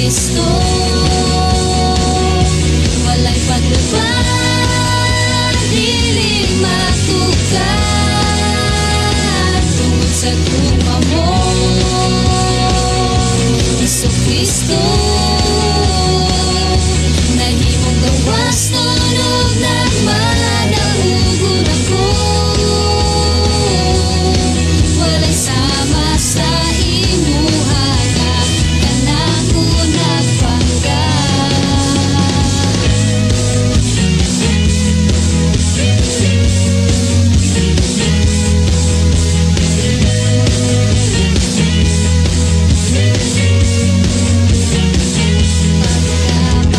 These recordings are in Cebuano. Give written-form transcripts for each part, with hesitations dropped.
Kristo, walay pagluban, dili matukan tungod sa gugma mo, Hesus Kristo. Nahimong gawas tunog ng manaugon ako, walay sama sa imuha nga kanako nagpangga.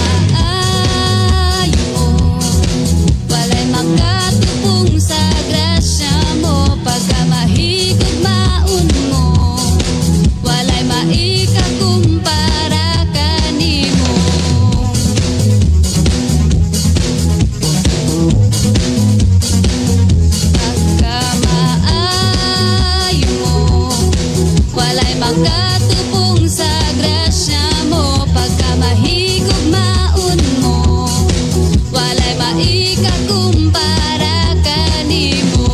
Pagkamaayo mo, walay makatupong sa grasya mo. Pagkamahigugmaon mo, walay maikakumpara kanimo. Pagkamaayo mo, walay makatupong sa grasya mo. Pagkamahigugmaon mo, walay maikakumpara kanimo.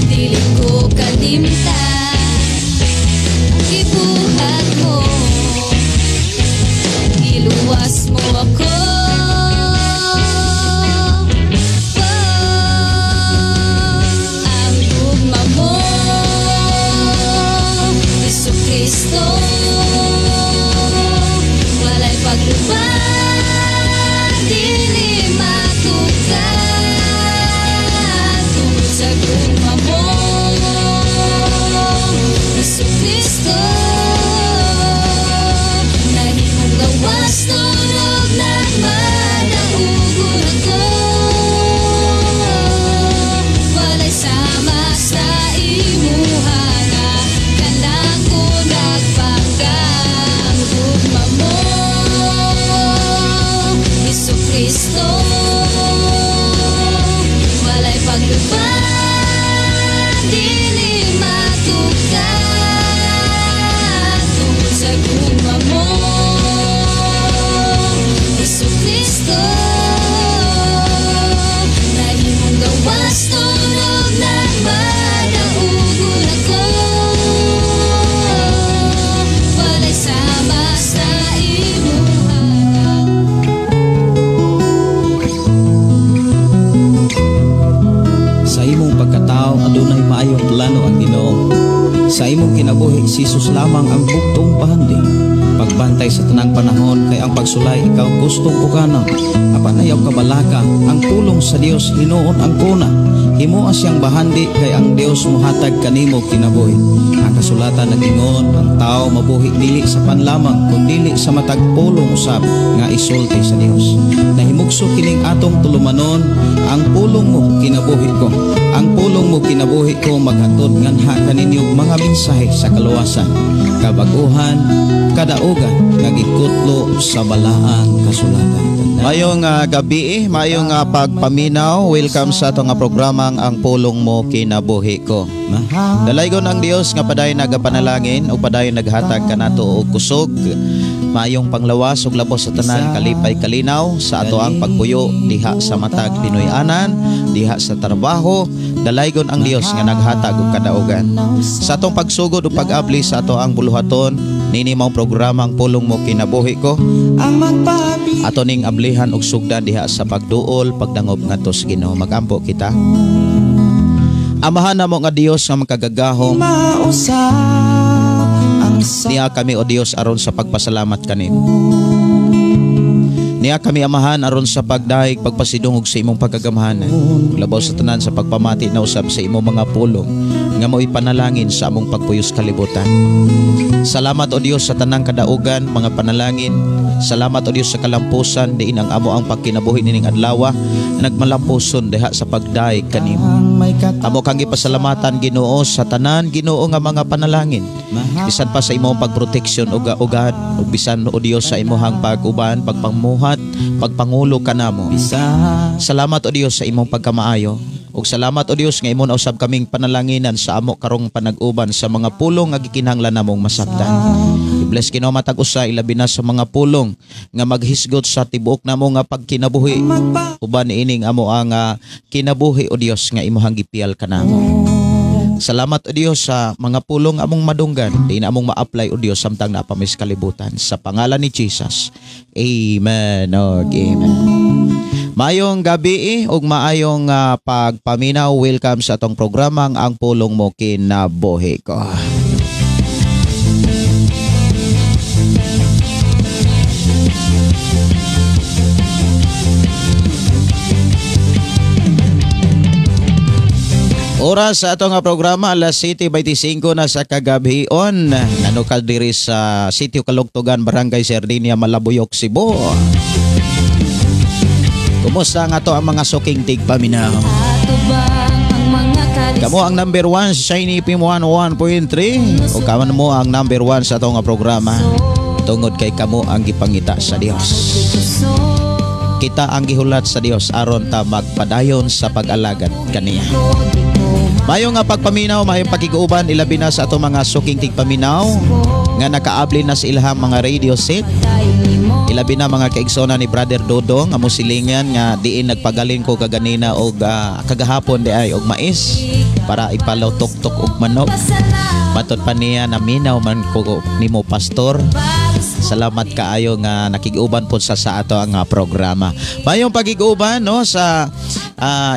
Dili ko kalimtan ang gibuhat mo, giluwas mo ako. Ang gugma mo, Hesus Kristo, walay pagluban, dili matukan tungod sa gugma mo, Hesus Kristo. Nahimong gawas tunog ng manaugon ako, walay sama sa imuha nga kanako nagpangga. Ang gugma mo, Hesus Kristo, walay pagluban, dili matukan tungod sa gugma mo, Hesus Kristo. Nahimong gawas tunog ng manaugon ako, walay sama sa imuha. Sa imong pagkatao adunay maayong plano ang Ginoo. Sa imong kinabuhi si Jesus lamang ang bugtong pahandi. Pagbantay sa tanang panahon kay ang pagsulay ikaw gustong ukanon. Apan ayaw kabalaka ang pulong sa Dios hinuon ang kuna. Himoa siyang bahandi kay ang Dios mohatag kanimo kinabuhi. Ang kasulatan nagingon ang tao mabuhi dili sa panlamang kun dili sa matag pulong usab nga isulti sa Dios. Nahimugso kining atong tulumanon, ang pulong mo kinabuhi ko. Ang pulong mo kinabuhi ko maghatod nganha kaninyo mga mensahe sa kaluwasan, kabaguhan, kadaugan nga gikutlo sa balaang kasulatan. Mayong gabi, mayong pagpaminaw. Welcome sa atong programang Ang Pulong Mo Kinabuhi Ko. Dalaygon ang Dios nga padayon nagapanalangin o padayon naghatag kanato og kusog, maayong panglawas ug labos sa tanan kalipay kalinaw sa ato ang pagpuyo diha sa matag Pinoy-anan, diha sa trabaho. Dalaygon ang Dios nga naghatag og kadaugan. Sa atong pagsugod ug pag-abli sa ato ang buluhaton nini mao programa Ang Pulong Mo Kinabuhi Ko. Ato ning ablihan og sugdan diha sa pagduol, pagdangop ngadto sa Ginoo. Magampo kita. Amahan namo nga Dios nga makagagahom, niya kami o Dios aron sa pagpasalamat kanimo. Niya kami Amahan aron sa pagdahig, pagpasidungog sa imong pagkagamhanan. Labaw sa tanan sa pagpamati na usab sa imong mga pulong nga mao'y panalangin sa among pagpuyos kalibutan. Salamat o Dios sa tanang kadaugan, mga panalangin. Salamat o Dios sa kalampusan diin ang amo ang pagkinabuhi nining adlaw nagmalampuson diha sa pagdahig kanimo. Amo kang gipasalamatan Ginoo sa tanan Ginoo nga mga panalangin. Bisan pa sa imong pagproteksyon og ugad ug bisan o Dios sa imong pag-uban, pagpamuhat, pagpangulo kanamo. Salamat o Dios sa imong pagkamaayo. Ug salamat o Dios nga imo na usab kaming panalanginan sa amo karong panag-uban sa mga pulong nga gikinahanglan namong masabtan. I-bless Ginoo matag usa, ilabi na sa mga pulong nga maghisgot sa tibuok namo nga pagkinabuhi. Uban ining amo ang kinabuhi o Dios nga imuhang gipiyal kanamo. Salamat o Dios sa mga pulong among madunggan, di na among ma-apply o Dios samtang naa pa mi sa kalibutan. Sa pangalan ni Jesus. Amen og amen. Maayong gabi ug maayong pagpaminaw. Welcome sa atong programang Ang Pulong Mo Kinabuhi Ko. Oras sa atong programa alas 7:25 na sa kagabhion. Nanukal diri sa Sitio Kalugtugan, Barangay Sardinia, Malabuyok, Cebu. Kumusta nga to ang mga suking tigpaminaw? Kamo ang number 1 sa Shiny FM 101.3 o kamo mo ang number 1 sa atong programa tungod kay kamo ang gipangita sa Dios. Kita ang gihulat sa Dios aron ta magpadayon sa pag-alagad kaniya. Mayo nga pagpaminaw, maayong pakiguban, ilabi na sa atong mga suking tigpaminaw nga nakaabli na sa ilahang mga radio set. Ilabi na mga kaigsoona ni Brother Dodong nga mosilingan nga diin nagpagaling ko kaganina og kagahapon di ay og mais para ipalutoktok og manok. Matod pa niya na minaw man ko nimo, pastor. Salamat kaayo nga nakig-uban po sa ato ang programa. Mayong pagig-uban no sa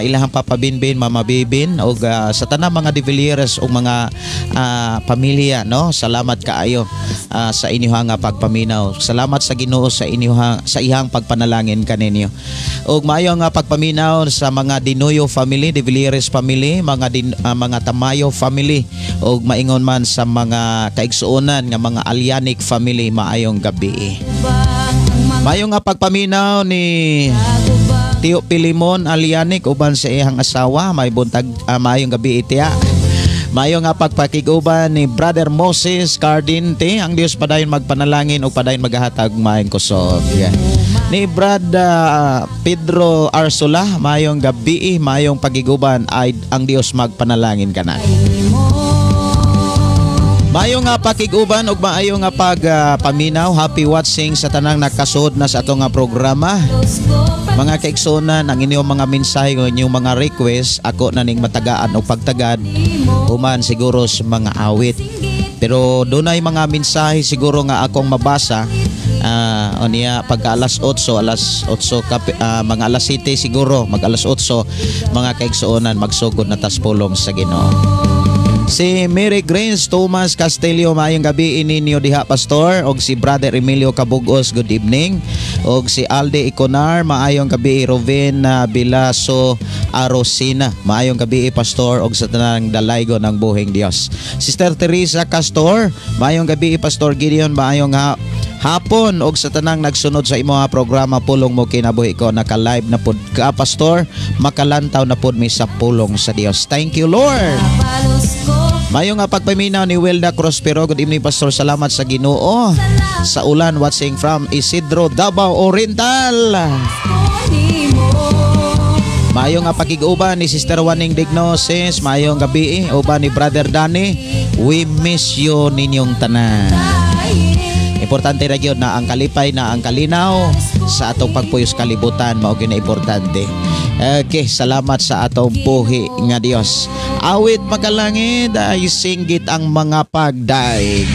ilahang Papa Binbin, Mama Bibin og sa tanang mga De Villieres ug mga pamilya no. Salamat kaayo sa inyong pagpaminaw. Salamat sa Ginoo sa inyong sa ihang pagpanalangin kaninyo. Ug maayo nga pagpaminaw sa mga Dinoyo family, De Villieres family, mga Tamayo family ug maingon man sa mga kaigsuonan nga mga Alianic family, maayong gabi. Maayo nga pagpaminaw ni Tio Pilimon Alianic uban sa iyang asawa, may buntag maayong gabi itiya. Maayo nga pagpakiguban ni Brother Moses Cardinte, ang Dios padayon magpanalangin ug padayon maghatag maayong kusog. Yeah. Ni Brad Pedro Arsula, maayong gabi, maayong pagiguban ay ang Dios magpanalangin kana. Maayo nga pakiguban ug maayo nga pagpaminaw. Happy watching sa tanang nakasuod na sa atong nga programa. Mga kaigsuonan, ang inyong mga mensahe o inyong mga request, ako na ning matagaan o pagtagad human siguro sa mga awit. Pero dunay mga mensahe siguro nga akong mabasa o niya pagka alas 8, mga alas 7 siguro, mag alas 8 mga kaigsuonan, magsugod na tas pulong sa Ginoo. Si Mary Grace Thomas Castillo, maayong gabi ininyo diha pastor, og si Brother Emilio Cabugos, good evening. Og si Alde Iconar, maayong gabi. Roven Bilaso Arosina, maayong gabi pastor, og sa tanang dalaygo ng buhing Dios. Sister Teresa Castor, maayong gabi Pastor Gideon, maayong hapon og sa tanang nagsunod sa imo programa Pulong Mo Kinabuhi Ko. Naka-live na pud ka pastor, makalantaw na pud mi sa pulong sa Dios. Thank you Lord. Mayo nga pagpaminaw ni Wilda Crospero, good evening pastor, salamat sa Ginoo sa ulan, watching from Isidro, Davao Oriental. Mayo nga pakig-uban ni Sister Waning Dignosis, maayong gabi uban ni Brother Danny, we miss you ninyong tanan. Importante ra gyud na ang kalipay na ang kalinaw sa atong pagpuyos kalibutan, mao gyud na importante. Okay, salamat sa atong buhi nga Dios. Awit makalangit ay singgit ang mga pagdaig.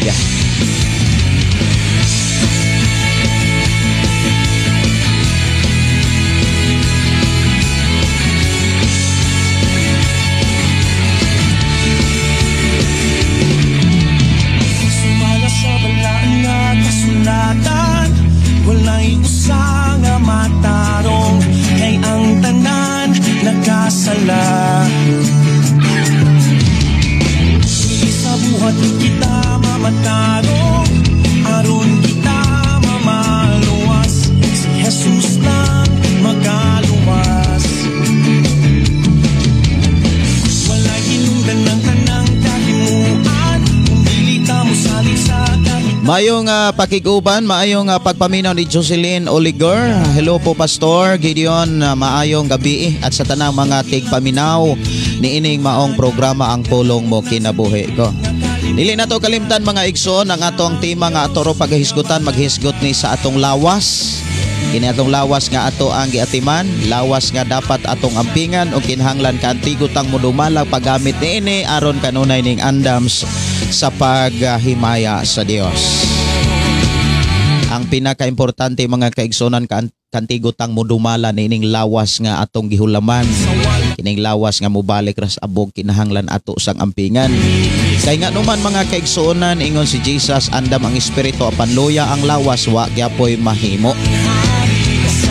Sumala sa balaan nga kasulatan, walay usa nga matarong, kay ang tanan nagkasala. Sa buhat kita mamatay. Maayong pakiguban, maayong pagpaminaw ni Jocelyn Oliger. Hello po Pastor Gideon, maayong gabi at sa tanang mga tigpaminaw niining maong programa Ang Pulong Mo Kinabuhi Ko. Dili na to kalimtan mga igsoon ang atong tema nga ato ro paghisgutan, maghisgot ni sa atong lawas. Kini atong lawas nga ato ang giatiman, lawas nga dapat atong ampingan o kinahanglan kaantigutang modumalag paggamit niini aron kanunay ning andams sa paghimaya sa Dios. Ang pinakaimportante mga kaigsonan, kantigutang modumala niining lawas nga atong gihulaman. Kining lawas nga mobalik ras abog, kinahanglan ato sang ampingan. Kay nga numan mga kaigsuonan, ingon si Jesus, andam ang espiritu apan luya ang lawas, wa gyapoy mahimo.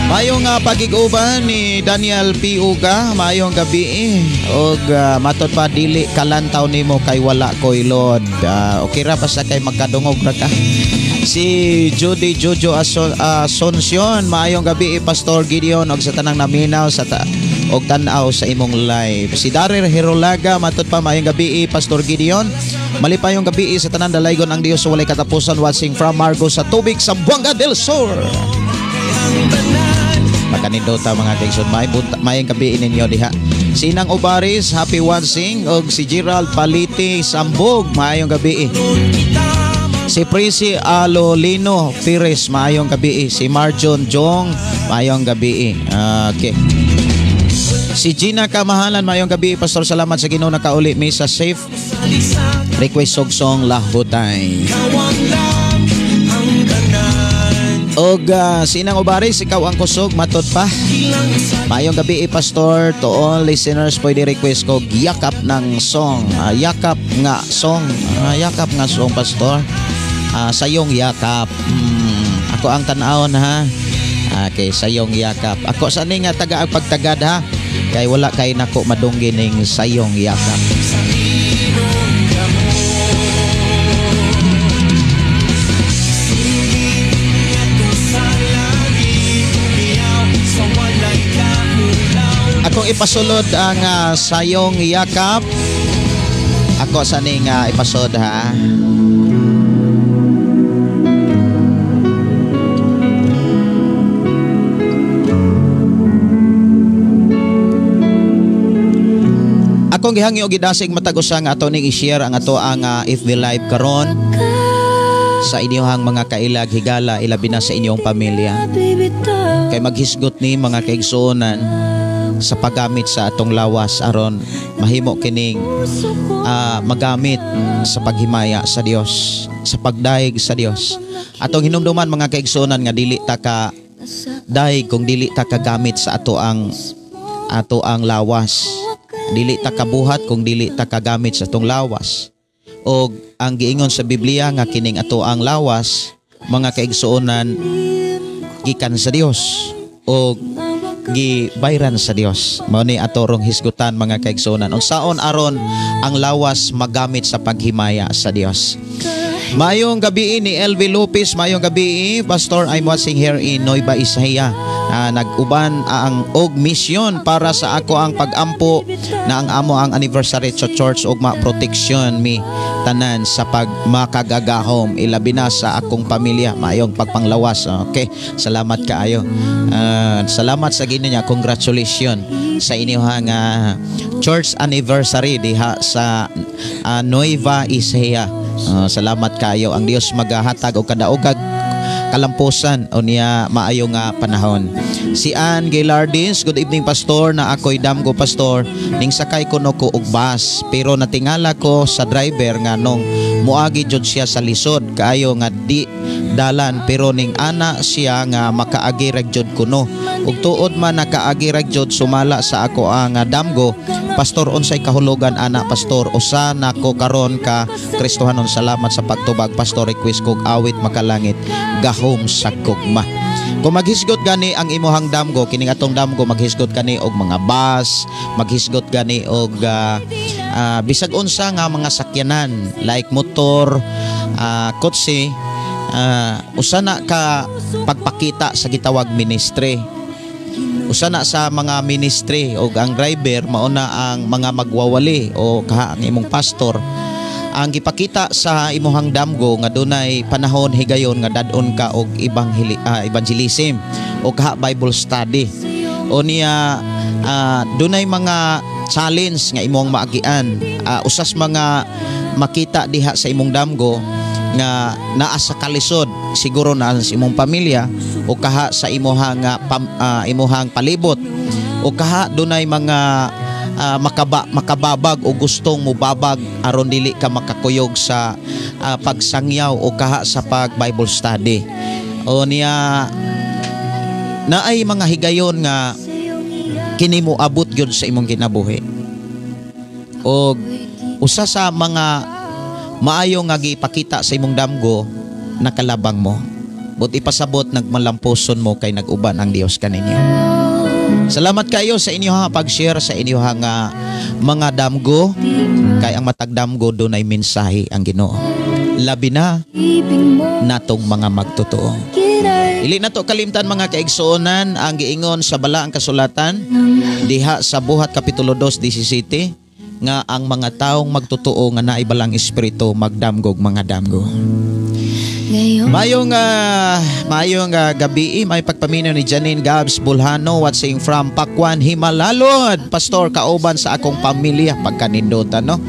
Maayong pagig-uban ni Daniel P. Uga, maayong gabi og matod pa dili kalantaw nimo kay wala koy load. Okay ra basta kay magkadungog ra ka. Si Judy Jojo Asuncion, maayong gabi Pastor Gideon og sa tanang naminaw sa og tan-aw sa imong live. Si Daryl Herolaga, matod pa maayong gabi Pastor Gideon. Malipayong gabi sa tanan, dalaygon ang Dios sa walay katapusan, watching from Margo sa Tubig, Zamboanga del Sur. Makanindota mga kaigsoon, maayong gabi ninyo diha. Sinang Obaris, happy watching. Og si Gerald Paliti Sambog, maayong gabi. Si Prissy Alolino Pires, maayong gabi. Si Marjon Jong, maayong gabi. Okay. Si Gina Kamahalan, maayong gabi Pastor, salamat sa Ginoo nakauli mi sa safe. Request og song Lahutay. Og Sinang Obaris, ikaw ang kusog, matod pa. Maayong gabi Pastor, to all listeners, pwede request ko yakap ng song. Yakap nga song. Yakap nga song, Pastor. Sayong yakap. Ako ang tan-awon ha. Okay, sayong yakap. Ako sa ni nga taga ang pagtagad ha. Kay wala kay nako madunggi ning sayong yakap. Akong ipasulod ang sayong yakap. Ako sa ning ipasulod ha. Akong gihangyo og gidasig matag usa nga ato ning i-share ang ato ang FB Live karon sa inyong mga kailag higala, ilabi na sa inyong pamilya. Kay maghisgot ni mga kaigsuonan sa paggamit sa atong lawas aron mahimo kining magamit sa paghimaya sa Dios, sa pagdayeg sa Dios. Atong hinumduman mga kaigsuonan nga dili ta ka dayeg kung dili ta kagamit sa ato ang lawas. Dili ta kabuhat kung dili ta kagamit sa atong lawas. Og ang giingon sa Biblia nga kining ato ang lawas mga kaigsuonan gikan sa Dios og gibayran sa Dios. Mao ni ato rong hisgutan mga kaigsuonan. Unsaon aron ang lawas magamit sa paghimaya sa Dios. Maayong gabi ni LV Lopez, maayong gabi Pastor, I'm watching here in Nueva Ecija. Nag-uban ang og mission para sa ako ang pag-ampo na ang amo ang anniversary sa church og ma-protection mi tanan sa pagmakagagahom, ilabi na sa akong pamilya. Maayong pagpanglawas. Okay, salamat kaayo. Salamat sa Ginoo niya. Congratulations sa inyong church anniversary diha sa Nueva Ecija. Salamat kayo. Ang Dios magahatag og kadaogag kalampusan o niya maayo nga panahon. Si Ann Gilardis, good evening Pastor, na ako'y damgo Pastor, ning sakay kuno ko og bus, pero natingala ko sa driver nga nung muagi jud siya sa lisod kaayo nga di dalan, pero ning ana siya nga makaagi ra jud kuno. Ug tuod man nakaagi ra jud sumala sa ako ang damgo. Pastor, unsay kahulugan ana Pastor? Usa nako karon ka Kristohanon. Salamat sa pagtubag Pastor. Request kog awit makalangit, gahom sa gugma. Kung maghisgot gani ang imuhang damgo, kining atong damgo maghisgot gani og mga bus, maghisgot gani og bisag unsa nga mga sakyanan like motor, kotse, usa na ka pagpakita sa gitawag ministry. Usa na sa mga ministry og ang driver mauna ang mga magwawali o kaha ang imong pastor. Ang gipakita sa imuhang damgo nga dunay panahon higayon nga dad-on ka og evangelism o kaha Bible study. O niya dunay mga challenge nga imong maagian. Usas mga makita diha sa imong damgo nga naa sa kalisod, siguro naa sa imong pamilya o kaha sa imuhang imuhang palibot o kaha dunay mga makababag o gustong mubabag aron dili ka makakuyog sa pagsangyaw o kaha sa pag Bible study. O niya naay mga higayon nga kini mo abot gyud sa imong kinabuhi. Og usa sa mga maayo nga gipakita sa imong damgo, nakalabang mo. But ipasabot nagmalampuson mo kay nag-uban ang Dios kaninyo. Salamat kayo sa inyong pag-share sa inyong nga mga damgo, kay ang matag damgo dunay mensahe ang Ginoo. Labi na natong mga magtotoo. Dili na to kalimtan, mga kaigsuonan, ang giingon sa balaang kasulatan diha sa Buhat Kapitulo 2:17 nga ang mga taong magtotoo nga naay Balaang Espiritu magdamgog mga damgo. Maayong gabi, may pagpaminaw ni Janine Gabs Bulhano, watching from Pakwan, Jimalalud. Pastor, kauban sa akong pamilya, pagkanindota, no?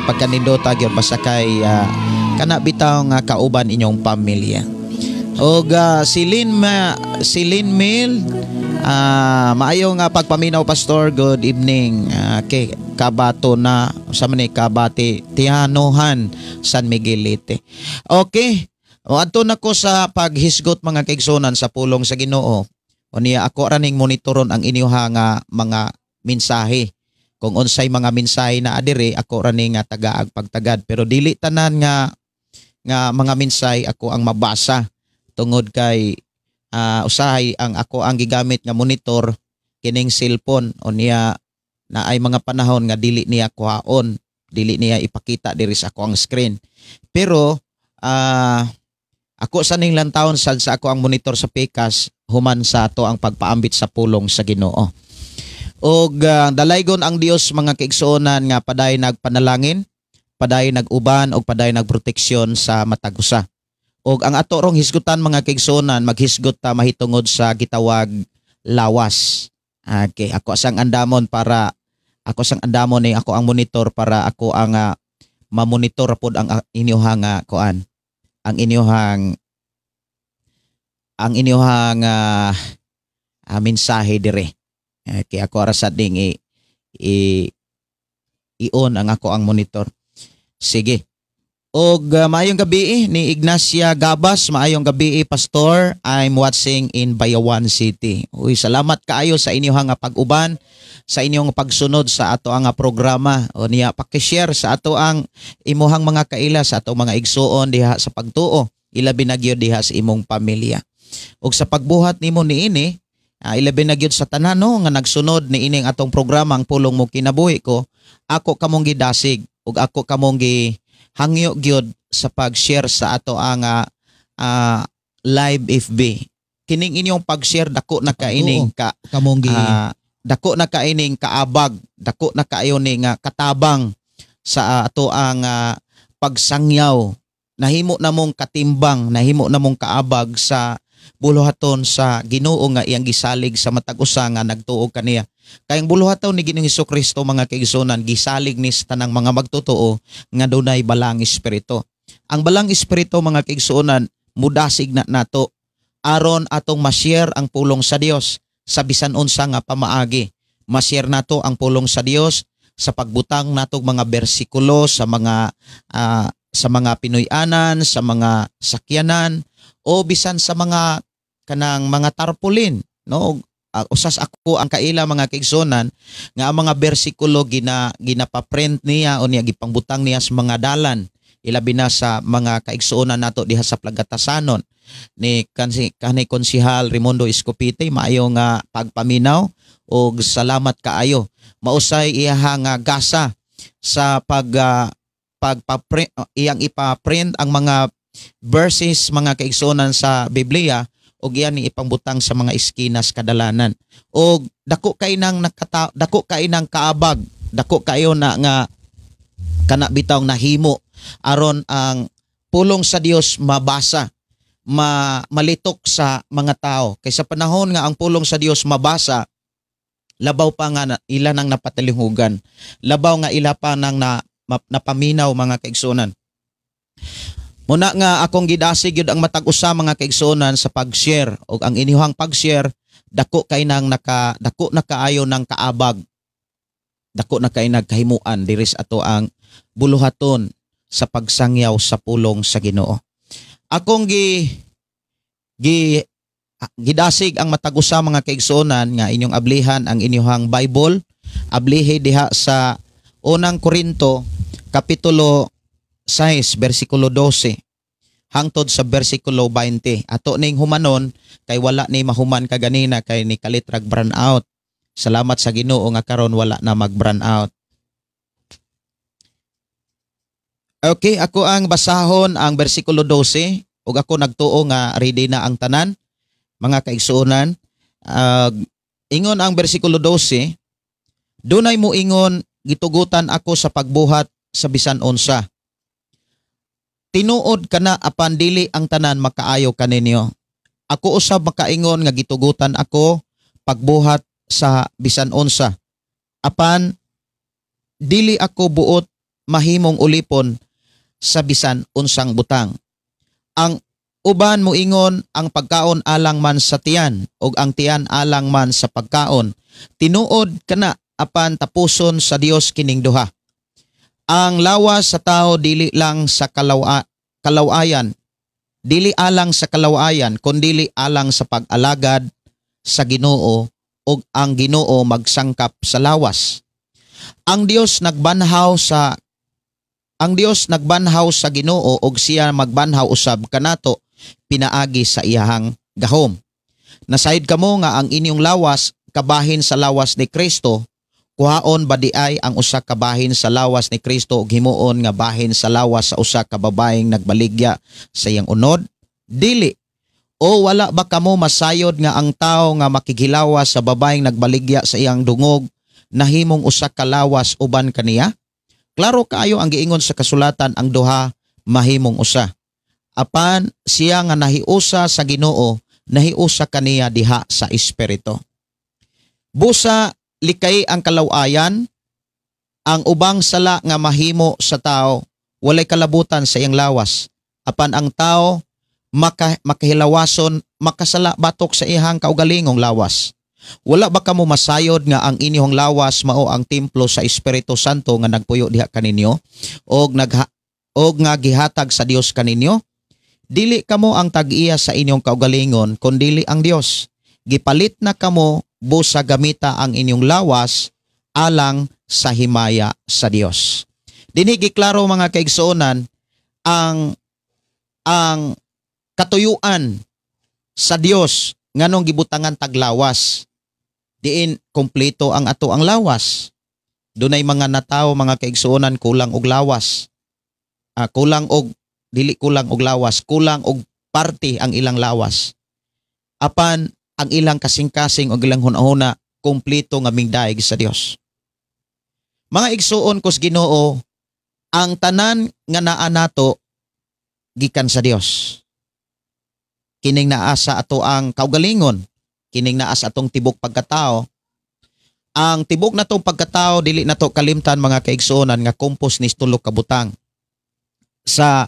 Pagkanindota gyud basta kay kana bitaw nga kauban inyong pamilya. Og si Lynn Mil, maayong nga pagpaminaw, Pastor, good evening. Okay, Kabato na sa man ni Kabati Tianohan, San Miguel, Leyte. Okay. O adto na ko sa paghisgot, mga kaigsunan, sa pulong sa Ginoo. O niya ako ra ning monitoron ang inyuha nga mga mensahe. Kung unsay mga mensahe na adire, ako ra ning nga tagaag pagtagad, pero dili tanan nga nga mga mensahe ako ang mabasa tungod kay usahay ang ako ang gigamit nga monitor kining cellphone, o niya na ay mga panahon nga dili niya kuhaon, dili niya ipakita diri sa ako ang screen, pero ako sa ning lantawon sad sa ako ang monitor sa pikas human sa ato ang pagpaambit sa pulong sa Ginoo. Og dalaygon ang Dios, mga kaigsuonan, nga paday nagpanalangin, paday nag-uban og paday nagproteksyon sa matag usa. Og ang ato rong hisgutan, mga kaigsuonan, maghisgot ta mahitungod sa gitawag lawas. Okay, ako sang andamon ni ako ang monitor para ako ang mamonitor pod ang inyuhang kuan, ang inyuhang mensahe dire. Okay, ako ra sad ding i i-on ang ako ang monitor. Sige. Og maayong gabi ni Ignacia Gabas, maayong gabi, Pastor. I'm watching in Bayawan City. Uy, salamat kaayo sa inyong nga pag-uban, sa inyong pagsunod sa ato ang programa. O niya paki-share sa ato ang imuhang mga kaila, sa ato mga igsuon diha sa pagtuo, ilabi na gyud diha sa imong pamilya. Og sa pagbuhat nimo niini, ilabi na gyud sa tanan, no, nga nagsunod niining atong programa, Ang Pulong Mo Kinabuhi Ko, ako kamong gidasig ug ako kamong gi hangyo gyud sa pag-share sa ato ang live FB. Kining inyong pag-share dako na kaining ka Kamong gi dako na kaining kaabag, dako na kaayo ni nga katabang sa ato ang pagsangyaw. Nahimo na mong katimbang, nahimo na mong kaabag sa buluhaton sa Ginoo nga iyang gisalig sa matag usa nga nagtuo kaniya. Kay ang buluhaton ni Ginoong Kristo, mga kaigsunan, gisalig ni sa tanang mga magtotoo nga dunay Balaang Espiritu. Ang Balaang Espiritu, mga kaigsuonan, mudasig na nato aron atong ma-share ang pulong sa Dios sa bisan unsa nga pamaagi. Ma-share nato ang pulong sa Dios sa pagbutang natong mga bersikulo sa mga Pinoy-anan, sa mga sakyanan o bisan sa mga kanang mga tarpaulin, no? Usas ako ang kaila, mga kaigsunan, nga ang mga bersikulo ginapaprint niya o niya gipangbutang niya sa mga dalan, ilabi na sa mga kaigsuonan nato diha sa Plagatasanon ni kansi kanhi Konsihal Raimundo Escopete. Maayo nga pagpaminaw og salamat kaayo. Mausay iyaha nga gasa sa pag pagpaprint, iyang ipa-print ang mga verses, mga kaigsuonan, sa Biblia og iyan ni ipangbutang sa mga eskinas kadalanan, og dako kay nang kaabag, dako kayo na nga kana bitaw nahimo. Aron ang pulong sa Dios mabasa, malitok sa mga tao. Kay sa panahon nga ang pulong sa Dios mabasa, labaw pa nga na, ila nang napatalihugan. Labaw nga ila pa nang napaminaw, mga kaigsuonan. Muna nga akong gidasig yun ang matag usa, mga kaigsuonan, sa pag-share, og ang inyuhang pag-share dako na kaayo ng kaabag, dako na kay nagkahimuan diri sa ato ang buluhaton sa pagsangyaw sa pulong sa Ginoo. Akong gi gi gidasig ang matag usa, mga kaigsuonan, nga inyong ablihan ang inyong Bible, ablihi diha sa Unang Korinto kapitulo 6 bersikulo 12 hangtod sa bersikulo 20. Ato ning humanon kay wala ni mahuman kaganina kay ni kalitrag brown out. Salamat sa Ginoo nga karon wala na mag brown out. Okay, ako ang basahon ang bersikulo 12 ug ako nagtuo nga ready na ang tanan, mga kaigsuonan. Ingon ang bersikulo 12, "Dunay moingon, gitugutan ako sa pagbuhat sa bisan unsa. Tinuod kana, apan dili ang tanan makaayo kaninyo. Ako usab makaingon nga gitugutan ako pagbuhat sa bisan unsa. Apan dili ako buot mahimong ulipon sa bisan unsang butang. Ang uban moingon, ang pagkaon alang man sa tiyan ug ang tiyan alang man sa pagkaon. Tinuod kana, apan tapuson sa Dios kining duha. Ang lawas sa tao dili lang sa kalawayan, dili alang sa kalawayan, kundili alang sa pag-alagad sa Ginoo, ug ang Ginoo magsangkap sa lawas. Ang Dios nagbanhaw sa Ginoo ug siya magbanhaw usab kanato pinaagi sa iyahang gahom. Nasayod kamo nga ang inyong lawas kabahin sa lawas ni Kristo? Kuhaon ba di ay ang usa ka bahin sa lawas ni Kristo ug himuon nga bahin sa lawas sa usa ka babaeng nagbaligya sa iyang unod? Dili. O wala ba kamo masayod nga ang tawo nga makighilawas sa babaeng nagbaligya sa iyang dungog nahimong usa ka lawas uban kaniya? Klaro kaayo ang giingon sa kasulatan, ang duha mahimong usa. Apan siya nga nahiusa sa Ginoo, nahiusa kaniya diha sa espiritu. Busa likay ang kalawayan, ang ubang sala nga mahimo sa tao walay kalabutan sa iyang lawas. Apan ang tao makahilawason makasala batok sa iyang kaugalingong lawas. Wala ba kamo masayod nga ang inyong lawas mao ang templo sa Espiritu Santo nga nagpuyo diha kaninyo og nga gihatag sa Dios kaninyo? Dili kamo ang tag-iya sa inyong kaugalingon, kundili ang Dios. Gipalit na kamo busa gamita ang inyong lawas alang sa himaya sa Dios." Dinhi giklaro, mga kaigsuonan, ang katuyuan sa Dios nganong gibutangan taglawas. Diin kompleto ang ato ang lawas. Dunay mga natawo, mga kaigsuonan, kulang og lawas. Kulang og, dili kulang og lawas, kulang og parte ang ilang lawas. Apan ang ilang kasing-kasing og ilang hunahuna kompleto nga mingdaig sa Dios. Mga igsuon kos Ginoo, ang tanan nga naa nato gikan sa Dios. Kining naa sa ato ang kaugalingon, kining naa sa atong tibok pagkatao. Ang tibok natong pagkatao, dili nato kalimtan, mga kaigsuonan, nga kompos ni tulo ka butang. Sa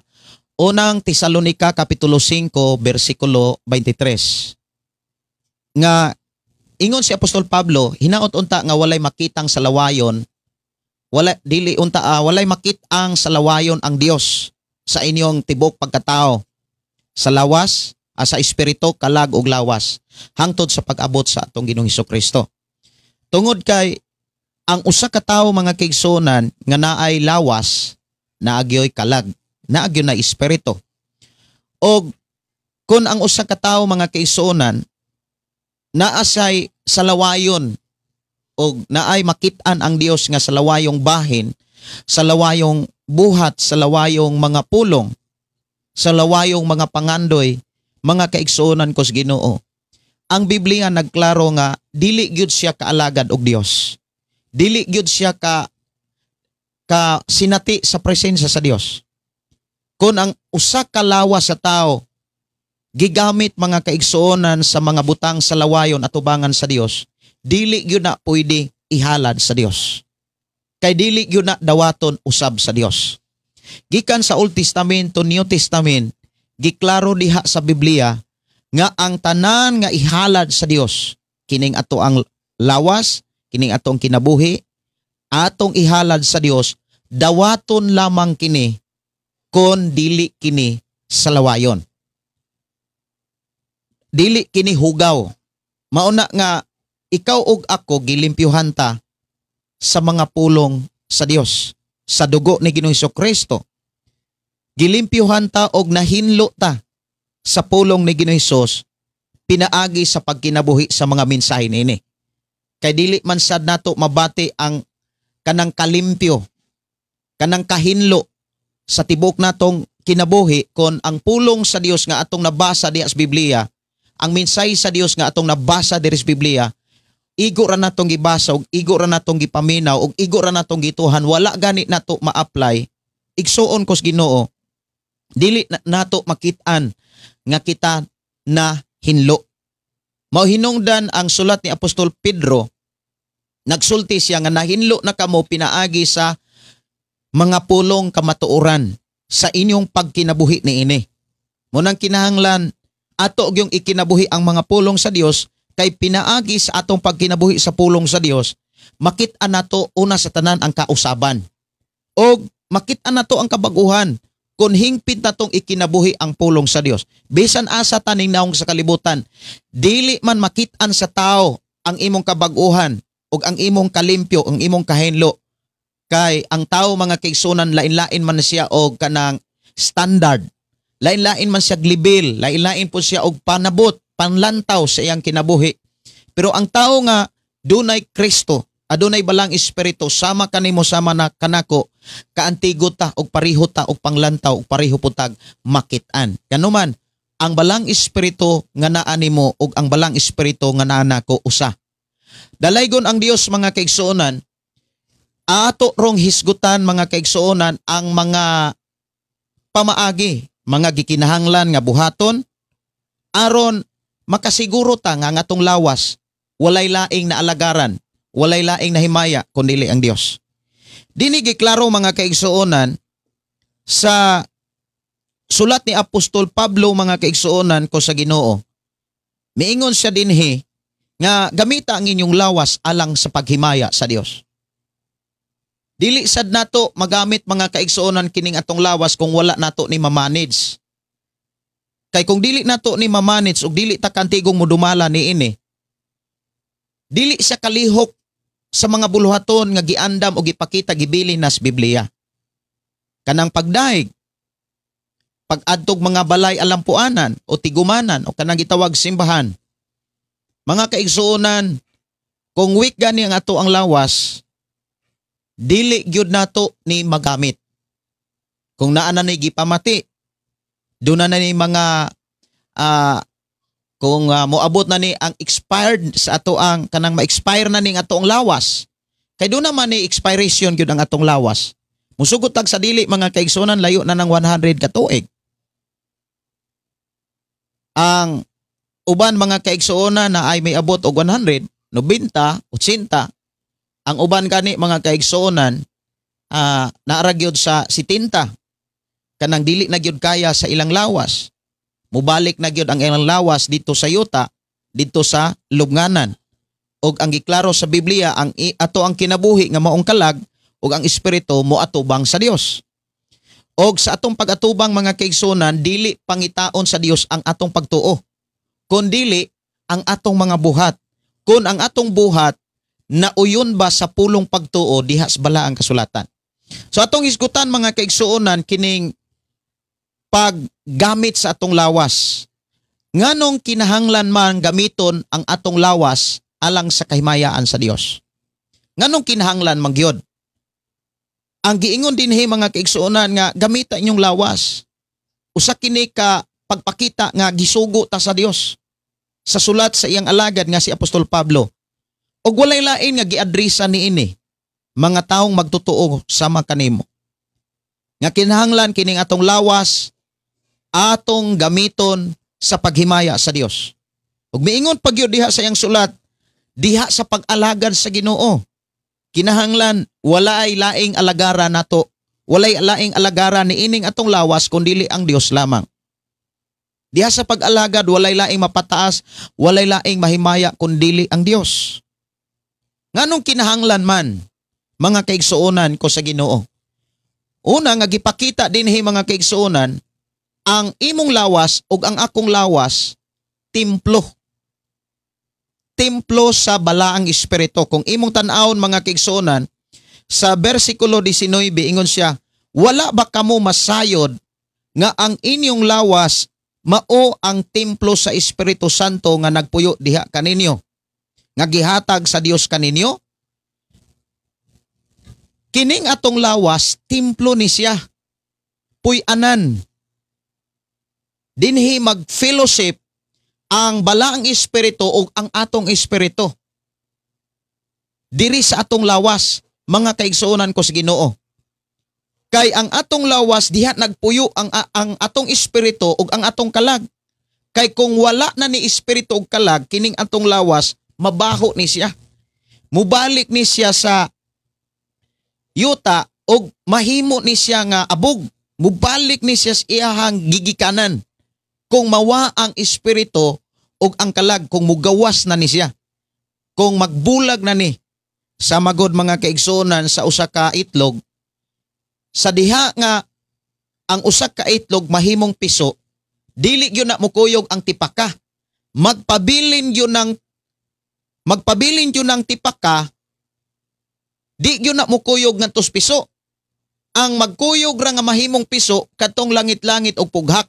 Unang Tesalonika kapitulo 5 bersikulo 23 nga ingon si Apostol Pablo, hinaot unta nga walay makitang salawayon, wala dili unta walay makit-ang salawayon ang Dios sa inyong tibok pagkatao, sa lawas, sa espiritu, kalag ug lawas, hangtod sa pag-abot sa atong Ginoong Kristo. Tungod kay ang usa ka tawo, mga kaigsuonan, nga naay lawas, naagyoy kalag, naagyo na espiritu. Og kung ang usa ka tawo, mga kaigsuonan, naasay salawayon og naay makit-an ang Dios nga salawayong bahin, salawayong buhat, salawayong mga pulong, salawayong mga pangandoy, mga kaigsuonan ko sa Ginoo, ang Biblia nagklaro nga dili gyud siya kaalagad og Dios. Dili gyud siya ka ka sinati sa presensya sa Dios. Kung ang usa ka lawas sa tao gigamit, mga kaigsuonan, sa mga butang sa lawayon atubangan sa Dios, dili gyud na pwede ihalad sa Dios. Kay dili gyud na dawaton usab sa Dios. Gikan sa Old Testament to New Testament, giklaro diha sa Biblia nga ang tanan nga ihalad sa Dios, kining ato ang lawas, kining atong kinabuhi, atong ihalad sa Dios, dawaton lamang kini kon dili kini sa lawayon. Dili kini hugaw. Mauna nga ikaw ug ako gilimpyuhan ta sa mga pulong sa Dios, sa dugo ni Ginoong Kristo. Gilimpyuhan ta og nahinlo ta sa pulong ni Ginoong Hesus pinaagi sa pagkinabuhi sa mga mensahe niini. Kay dili man sad nato mabati ang kanang kalimpyo, kanang kahinlo sa tibok natong kinabuhi kon ang pulong sa Dios nga atong nabasa diha sa Biblia, ang mensahe sa Dios nga atong nabasa diri sa Biblia, igo ra natong gibasa ug igo ra natong gipaminaw ug igo ra natong gituhan, wala gani nato ma-apply. Igsuon ko sa Ginoo, dili nato makit-an nga kita na hinlo. Mao hinungdan ang sulat ni Apostol Pedro, nagsulti siya nga nahinlo na kamo pinaagi sa mga pulong kamatuoran sa inyong pagkinabuhi niini. Munang kinahanglan ato gyung ikinabuhi ang mga pulong sa Dios, kay pinaagi sa atong pagkinabuhi sa pulong sa Dios, makit-an nato una sa tanan ang kausaban. Og makit-an nato ang kabaguhan kung hingpit natong ikinabuhi ang pulong sa Dios. Bisan asa taning naong sa kalibutan, dili man makit-an sa tao ang imong kabaguhan ug ang imong kalimpyo, ang imong kahinlo. Kay ang tao, mga kaigsunan, lain-lain man siya og kanang standard. Lain-lain man siya level, lain-lain po siya og panabot, panlantaw sa iyang kinabuhi. Pero ang tao nga dunay Kristo, adunay balang espiritu, sama kanimo, sama na kanako, kaantigo ta og pareho ta og panglantaw og pareho putag makit-an. Kanuman, ang balang espiritu nga naa nimo ug ang balang espiritu nga naa nako usa. Dalaygon ang Dios, mga kaigsuonan, ato rong hisgutan, mga kaigsuonan, ang mga pamaagi, mga gikinahanglan nga buhaton aron makasiguro ta nga ang atong lawas walay laing naalagaran, walay laing nahimaya kundi ang Dios. Dini giklaro, mga kaigsuonan, sa sulat ni Apostol Pablo, mga kaigsuonan ko sa Ginoo. Miingon siya dinhi nga gamita ang inyong lawas alang sa paghimaya sa Dios. Dili sad nato magamit, mga kaigsuonan, kining atong lawas kung wala nato ni mamanage. Kay kung dili nato ni mamanage ug dili ta kantigong modumala niini, dili siya kalihok sa mga buluhaton nga giandam o gipakita, gibilin na sa Biblia. Kanang pagdaig, pag-adtog mga balay alampuanan o tigumanan o kanang gitawag simbahan. Mga kaigsuonan, kung weak gani ang ato ang lawas, dili gyud nato ni magamit. Kung naa na ni gipamati, doon na ni mga kung moabot na ni ang expired sa ato ang kanang ma-expire na ning ato ang lawas. Kay doon naman ni expiration gyud ang atong lawas. Musugot tag sa dili, mga kaigsunan, layo na ng 100 ka tuig. Ang uban, mga kaigsuonan, na ay may abot og 100, 90, 80. Ang uban gani, mga kaigsuonan, naara gyud sa 70. Kanang dili na gyud kaya sa ilang lawas. Mubalik na gyud ang ilang lawas dito sa yuta, dito sa lubnganan. Og ang giklaro sa Biblia, ang ato ang kinabuhi nga maong kalag ug ang espiritu mo atubang sa Dios. Og sa atong pag-atubang, mga kaigsunan, dili pangitaon sa Dios ang atong pagtuo, kundili ang atong mga buhat. Kung ang atong buhat nauyon ba sa pulong pagtuo diha sa balaang kasulatan. So atong hisgutan, mga kaigsuonan, kining paggamit sa atong lawas. Nganong kinahanglan man gamiton ang atong lawas alang sa kahimayaan sa Dios? Nganong kinahanglan man gyud? Ang giingon dinhi, mga kaigsuonan, nga gamita inyong lawas. Usa kini ka pagpakita nga gisugo ta sa Dios sa sulat sa iyang alagad nga si Apostol Pablo. Og walay lain nga giadresa niini mga taong magtotoo sama kanimo. Nga kinahanglan kining atong lawas atong gamiton sa paghimaya sa Dios. Ug miingon pa gyud diha sa iyang sulat, diha sa pag-alagad sa Ginoo. Kinahanglan wala ay laing alagara nato. Walay laing alagara niining atong lawas kundili ang Dios lamang. Diha sa pag-alagad walay laing mapataas, walay laing mahimaya kundili ang Dios. Nganong kinahanglan man, mga kaigsuonan ko sa Ginoo? Una nga gipakita dinhi, mga kaigsuonan, ang imong lawas ug ang akong lawas templo. Templo sa Balaang Espiritu. Kung imong tan-awon, mga kaigsuonan, sa versikulo 19, ingon siya, "Wala ba kamo masayod nga ang inyong lawas mao ang templo sa Espiritu Santo nga nagpuyo diha kaninyo, nga gihatag sa Dios kaninyo?" Kining atong lawas, templo ni siya. Puy-anan. Dinhi mag-fellowship ang Balaang Espiritu o ang atong espiritu. Diri sa atong lawas, mga kaigsuonan ko sa Ginoo. Kay ang atong lawas, diha nagpuyo ang atong espiritu ug ang atong kalag. Kay kung wala na ni espiritu ug kalag, kining atong lawas mabaho ni siya. Mubalik ni siya sa yuta og mahimo ni siya nga abog. Mubalik ni siya sa iyahang gigikanan. Kung mawa ang espiritu ug ang kalag, kung mugawas na ni siya. Kung magbulag na ni sa magod, mga kaigsuonan, sa usa ka itlog, sa diha nga ang usa ka itlog mahimong piso, dili gyud na mukuyog ang tipaka. Magpabilin gyud ng tipaka, di gyud na mukuyog ngadto sa piso. Ang magkuyog ra nga mahimong piso katong langit-langit og pughak,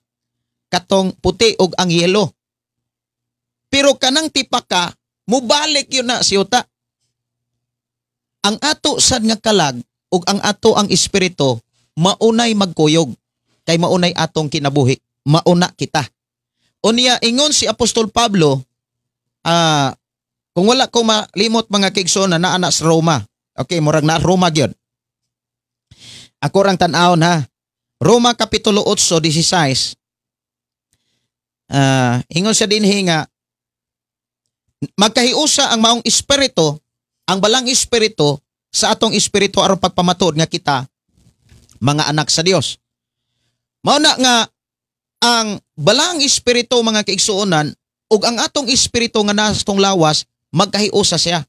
katong puti og ang yelo. Pero kanang tipaka, mubalik yun na siyuta. Ang ato sad nga kalag ug ang ato ang espiritu maunay magkuyog kay maunay atong kinabuhi, mauna kita. Unya ingon si Apostol Pablo, kung wala ko malimot, mga kaigsoon, na naa na sa Roma. Okay, murag na Roma gyud. Ako rang tan-awon ha. Roma kapitulo 8:16. Ingon siya dinhi nga magkahiusa ang maong espiritu, ang Balang Espiritu sa atong espiritu aron pagpamatuod nga kita mga anak sa Dios. Mao na nga ang Balang Espiritu, mga kaigsuonan, ug ang atong espiritu nga nasa atong lawas magkahiusa siya.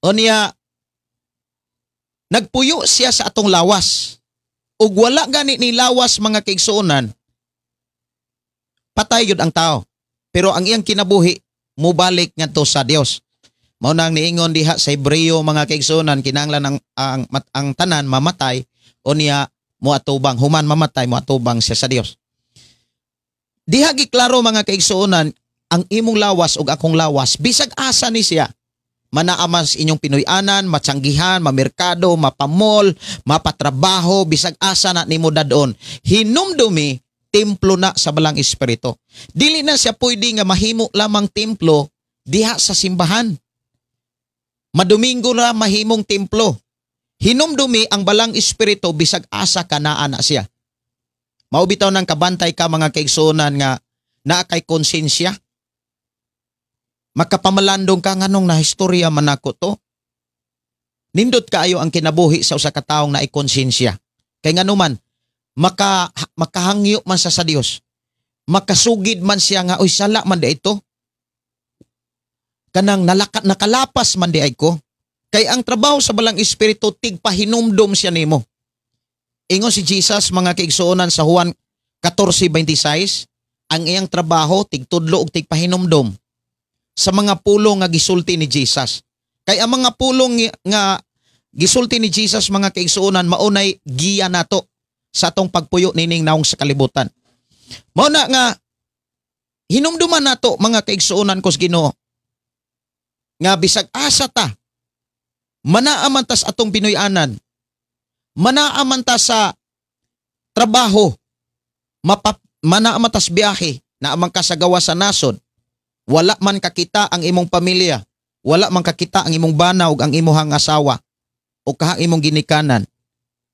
Unya nagpuyo siya sa atong lawas. Ug wala gani ni lawas, mga kaigsuonan, patay gyud ang tao. Pero ang iyang kinabuhi mubalik ngadto sa Dios. Mao nang niingon diha sa Hebreo, mga kaigsuonan, kinahanglan ang tanan mamatay, unya moatubang, human mamatay moatubang siya sa Dios. Diha giklaro, mga kaigsuonan, ang imong lawas ug akong lawas, bisag asa ni siya, manaa man sa inyong Pinoy-anan, matsanggihan, mamerkado, mapamall, mapatrabaho, bisag asa na nimo dadon. Hinumdumi, templo na sa Balang Espiritu. Dili na siya pwede nga mahimo lamang templo diha sa simbahan. Madomingo na mahimong templo. Hinumdumi, ang Balang Espiritu bisag asa ka naa na siya. Mao bitaw nang kabantay ka, mga kaigsuonan, nga naa kay konsensya. Makapamalandong ka, nganong na historya man nako to. Nindot kaayo ang kinabuhi sa usa ka taong naay konsensya. Kay nganuman makahangyo man sa Dios. Makasugid man siya nga, "Oy, sala man di ito. Kanang nalakat nakalapas man di ay ko." Kay ang trabaho sa Balang Espiritu, tigpahinumdom siya nimo. Ingon si Jesus, mga kaigsuonan, sa Juan 14:26, ang iyang trabaho tigtudlo og tigpahinumdom sa mga pulong nga gisulti ni Jesus. Kay ang mga pulong nga gisulti ni Jesus, mga kaigsuonan, maunay giya nato sa atong pagpuyo nining naong sa kalibutan. Mao na nga hinumduman nato, mga kaigsuonan ko sa Ginoo, nga bisag asa ta, manaa man tas atong Pinoy-anan, manaa man ta sa trabaho, manaa man tas biyahe, naa man ka sa gawas sa nasod, wala man kakita ang imong pamilya, wala man kakita ang imong bana ug ang imuhang asawa o kahang imong ginikanan.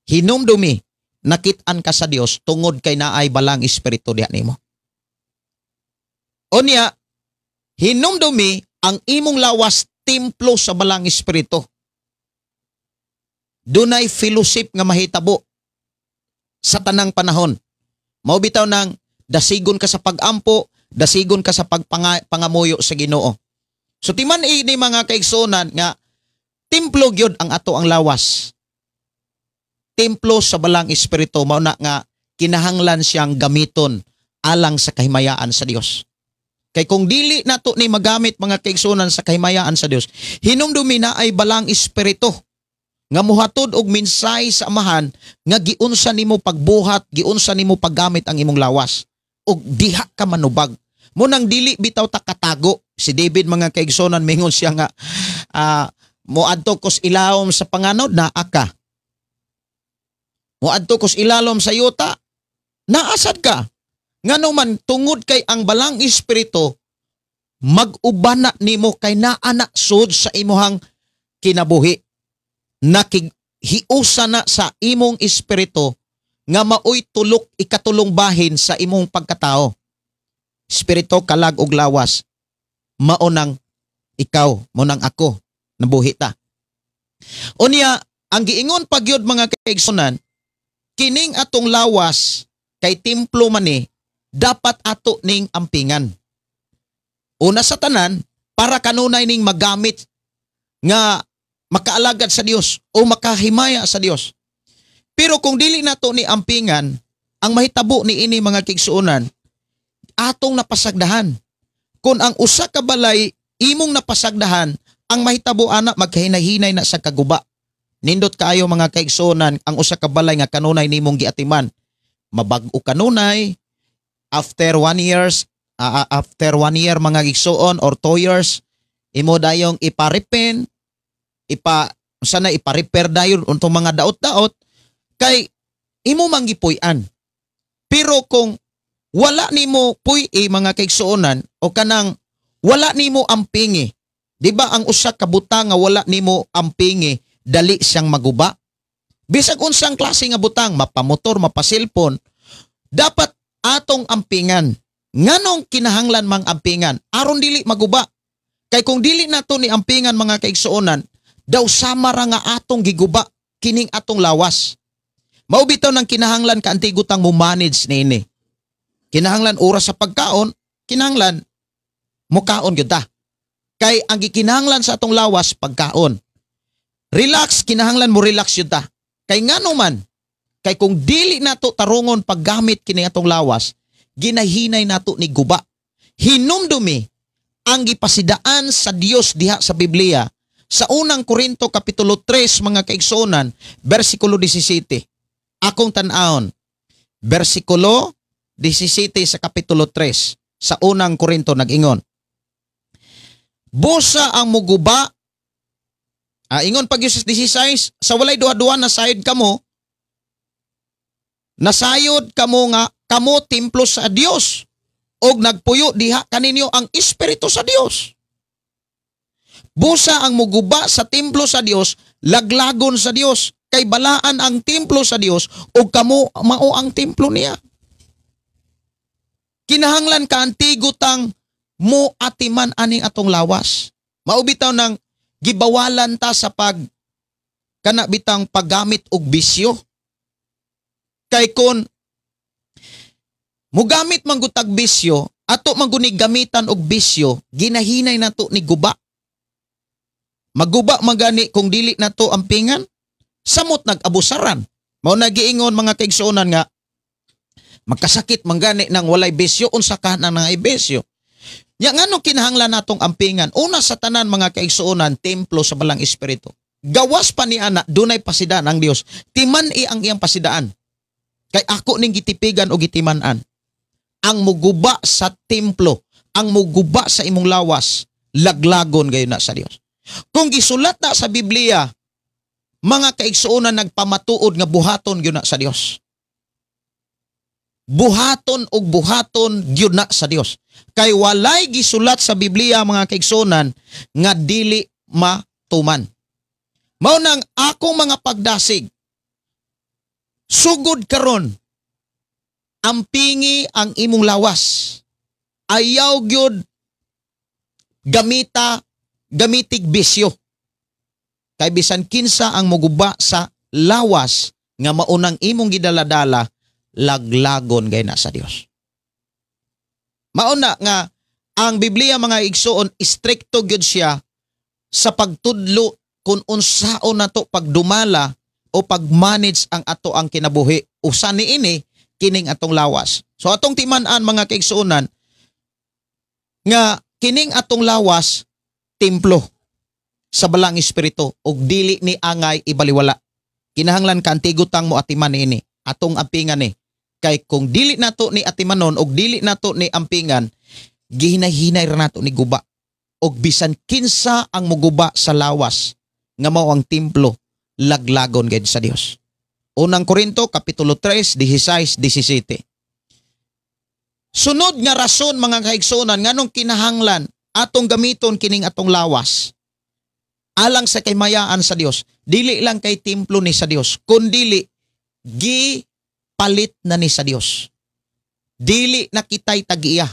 Hinumdumi, nakit-an ka sa Dios tungod kay naay balang espiritu diha nimo. Unya, hinumdumi ang imong lawas templo sa balang espiritu. Dunay fellowship nga mahitabo sa tanang panahon. Mao bitaw nang dasigon ka sa pagampo, dasigon ka sa pagpangamuyo sa Ginoo. So timan ini, mga kaigsunan, nga templo gyud ang ato ang lawas. Templo sa balang espiritu, mao na nga kinahanglan siyang gamiton alang sa kahimayaan sa Dios. Kay kung dili nato ni magamit, mga kaigsunan, sa kahimayaan sa Dios, hinumdumi na ay balang espiritu nga muhatod og mensahe sa Amahan nga giunsa nimo pagbuhat, giunsa nimo paggamit ang imong lawas. Og diha ka manubag. Mao nang dili bitaw ta katago. Si David, mga kaigsunan, mingon siya nga moadto kos ilawom sa panganod, naa ka. Moadto kos ilalom sa yuta, naasad ka. Ngano man, tungod kay ang balang espiritu mag-uban na nimo kay naa na sud sa imuhang kinabuhi. Nakighiusa na sa imong espiritu nga maoy tulok, ikatulong bahin sa imong pagkatao. Espiritu, kalag ug lawas. Mao nang ikaw, mao nang ako, nabuhi ta. Unya, ang giingon pa gyud, mga kaigsunan, kining atong lawas kay templo man ni, dapat ato ning ampingan. Una sa tanan, para kanunay ning magamit nga makaalagad sa Dios o makahimaya sa Dios. Pero kung dili nato ni ampingan, ang mahitabo ni ini, mga kaigsuonan, atong napasagdahan. Kung ang usa ka balay imong napasagdahan, ang mahitabo ana, magkahinay-hinay na sa kaguba. Nindot kaayo, mga kaigsuonan, ang usa ka balay nga kanunay nimong giatiman. Mabag-o kanunay after 1 years, after 1 year, mga igsuon, or 2 years, imo dayong iparipin, ipa sana ipa-repair dayon untong mga daot-daot kay imo mang gipuy-an. Pero kung wala nimo puy-i, mga kaigsuonan, o kanang wala nimo ampingi, di ba ang usa ka butang nga wala nimo ampingi, dali siyang maguba? Bisag unsang klase nga butang, mapamotor, mapa-cellphone, dapat atong ampingan. Nganong kinahanglan mang ampingan? Aron dili maguba. Kay kung dili nato ni ampingan, mga kaigsuonan, daw sama ra nga atong giguba kining atong lawas. Mao bitaw nang kinahanglan kaantigutang mo manage niini. Kinahanglan oras sa pagkaon, kinahanglan mukaon gyud ta. Kay ang gikinahanglan sa atong lawas, pagkaon. Relax, kinahanglan mo relax gyud ta. Kay ngano man, kay kung dili nato tarungon paggamit kini atong lawas, ginahinay nato ni guba. Hinumdumi ang gipasidaan sa Dios diha sa Biblia sa Unang Korinto kapitulo 3, mga kaigsuonan, bersikulo 17. Akong tan-awon. Bersikulo 17 sa kapitulo 3 sa Unang Korinto, nag-ingon. Busa ang muguba. Ingon pag sa 16, sa walay duha-duha nasayod kamo nga kamo templo sa Dios og nagpuyo diha kaninyo ang espiritu sa Dios. Busa ang muguba sa templo sa Dios, laglagon sa Dios, kay balaan ang templo sa Dios ug kamo mao ang templo niya. Kinahanglan ka antigutang mo atiman aning atong lawas. Mao bitaw nang gibawalan ta sa pag kana bitang paggamit og bisyo. Kay kon mugamit man gud tag bisyo, ato man gud ni gamitan og bisyo, ginahinay nato ni guba. Maguba man gani kung dili nato ampingan, samot nag-abusaran. Mao nagiingon, mga kaigsuonan, nga magkasakit man gani nang walay bisyo, unsa ka na nang bisyo. Nya ngano kinahanglan natong ampingan? Una sa tanan, mga kaigsuonan, templo sa balang espiritu. Gawas pa ni ana, dunay pasidaan ang Dios. Timan-i ang iyang pasidaan. Kay ako ning gitipigan o gitiman-an. Ang muguba sa templo, ang muguba sa imong lawas, laglagon gayon na sa Dios. Kung gisulat na sa Biblia, mga kaigsuonan, nagpamatuod nga buhaton gyud na sa Dios. Buhaton og buhaton gyud na sa Dios. Kay walay gisulat sa Biblia, mga kaigsuonan, nga dili matuman. Mao nang akong mga pagdasig, Sugod karon, ampingi ang imong lawas. Ayaw gyud gamitig bisyo. Kay bisan kinsa ang muguba sa lawas nga maunang imong gidaladala, laglagon gay na sa Dios. Mauna nga ang Biblia, mga igsuon, istrikto gyud siya sa pagtudlo kung unsaon nato pagdumala o pagmanage ang ato ang kinabuhi. Usa niini kining atong lawas. So atong timan-an, mga kaigsuonan, nga kining atong lawas templo sa Balaang Espiritu ug dili ni angay ibaliwala. Kinahanglan kaantigutang mo atiman niini, atong ampingan ni. Kay kung dili nato ni atimanon ug dili nato ni ampingan, gihinay-hinay ra nato ni guba. Og bisan kinsa ang muguba sa lawas nga mao ang templo, laglagon gid sa Dios. Unang Korinto kapitulo 3 16 17. Sunod nga rason, mga kaigsuonan, nganong kinahanglan atong gamiton kining atong lawas alang sa kaymayaan sa Dios. Dili lang kay templo ni sa Dios, kundili gi palit na ni sa Dios. Dili na kitay tag-iya.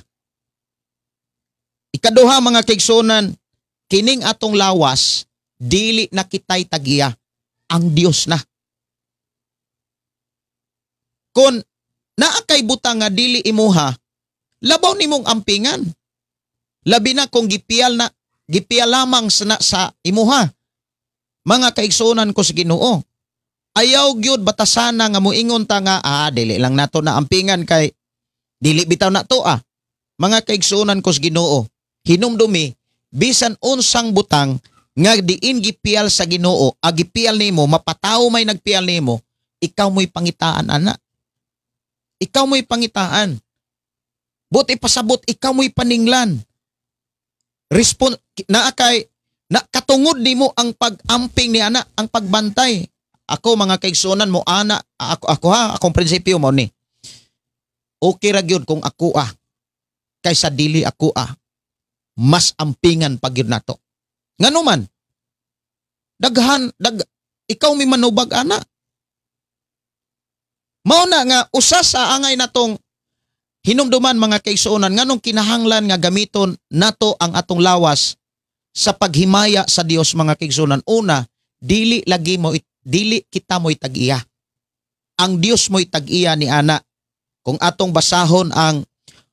Ikaduha, mga kaigsuonan, kining atong lawas dili na kitay tag-iya, ang Dios na. Kung naa kay butang nga dili imuha, labaw nimong ampingan. Labi na kung gipiyal na, gipiyal lamang sa imuha. Mga kaigsuonan ko sa Ginoo, ayaw gyud batasana nga moingon ta nga dili lang nato na ampingan kay dili bitaw na to ah. Mga kaigsuonan ko sa Ginoo, hinumdumi, bisan unsang butang nga diin gipiyal sa Ginoo, gipiyal nimo, mapatawo may nagpiyal nimo, ikaw mo'y pangitaan ana. Ikaw mo'y pangitaan. Buot ipasabot, ikaw mo'y paninglan. Respon naa kay na katungod nimo ang pag-amping ni ana, ang pagbantay. Ako, mga kaigsuonan mo ana, ako ha, akong prinsipyo mo ni. Okay ra gyud kung ako ah kaysa dili ako ah. Mas ampingan pag gyud nato. Ngano man? Daghan dag ikaw may manubag ana. Mao na nga usa sa angay natong hinumduman, mga kaigsuonan, nganong kinahanglan nga gamiton nato ang atong lawas sa paghimaya sa Dios, mga kaigsuonan. Una, dili lagi mo dili kita mo'y tag-iya. Ang Dios mo'y tag-iya ni ana. Kung atong basahon ang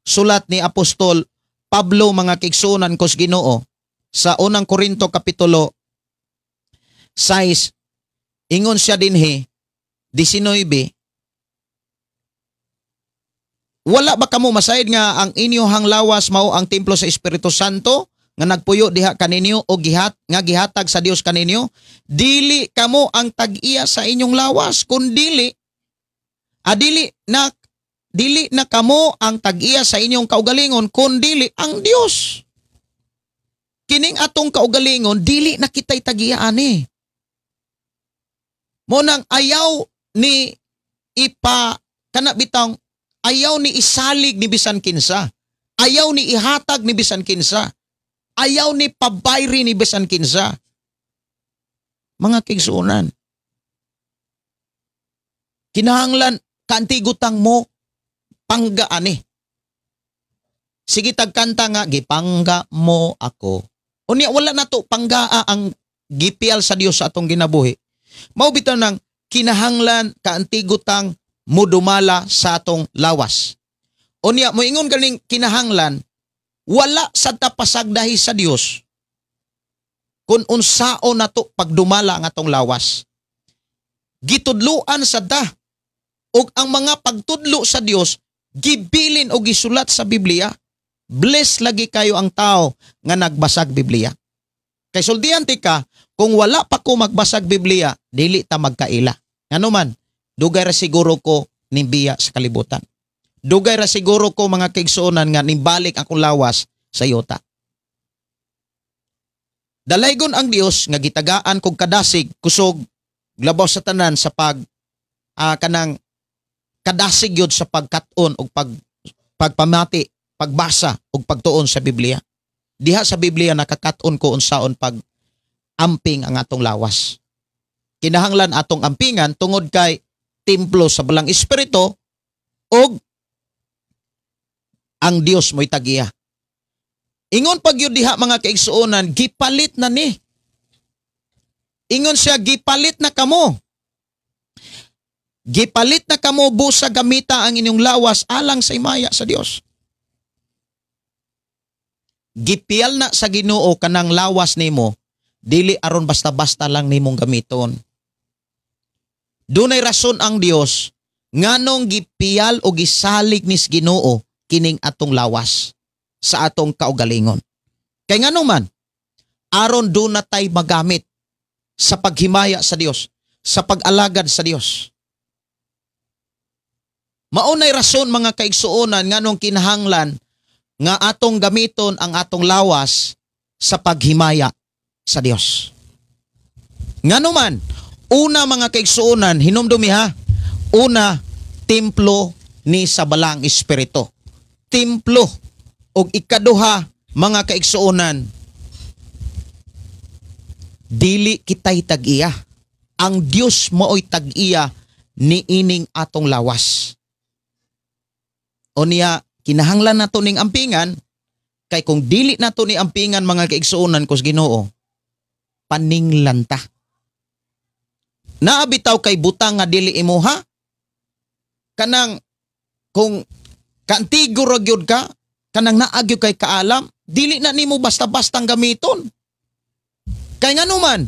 sulat ni Apostol Pablo, mga kaigsuonan ko sa Ginoo, sa Unang Korinto kapitulo 6, ingon siya dinhi 19, "Wala ba kamo masayod nga ang inyohang lawas mao ang templo sa Espiritu Santo nga nagpuyo diha kaninyo o gihat nga gihatag sa Dios kaninyo? Dili kamo ang tag-iya sa inyong lawas, kundili dili na kamo ang tag-iya sa inyong kaugalingon, kundili ang Dios." Kining atong kaugalingon, dili na kitay tag-iya ani. Mo nang ayaw ni ipa kana bitang ayaw ni isalig ni bisan kinsa. Ayaw ni ihatag ni bisan kinsa. Ayaw ni pabayri ni bisan kinsa. Mga kaigsuonan, kinahanglan kaantigutang mo pangga ani. Sige tagkanta nga "Gipangga mo ako." Unya wala na to panggaa ang gipiyal sa Dios sa atong ginabuhi. Mao bitaw nang kinahanglan kaantigutang mudumala sa atong lawas. Unya moingon ganing kinahanglan, wala sa tapasagdahi sa Dios kung unsaon nato pagdumala ang atong lawas. Gitudluan sa da ug ang mga pagtudlo sa Dios gibilin o gisulat sa Biblia. Bless lagi kayo ang tao nga nagbasag Biblia. Kay sultihan tika, kung wala pa ko magbasag Biblia, dili ta magkaila. Ngano man, dugay ra siguro ko nimbiya sa kalibutan. Dugay ra siguro ko, mga kaigsuonan, nga nimbalik akong lawas sa yuta. Dalaygon ang Dios nga gitagaan kog kadasig, kusog, labaw sa tanan sa pag kanang kadasig yun sa pagkat-on o pagpamati, pagbasa ug pagtuon sa Biblia. Diha sa Biblia nakakat-on ko unsaon pag amping ang atong lawas. Kinahanglan atong ampingan tungod kay Templo sa Balang Espiritu og ang Dios mo'y tag-iya. Ingon pag yun diha, mga kaigsuonan, gipalit na ni. Ingon siya, "Gipalit na kamo. Gipalit na kamo busa gamita ang inyong lawas alang sa himaya sa Dios." Gipiyal na sa Ginoo kanang lawas nimo, dili aron basta-basta lang nimong gamiton. Dunay rason ang Dios nganong gipiyal o gisalig nis Ginoo kining atong lawas sa atong kaugalingon. Kay ngano man, aron duna tay magamit sa paghimaya sa Dios, sa pag-alagad sa Dios. Maunay rason, mga kaigsuonan, nganong kinahanglan nga atong gamiton ang atong lawas sa paghimaya sa Dios. Ngano man, una, mga kaigsuonan, hinumdumi ha, una, templo ni sa Balang Espiritu. Templo. Og ikaduha, mga kaigsuonan, dili kitay tag-iya. Ang Dios maoy tag-iya ni ining atong lawas. O niya, kinahanglan nato ning ampingan kay kung dili nato ni ampingan, mga kaigsuonan kos Ginoo, paninglan ta. Naabitaw kay butang nga dili imuha, kanang kung kaantigo ra gyud ka, kanang naa gyud kay kaalam, dili na nimo basta-bastang gamiton. Kay ngano man,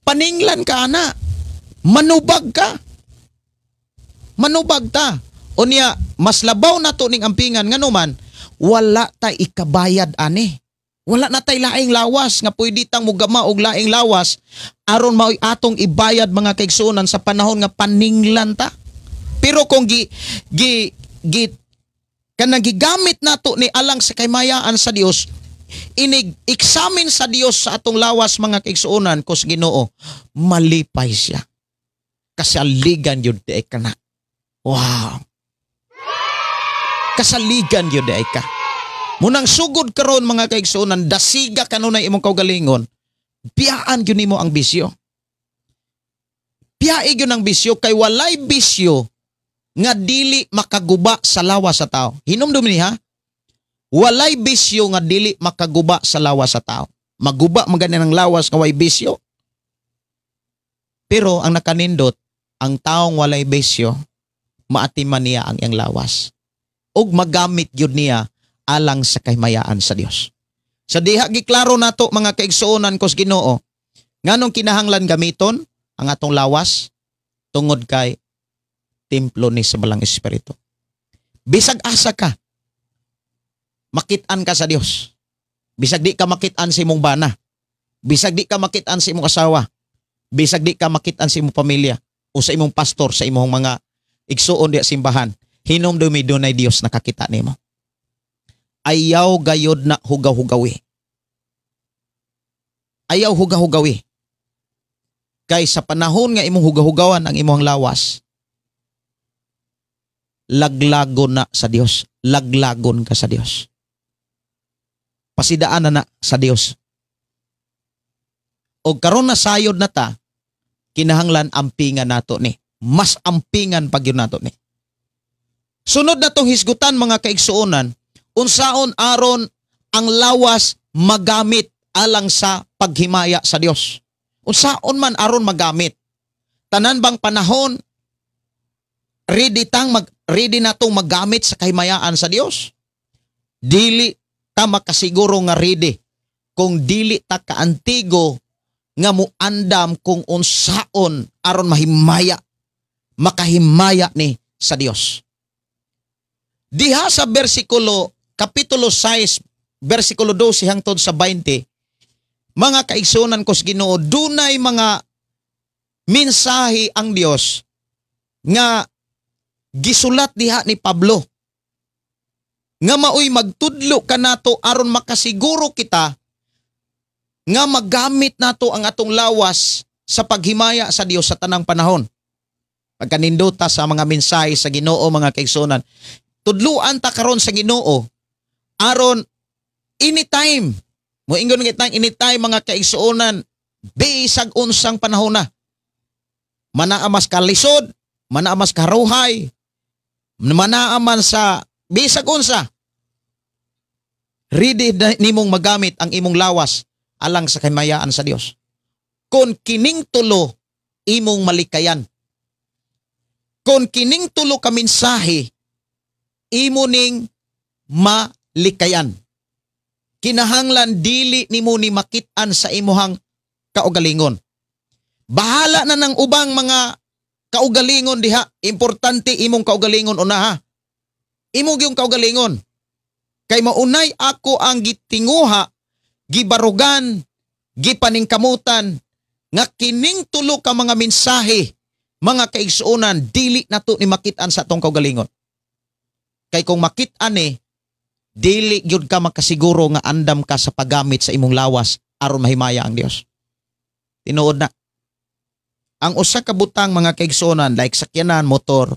paninglan ka ana, manubag ka. Manubag ta. O niya, mas labaw na to ning ampingan, ngano man, wala ta ikabayad ani. Wala na tay laing lawas nga pwede tang mugama og laing lawas aron maoy atong ibayad, mga kaigsuonan, sa panahon nga paninglan ta. Pero kung gi gi gi kanang gigamit nato ni alang sa kaymayaan sa Dios, inig examine sa Dios sa atong lawas, mga kaigsuonan kos Ginoo, malipay siya. Kasaligan yun di ka na. Wow. Kasaligan yun di ka. Munang sugod karon, mga kaigsuonan, dasiga kanunay imong kaugalingon, biyaan gyud nimo ang bisyo. Biyai gyud ang bisyo kay walay bisyo nga dili makaguba sa lawas sa tao. Hinumdum ni ha. Walay bisyo nga dili makaguba sa lawas sa tao. Maguba man gani ang lawas nga way bisyo. Pero ang nakanindot, ang taong walay bisyo, maatiman niya ang iyang lawas. Ug magamit gyud niya alang sa kahimayaan sa Dios. Sa diha giklaro nato, mga kaigsuonan kos Ginoo, nganong kinahanglan gamiton ang atong lawas? Tungod kay templo ni sa Balang Espiritu. Bisag asa ka, makit-an ka sa Dios. Bisag di ka makit-an sa imong bana. Bisag di ka makit-an sa imong asawa. Bisag di ka makit-an sa imong pamilya o sa imong pastor, sa imong mga igsuon diya simbahan. Hinumdumi, dunay Dios nakakita nimo. Ayaw gayod na hugaw-hugawi. Ayaw hugaw-hugawi. Kay sa panahon nga imong hugaw-hugawan ang imong lawas, laglagon na sa Dios. Laglagon ka sa Dios. Pasidaan na na sa Dios. O karon na sayod na ta, kinahanglan ampingan nato ni. Mas ampingan pag yun nato ni. Sunod na tong hisgutan, mga kaigsuonan, unsaon aron ang lawas magamit alang sa paghimaya sa Dios? Unsaon man aron magamit? Tanan bang panahon ready na tong magamit sa kahimayaan sa Dios? Dili ta makasiguro nga ready kung dili ta kaantigo nga muandam kung unsaon aron mahimaya, makahimaya ni sa Dios. Diha sa bersikulo, kapitulo 6, bersikulo 12 hangtod sa 20, mga kaigsunan ko sa Ginoo, dunay mga mensahe ang Dios nga gisulat diha ni Pablo nga maoy magtudlo kanato aron makasiguro kita nga magamit nato ang atong lawas sa paghimaya sa Dios sa tanang panahon. Pagkanindota sa mga mensahe sa Ginoo, mga kaigsunan, tudluan ta karon sa Ginoo aron anytime mo ingon kitang anytime, mga kaigsuonan, bisag unsang panahon na manaa mas kalisod. Manaa man sa karuhay, manaa man sa bisag unsa. Ready na nimong magamit ang imong lawas alang sa kahimayaan sa Dios. Kung kining tulo imong malikayan. Kung kining tulo ka mensahe imo ning malikayan. Kinahanglan dili nimo ni makit-an sa imuhang kaugalingon. Bahala na ng ubang mga kaugalingon diha. Importante imong kaugalingon una ha. Imo gyung kaugalingon. Kay maunay ako ang gitinguha, gibarugan, gipaningkamutan nga kining tulo ka mga mensahe, mga kaigsuonan, dili nato ni makit-an sa atong kaugalingon. Kay kung makit-an ni, dili gyud ka makasiguro nga andam ka sa paggamit sa imong lawas aron mahimaya ang Dios. Tinuod na. Ang usa ka butang, mga kaigsuonan, like sakyanan, motor,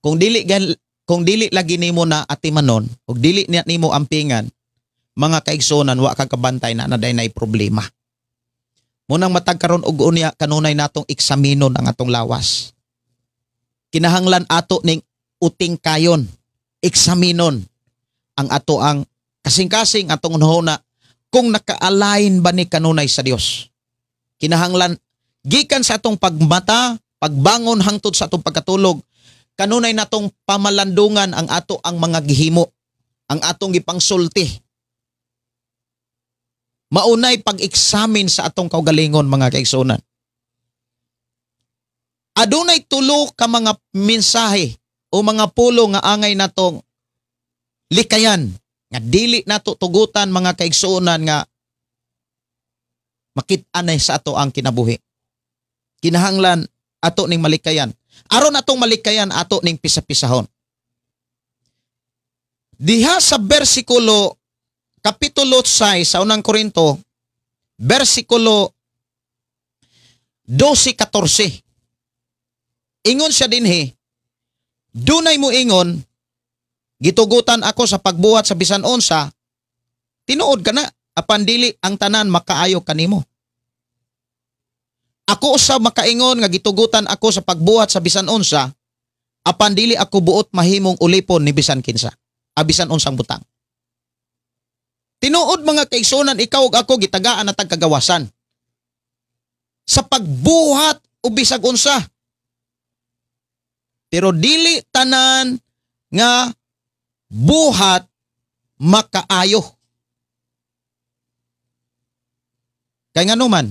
kung dili lagi nimo na atimanon ug dili niya nimo ampingan, mga kaigsuonan, wa ka kabantay na naday nay problema. Munang matag karon og unya, kanunay natong eksaminon ang atong lawas. Kinahanglan ato ning uting kayon, eksaminon ang ato ang kasing-kasing, atong hunahuna kung naka-align ba ni kanunay sa Dios. Kinahanglan gikan sa atong pagmata, pagbangon hangtod sa atong pagkatulog, kanunay natong pamalandungan ang ato ang mga gihimo, ang atong gipangsulti. Maunay pag-examine sa atong kaugalingon, mga kaigsuonan. Adunay tulo ka mga mensahe o mga pulo nga angay natong likayan nga dili nato tugutan, mga kaigsuonan, nga makit-anay sa ato ang kinabuhi. Kinahanglan ato ning malikayan. Aron atong malikayan, ato ning pisa-pisahon. Diha sa bersikulo, kapitulo 6 sa Unang Korinto, bersikulo 12-14. Ingon siya dinhi, "Dunay mo ingon, 'Gitugutan ako sa pagbuhat sa bisan unsa.' Tinuod kana, apan dili ang tanan makaayo kanimo. Ako usab makaingon nga gitugutan ako sa pagbuhat sa bisan unsa, apan dili ako buot mahimong ulipon ni bisan kinsa, abisan unsang butang." Tinuod, mga kaigsuonan, ikaw ug ako gitagaan na tag kagawasan sa pagbuhat o bisag unsa. Pero dili tanan nga buhat makaayo. Kay nganuman,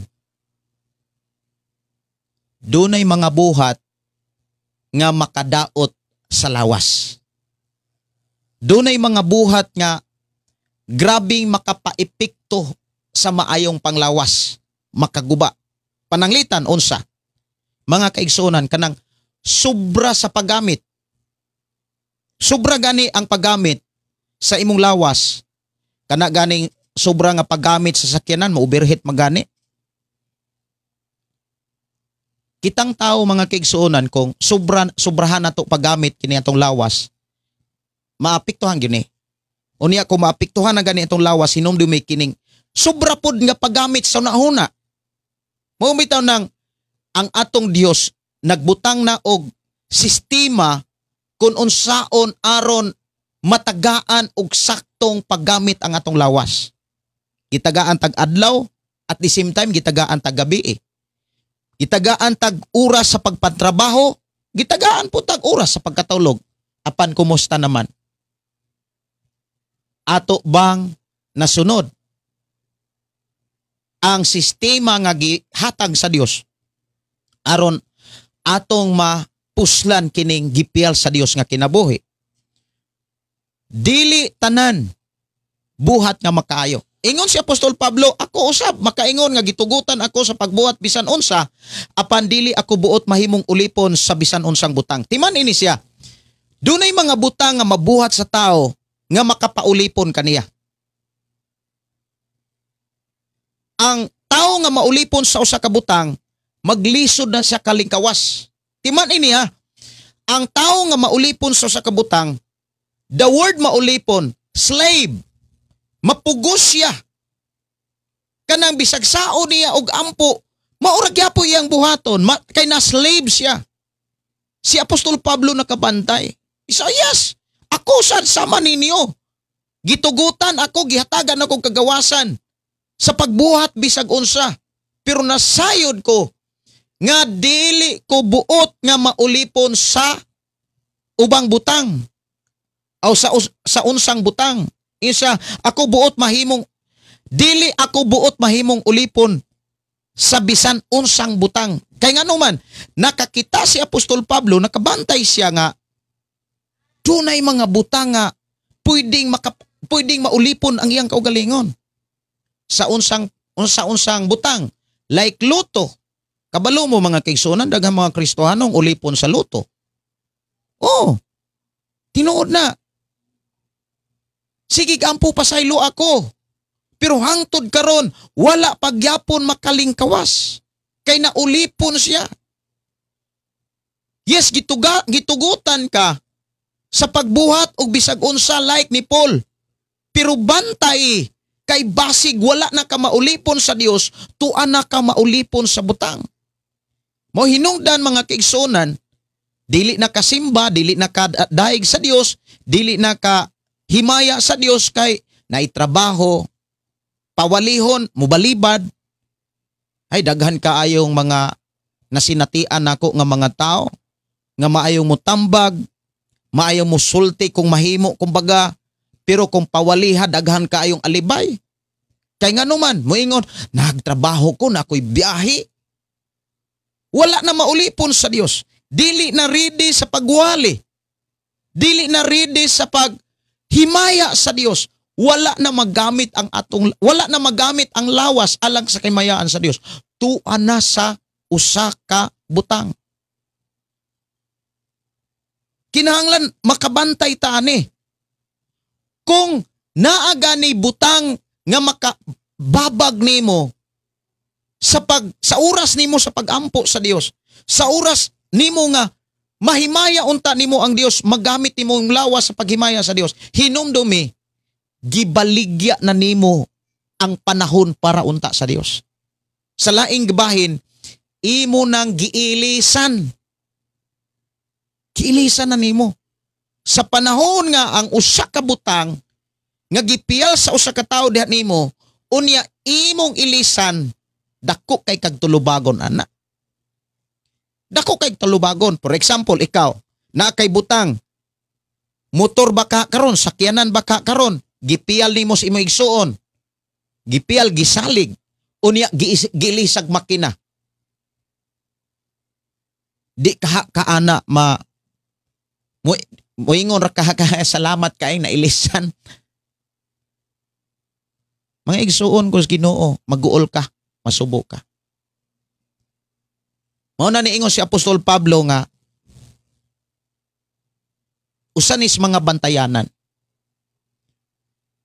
dunay mga buhat nga makadaot sa lawas. Dunay mga buhat nga grabing makapaepekto sa maayong panglawas, makaguba. Pananglitan unsa? Mga kaigsuonan, kanang sobra sa paggamit. Sobra gani ang paggamit sa imong lawas. Kana ganing sobra nga paggamit sa sakyanan, ma-overheat magani. Kitang tao, mga kaigsuonan, kung sobra sobrahan nato paggamit kini atong lawas, maapektuhan gyud ni. Unya kung maapektuhan na gani itong lawas, hinumdumi kining sobra pod nga paggamit sa hunahuna. Mao bitaw nang ang atong Dios nagbutang na og sistema kung unsaon aron matagaan og saktong paggamit ang atong lawas. Gitagaan tag adlaw, at the same time gitagaan tag gabi eh. Gitagaan tag oras sa pagpatrabaho, gitagaan po tag oras sa pagkatulog. Apan kumusta naman? Ato bang nasunod ang sistema nga gihatag sa Dios aron atong mapuslan kining gipiyal sa Dios nga kinabuhi? Dili tanan buhat nga makaayo. Ingon si Apostol Pablo, "Ako usab makaingon nga gitugutan ako sa pagbuhat bisan unsa, apan dili ako buot mahimong ulipon sa bisan unsang butang." Timan ini siya. Dunay mga butang nga mabuhat sa tao nga makapaulipon kaniya. Ang tao nga maulipon sa usa ka butang, maglisod na siya kalingkawas. Timan ini ha. Ang tao nga maulipon sa usa ka butang, the word maulipon, slave, mapugos siya. Kanang bisag sao niya og ampo, maura gyapon iyang buhaton, kay na slave siya. Si Apostol Pablo nakabantay. Isayas, ako sad sama ninyo. Gitugutan ako, gihatagan ako kagawasan sa pagbuhat bisag unsa. Pero nasayod ko nga dili ko buot nga maulipon sa ubang butang o sa unsang butang. Isa, ako buot mahimong dili ako buot mahimong ulipon sa bisan unsang butang. Kay ngano man, nakakita si Apostol Pablo, nakabantay siya nga dunay mga butang nga pwedeng maulipon ang iyang kaugalingon sa unsang butang, like luto. Kabalo mo mga kaigsuonan, daghang mga Kristohanong ulipon sa luto. Oh, tinuod na. Sige, ampo pasaylo ako. Pero hangtod karon wala pagyapon makalingkawas. Kay naulipon siya. Yes, gitugutan ka sa pagbuhat og bisag unsa like ni Paul. Pero bantay kay basig wala na ka maulipon sa Dios, tuan na ka maulipon sa butang. Mo hinungdan mga kaigsuonan, dili na kasimba, dili na ka daig sa Dios, dili na ka himaya sa Dios kay naitrabaho, pawalihon, mubalibad. Ay, daghan kaayong mga nasinatian nako nga mga tao nga maayong mutambag, maayong musulti kung mahimo kumbaga, pero kung pawaliha daghan kaayong alibay. Kay ngano man, moingon, nagtrabaho ko na ako'y biyahe. Wala na maulipon sa Dios. Dili na ready sa pagwali. Dili na ready sa paghimaya sa Dios. Wala na magamit ang atong, wala na magamit ang lawas alang sa kimayaan sa Dios. Tuan na sa usa ka butang. Kinahanglan makabantay ta ani. Kung naa gani butang nga makababag nimo sa oras nimo sa pagampo sa Dios, sa oras nimo nga mahimaya unta nimo ang Dios, magamit nimo ang lawas sa paghimaya sa Dios, hinumdumi gibaligya na nimo ang panahon para unta sa Dios. Sa laing gibahin, imo nang giilisan. Giilisan na nimo. Sa panahon nga ang usa ka butang nga gipiyal sa usa ka tawo diha nimo, unya imong ilisan, dako kay kag tulubagon ana. Dako kay tulubagon. For example, ikaw, naa kay butang, motor ba ka karon, sakyanan ba ka karon, gipiyal nimo sa imong igsuon, gipiyal, gisalig, unya gilisag makina. Di ka kaana ma moingon ra ka salamat kay nailisan. Mga igsuon ko sa Ginoo, maguol ka, masubo ka. Mao na niingon si Apostol Pablo nga usa nis mga bantayanan.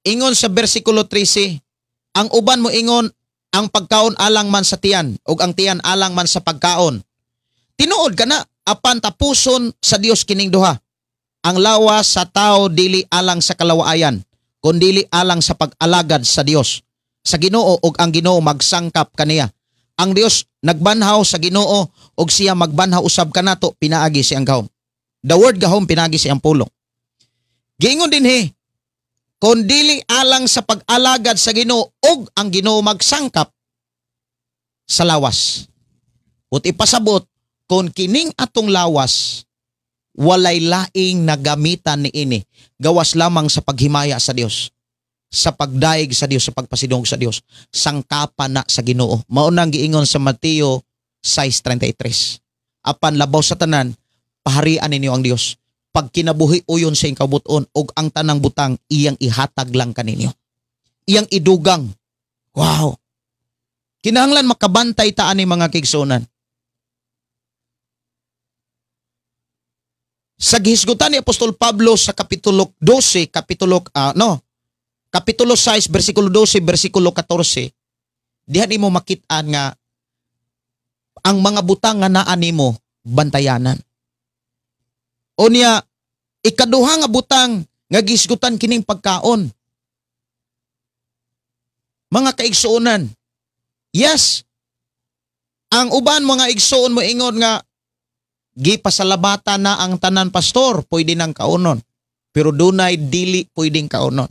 Ingon sa bersikulo 13, ang uban mo ingon, ang pagkaon alang man sa tiyan, ug ang tiyan alang man sa pagkaon. Tinuod ka na, apan tapuson sa Dios kining duha. Ang lawas sa tao dili alang sa kalawaayan, kundili alang sa pag-alagad sa Dios. Sa Ginoo ug ang Ginoo magsangkap kaniya. Ang Dios nagbanhaw sa Ginoo ug siya magbanhaw usab kanato pinaagi siyang gahom. The word gahom pinaagi siyang pulong. Giingon dinhi, kun dili alang sa pag-alagad sa Ginoo ug ang Ginoo magsangkap sa lawas. Ut ipasabot kon kining atong lawas walay laing nagamitan niini, gawas lamang sa paghimaya sa Dios, sa pagdaig sa Dios, sa pagpasidong sa Dios, sangkapan na sa Ginoo. Mao nang giingon sa Mateo 6:33. Apan labaw sa tanan, paharian ninyo ang Dios. Pag kinabuhi uyon sa iyang kabuton og ang tanang butang iyang ihatag lang kaninyo. Iyang idugang. Wow. Kinahanglan makabantay ta ani mga kaigsuonan. Sa gihisgutan ni Apostol Pablo sa kapitulo 12, kapitulo kapitulo 6 bersikulo 12 bersikulo 14, diha nimo makit-an nga ang mga butang nga naa nimo bantayanan. Unya, ikaduha nga butang nga gihisgutan kining pagkaon. Mga kaigsuonan, yes, ang uban mga igsuon mo ingon nga Gipasalamatan na ang tanan, pastor, pwede nang kaunon. Pero dunay dili pwedeng kaunon.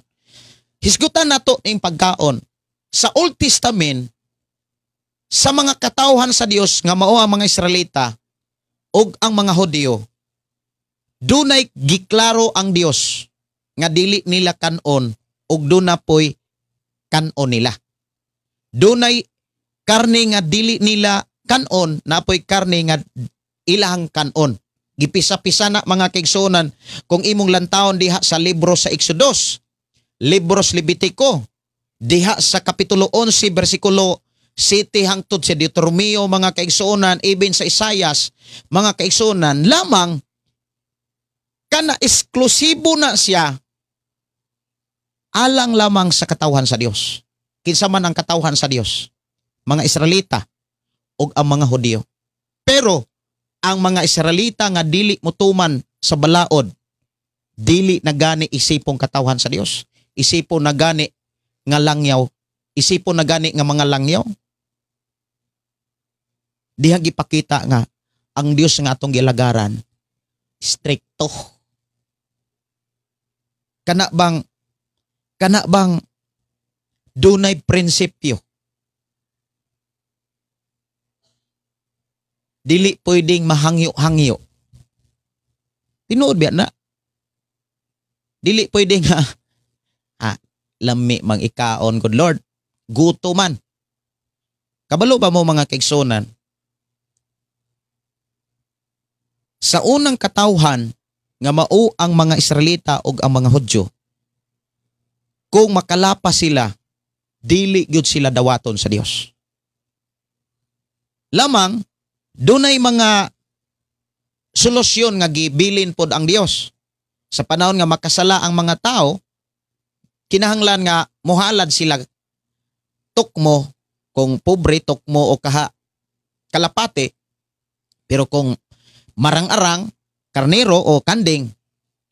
Hisgutan nato ning pagkaon. Sa Old Testament, sa mga katawhan sa Dios nga mao ang mga Israelita ug ang mga Hudiyo, dunay giklaro ang Dios nga dili nila kanon ug duna poy kanon nila. Dunay karne nga dili nila kanon, napoy karne nga ilahang kanon. Gipisa-pisa na, mga kaigsuonan, kung imong lantawon diha sa libro sa Exodus, libros Levitico, diha sa kapitulo 11 bersikulo 7 hangtod sa Deuteronomio, mga kaigsuonan, even sa Isayas, mga kaigsuonan, lamang kana eksklusibo na siya alang lamang sa katawhan sa Dios. Kinsa man ang katawhan sa Dios? Mga Israelita ug ang mga Hudiyo. Pero ang mga Israelita nga dili motuman sa balaod, dili na gani isipong katawhan sa Dios. Isipon na gani nga langyaw, isipon na gani nga mga langyaw. Diha gipakita nga ang Dios nga atong gilagaran strikto. Kana bang dunay prinsipyo? Dili pwedeng mahangyo-hangyo. Tinuod biya na? Dili pwedeng nga lami mang ikaon, good Lord. Guto man. Kabalo ba mo, mga kaigsunan? Sa unang katawhan nga mao ang mga Israelita ug ang mga Hudyo, kung makalapa sila, dili gyud sila dawaton sa Dios. Lamang dunay mga solusyon nga gibilin pod ang Dios. Sa panahon nga makasala ang mga tao, kinahanglan nga mohalad sila tukmo, kung pobre tukmo o kaha kalapate, pero kung marang-arang, karnero o kanding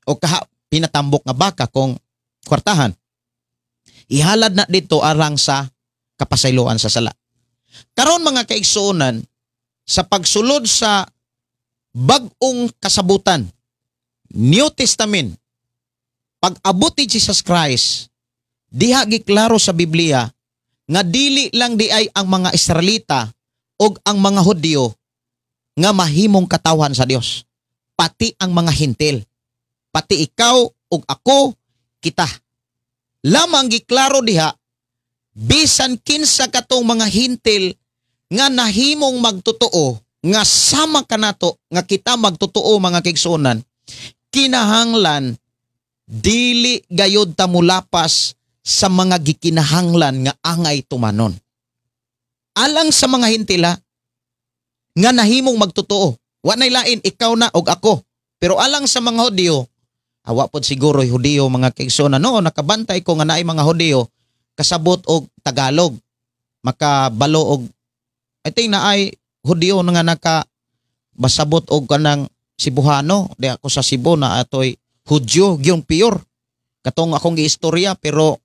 o kaha pinatambok nga baka kung kwartahan. Ihalad na dito arang sa kapasayloan sa sala. Karon, mga kaigsuonan, sa pagsulod sa bag-ong kasabutan, New Testament, pag-abot ni Jesus Christ, diha giklaro sa Biblia nga dili lang di ay ang mga Israelita o ang mga Hudyo nga mahimong katawhan sa Dios. Pati ang mga Hintil. Pati ikaw ug ako, kita. Lamang giklaro diha, bisan kinsa katong mga Hintil nga nahimong magtotoo, nga sama kanato nga kita magtotoo, mga kaigsuonan, kinahanglan dili gayod ta mulapas sa mga gikinahanglan nga angay tumanon. Alang sa mga Hintila nga nahimong magtotoo, wa nay lain, ikaw na og ako. Pero alang sa mga Hudiyo, awa pod siguro Hudiyo, mga kaigsuonan, no, nakabantay ko nga naay mga Hudiyo kasabot og Tagalog, makabalo og, I think naay Hudiyo nga naka basabot og kanang Cebuano, di ako sa Cebu na atoy Hudyo gyung pure. Katong akong giistorya, pero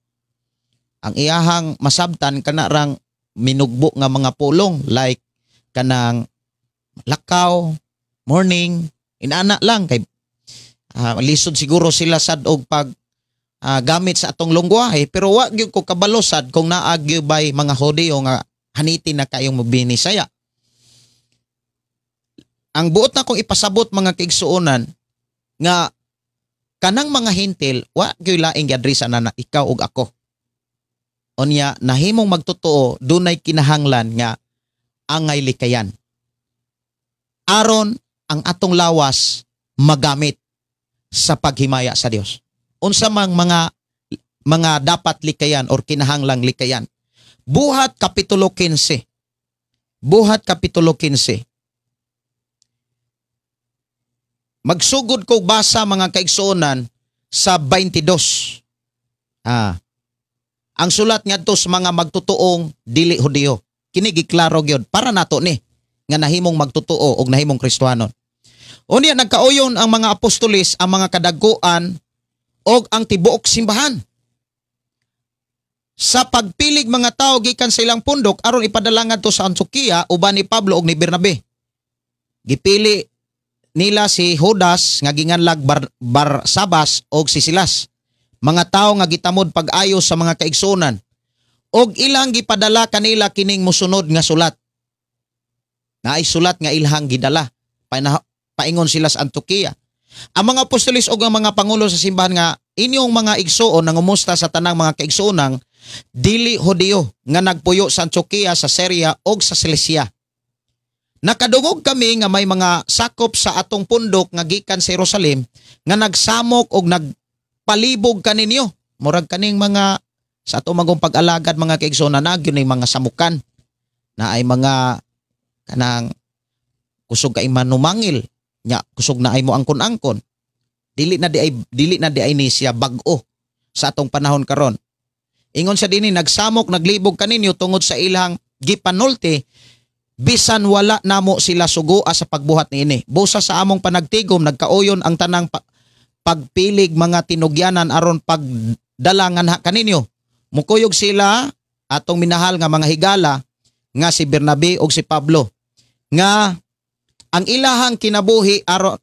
ang iyahang masabtan kana rang minugbo nga mga pulong like kanang lakaw, morning, inana lang kay lisod siguro sila sad og pag gamit sa atong lengguwahe, pero wa gyud ko kabalo sad kung naa gyud bay mga Hudiyo nga haniti na kayong mobinisaya. Ang buot na kong ipasabot, mga kaigsuonan, nga kanang mga Hintil wa gyud laing giadresa na, na ikaw ug ako. Unya nahimong magtotoo, dunay kinahanglan nga angay likayan. Aron ang atong lawas magamit sa paghimaya sa Dios. Unsa mang mga dapat likayan or kinahanglang likayan? Buhat Kapitulo 15. Buhat Kapitulo 15. Magsugod ko basa, mga kaigsuonan, sa 22. Ang sulat ngadto sa mga magtutuong dili Hudiyo. Kini giklaro gyud para nato ni nga nahimong magtotoo og nahimong Kristohanon. Unya nagkauyon ang mga apostolis, ang mga kadaguan og ang tibuok simbahan sa pagpilig mga tao gikan sa ilang pundok aron ipadala ngadto sa Antioquia uban ni Pablo og ni Bernabe. Gipili nila si Judas nga ginganlag Barsabas og si Silas, mga tawo nga gitamod pag-ayo sa mga kaigsuonan, og ilang gipadala kanila kining mosunod nga sulat. Naay sulat nga ilhang gidala. Paingon sila sa Antioquia. Ang mga apostoles og ang mga pangulo sa simbahan nga inyong mga igsuon nangumusta sa tanang mga kaigsuonang dili Hudiyo nga nagpuyo sa Antioquia, sa Syria og sa Cilicia. Nakadungog kami nga may mga sakop sa atong pundok nga gikan sa Jerusalem nga nagsamok og nagpalibog kaninyo. Murag kaning mga sa atong magong pag-alagad, mga kaigsuonan, na gyud mga samukan na ay mga kanang kusog kay manumangil nya, kusog na ay mo angkon-angkon. Dili na di ay ni siya bag-o sa atong panahon karon. Ingon sa dinhi, nagsamok, naglibog kaninyo tungod sa ilang gipanulti bisan wala namo sila sugoa sa pagbuhat niini. Busa sa among panagtigom, nagkauyon ang tanang pagpilig mga tinugyanan aron pagdala nganha kaninyo. Mukuyog sila atong minahal nga mga higala nga si Bernabe ug si Pablo nga ang ilahang kinabuhi aron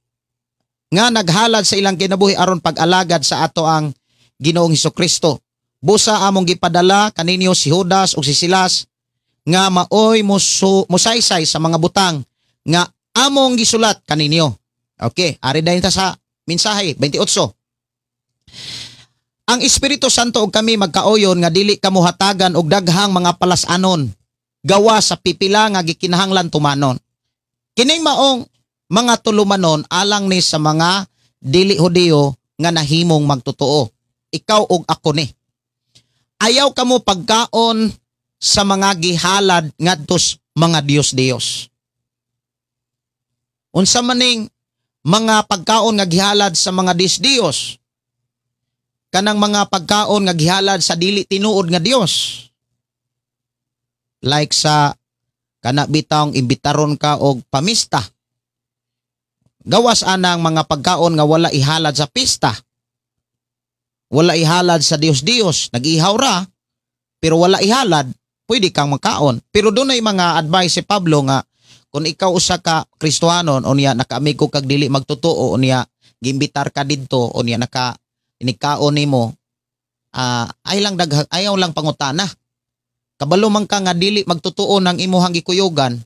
nga naghalad sa ilang kinabuhi aron pag-alagad sa ato ang Ginoong Hesukristo. Busa among gipadala kaninyo si Judas ug si Silas nga maoy musaysay sa mga butang nga among gisulat kaninyo. Okay, ari dayon ta sa mensahe 28. Ang Espiritu Santo ug kami magkaoyon nga dili kamo hatagan og daghang mga palas-anon gawa sa pipila nga gikinahanglan tumanon. Kining maong mga tulumanon alang ni sa mga dili Hudiyo nga nahimong magtotoo. Ikaw ug ako ni. Ayaw kamo pagkaon sa mga gihalad ngadto sa mga Diyos-Diyos. Unsa maning mga pagkaon nga gihalad sa mga Diyos-Diyos? Kanang mga pagkaon nga gihalad sa dili tinuod nga Dios. Like sa kana bitawng imbitaron ka og pamista. Gawas anang mga pagkaon nga wala ihalad sa pista. Wala ihalad sa Diyos-Diyos, nag-ihaw ra, pero wala ihalad, pwede kang makaon. Pero dunay mga advice si Pablo nga kung ikaw usa ka Kristohanon, unya nakaamigo kag dili magtotoo, unya giimbitar ka didto, unya naka inigkaon nimo, ay lang daghang ayaw lang pangutana. Kabalo man ka nga dili magtotoo ng imuhang gikuyugan,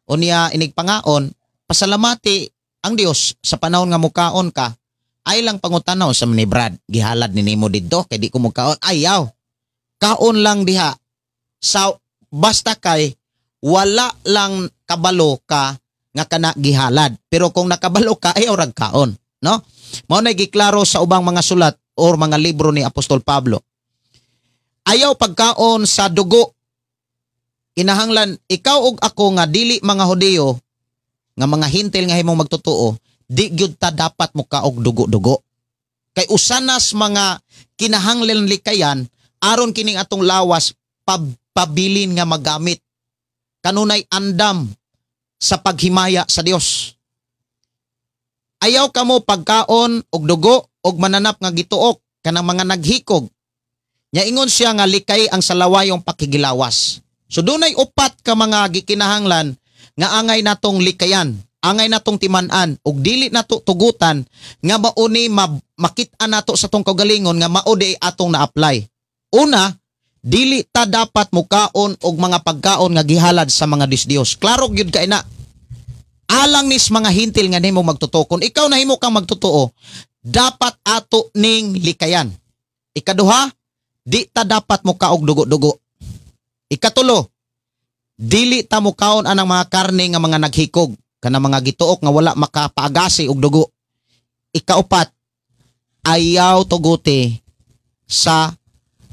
unya inigpangaon, pasalamati ang Dios sa panahon nga mukaon ka. Ay lang pangutana sa ni Brad, gihalad ni nimo didto kay di ko mukaon. Ayaw. Kaon lang diha. Sa basta kay wala lang kabalo ka nga kana gihalad. Pero kung nakabalo ka, ayaw rag kaon, no? Mao na giklaro sa ubang mga sulat or mga libro ni Apostol Pablo. Ayaw pagkaon sa dugo. Kinahanglan ikaw ug ako nga dili mga Hudiyo, nga mga Hentil nga himong magtotoo, di gyud ta dapat mukaog dugo-dugo. Kay usanas mga kinahanglan likayan aron kining atong lawas pabilin nga magamit kanunay andam sa paghimaya sa Dios. Ayaw kamo pagkaon og dugo og mananap nga gituok, kanang mga naghikog. Nya ingon siya nga likay ang salawayong pakigilawas. So dunay upat ka mga gikinahanglan nga angay natong likayan, angay natong timan-an ug dili nato tugutan nga mauni makit-an nato sa tong kaugalingon nga mao di atong na-apply. Una, dili ta dapat mukaon og mga pagkaon nga gihalad sa mga Diyos. Klaro gyud kay na. Alang nis mga Hentil nga nahimo magtotoo. Kung ikaw nahimo kang magtotoo, dapat ato ning likayan. Ikaduha, di ta dapat mukaog dugo-dugo. Ikatulo, dili ta mukaon anang mga karne nga mga naghikog, kanang mga gituok nga wala makapaagasi og dugo. Ikaupat, ayaw tuguti sa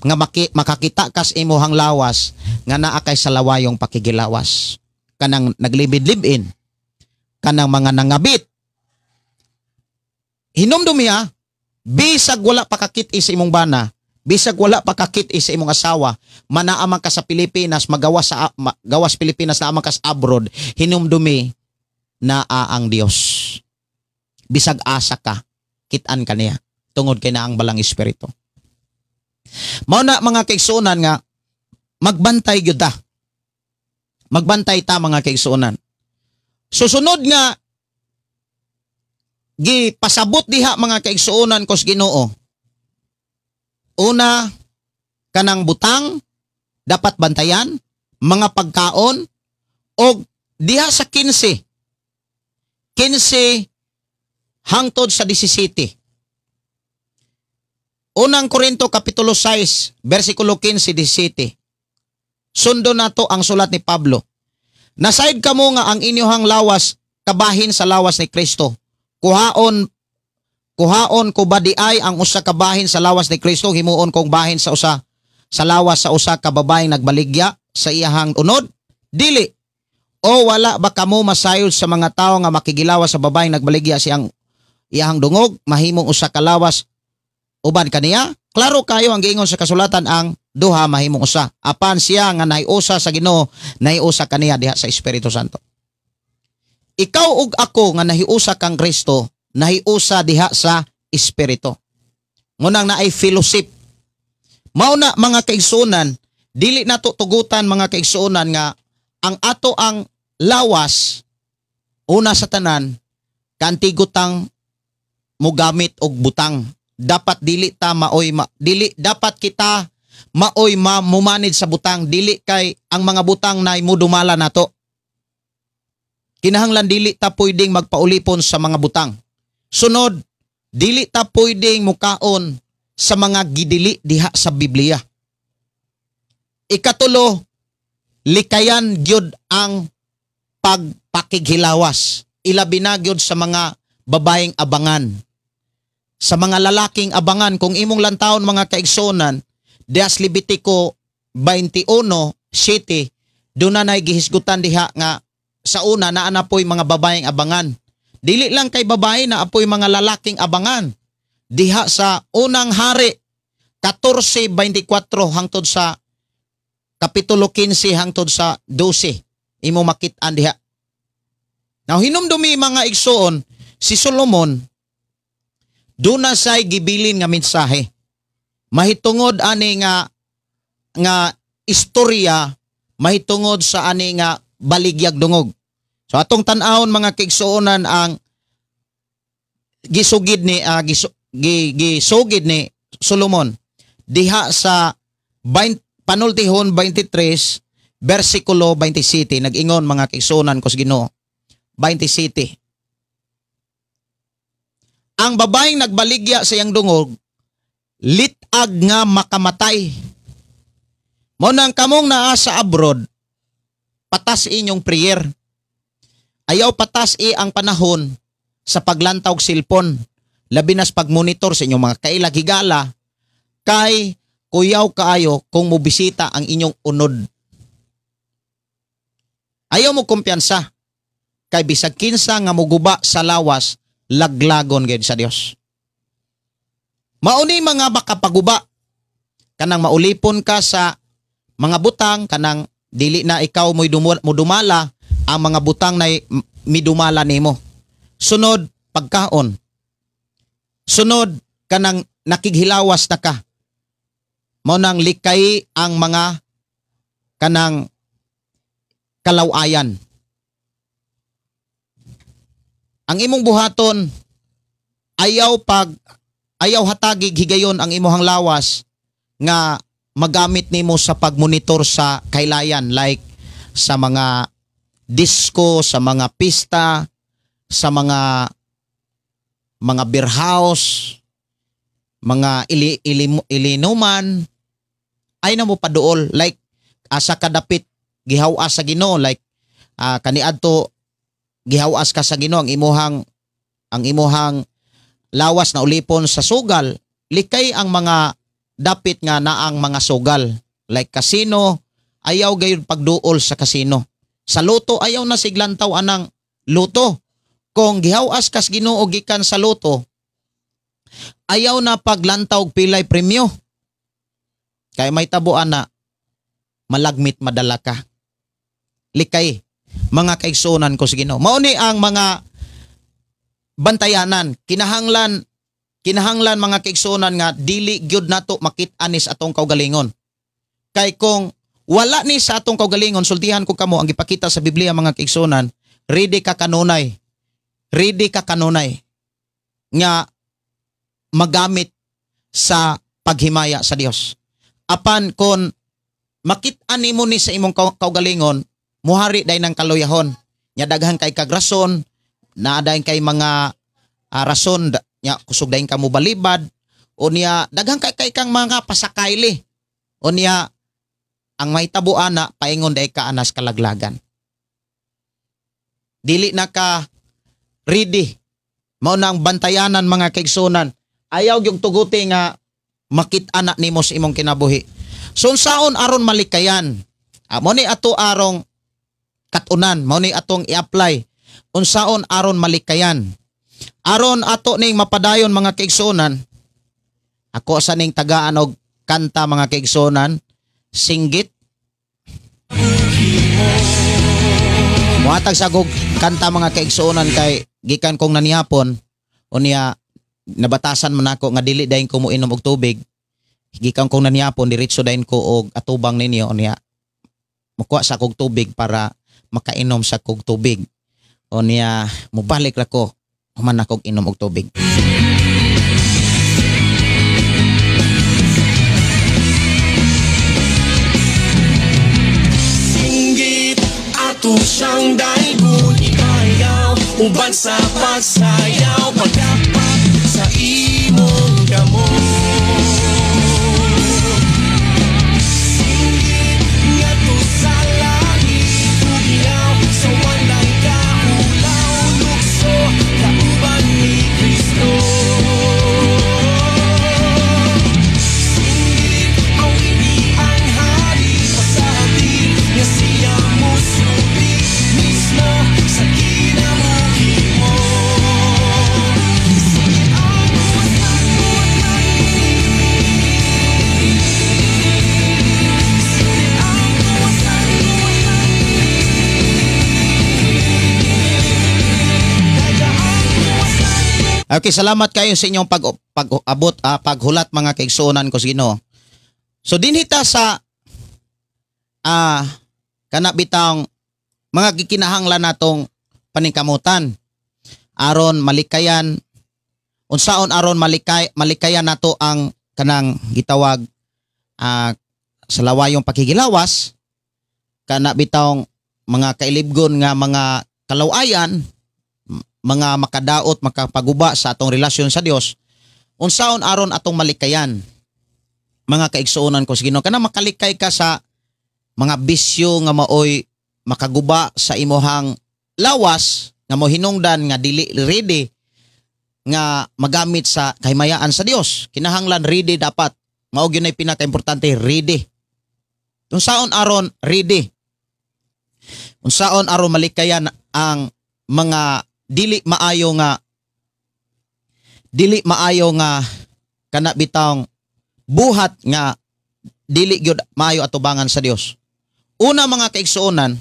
nga makakita kas imuhang lawas nga naa kay sa lawayong pakigilawas. Kanang naglibid-libin, kanang mga nangabit. Hinumdumi ha, bisag wala pa kakit sa imong bana, bisag wala pa kakit sa imong asawa, manaaman ka sa Pilipinas, magawas sa gawas Pilipinas, naaman ka sa abroad, hinumdumi naa ang Dios. Bisag asa ka, kit-an ka niya tungod kay naa ang balang espiritu. Mao na, mga kaigsuonan, nga magbantay gyud ta. Magbantay ta, mga kaigsuonan. Susunod nga Gipasabot diha, mga kaigsuonan ko sa Ginoo. Una, kanang butang dapat bantayan, mga pagkaon og diha sa 15. 15 hangtod sa 17. Unang Korinto kapitulo 6 versikulo 15, 17. Sundo nato ang sulat ni Pablo. Nasayod kamo nga ang inyohang lawas kabahin sa lawas ni Kristo? Kuhaon kuhaon ko ba diay ang usa ka bahin sa lawas ni Kristo, himuon kong bahin sa usa sa lawas sa usa ka babaeng nagbaligya sa iyahang unod? Dili. O wala ba kamo masayod sa mga tawo nga makigilawas sa babaeng nagbaligya siyang iyahang dungog mahimong usa ka lawas uban kaniya? Klaro kayo ang giingon sa kasulatan, ang duha mahimong usa. Apan siya nga nahiusa sa Ginoo, nahiusa kaniya diha sa Espiritu Santo. Ikaw ug ako nga nahiusa kang Kristo, nahiusa diha sa Espiritu. Ngunang naay fellowship. Mao na, mga kaigsuonan, dili nato tugutan, mga kaigsuonan, nga ang ato ang lawas, una sa tanan, kantigutang mogamit og butang. Dapat dili ta maoy ma, dili dapat kita maoy ma mumanid sa butang, dili kay ang mga butang na mudumala nato. Kinahanglan dili ta pwedeng magpaulipon sa mga butang. Sunod, dili ta pwedeng mukaon sa mga gidili diha sa Biblia. Ikatulo, likayan gyud ang pagpakighilawas. Ilabi na gyud sa mga babaeng abangan. Sa mga lalaking abangan, kung imong lantawon, mga kaigsuonan, diha sa Levitico 21:7, doon na na'y gihisgutan diha nga sa una naa na po'y mga babaeng abangan. Dili lang kay babae, naa po'y mga lalaking abangan. Diha sa Unang Hari 14:24 hangtod sa kapitulo 15 hangtod sa 12, imo makit-an diha. Now hinumdumi, mga igsuon, si Solomon duna say gibilin nga mensahe. Mahitungod ani nga nga istorya, mahitungod sa ani nga baligyag dungog. So atong tan-awon, mga kaigsuonan, ang gisugid ni gisugid ni Solomon diha sa 20, Panultihon 23 versikulo 27. Nag-ingon, mga kaigsuonan ko sa Ginoo, 27: Ang babaeng nagbaligya sa iyang dungog litag nga makamatay. Mao nang kamong naa sa abroad, patas inyong prayer. Ayaw patas i ang panahon sa paglantaw og cellphone, labi nas pagmonitor sa inyong mga kailag higala, kay kuyaw kaayo kung mobisita ang inyong unod. Ayaw mo kumpiyansa kay bisag kinsa nga moguba sa lawas, laglagon gayud sa Dios. Mauni mga makapaguba, kanang maulipon ka sa mga butang, kanang dili na ikaw mo'y mudumala, ang mga butang na midumala nimo. Sunod, pagkaon. Sunod, kanang nakighilawas na ka. Mao nang likay ang mga kanang kalawayan. Ang imong buhaton, ayaw hatagig higayon ang imuhang lawas nga magamit nimo sa pagmonitor sa kailayan, like sa mga disco, sa mga pista, sa mga beer house, mga ilinuman, ay na mo paduol. Like asa kadapit gihawas sa Ginoo, like kaniadto gihawas ka sa Ginoo, ang imuhang lawas na ulipon sa sugal, likay ang mga dapit nga naang mga sugal like casino. Ayaw gayud pagduol sa casino. Sa lotto, ayaw na siglantaw anang lotto. Kung gihawas kas Ginoo gikan sa lotto, ayaw na paglantaw og pilay premyo kay may tabuan na malagmit madala ka. Likay, mga kaigsuonan ko sa Ginoo. Mao ni ang mga bantayanan. Kinahanglan kinahanglan, mga kaigsuonan, nga dili gyud nato makit-an ni sa atong kaugalingon. Kay kung wala ni sa atong kaugalingon, sultihan ko kamo ang gipakita sa Biblia, mga kaigsuonan, ready ka kanunay. Ready ka kanunay. nga magamit sa paghimaya sa Dios. Apan kon makit-an nimo ni sa imong kaugalingon, muhari day ng kaluyahon. Nya daghan kay kag rason, naa dayon kay mga rason nya kusog dayon ka mo balibad, o niya daghan kay kang mga pasakayli. O niya ang mahitabo ana paingon day ka anas kalaglagan. Dili na ka ready. Mao na ang bantayanan mga kaigsunan. Ayaw gyud tuguti nga makit-an na nimo sa imong kinabuhi. So unsaon aron malikayan? Mao ni ato arong katunan, mao ni atong i-apply. Unsaon aron malikayan? Aron ato ning mapadayon mga kaigsunan. Ako sa ning tagaan og kanta mga kaigsunan, singgit. Muhatag sa akong kanta mga kaigsuonan kay gikan kong nanihapon unya nabatasan man ako nga dili dayon ko moinom og tubig. Gikan kong nanihapon diretso dayon ko og atubang ninyo unya mukuha sa akong tubig para makainom sa akong tubig. Unya mobalik ra ko human akong inom og tubig. Siyang daigon ibayaw uban sa pagsayaw pagdapat sa imong kamot. Singgit ngadto sa langit ugiyaw sa walay kaulaw lukso kauban ni Kristo. Singgit awiti ang hari pasabi nga siya musulti mismo sa kinabuhi mo. Singit ang buwas ng Singit ang buwas ng Okay, salamat kayo sa inyong pag-abot, paghulat mga kaigsuonan ko sa Ginoo. So dinhita sa kana bitang mga gikinahanglan natong paningkamutan aron malikayan, unsaon aron malikayan nato ang kanang gitawag sa lawayong pakigilawas, kana bitang mga kailibgon nga mga kalawayan, mga makadaot, makapaguba sa atong relasyon sa Dios. Unsaon aron atong malikayan mga kaigsuonan ko sa Ginoo, kana makalikay ka sa mga bisyo nga maoy makaguba sa imuhang lawas nga mohinungdan nga dili ready nga magamit sa kahimayaan sa Dios. Kinahanglan ready dapat. Mao gyud nay pinakaimportante, ready. Unsaon aron ready? Unsaon aron malikayan ang mga dili maayo nga kana bitawng buhat nga dili gyud maayo atubangan sa Dios? Una mga kaigsuonan,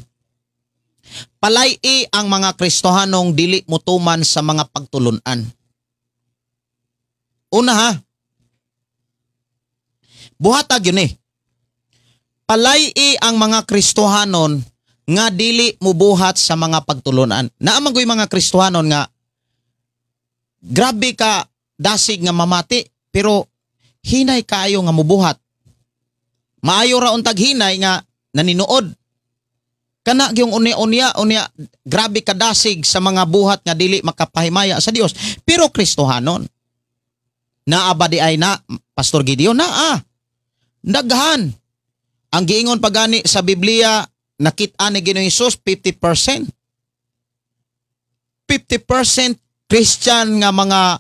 palay-i ang mga Kristohanong dili mutuman sa mga pagtulunan. Una ha, buhatag yun eh. Palay-i ang mga Kristohanon nga dili mubuhat sa mga pagtulunan. Naa man goy mga Kristohanon nga grabe ka dasig nga mamati pero hinay kaayo nga mubuhat. Maayo ra untag hinay nga naninuod. Kana gyung unya-unya, unya grabe kadasig sa mga buhat nga dili makapahimaya sa Dios pero Kristohanon. Naa ba di ay na Pastor Gideon? Naa. Daghan. Ang giingon pagani sa Biblia, nakit-an ni Ginoong Hesus 50%. 50% Christian nga mga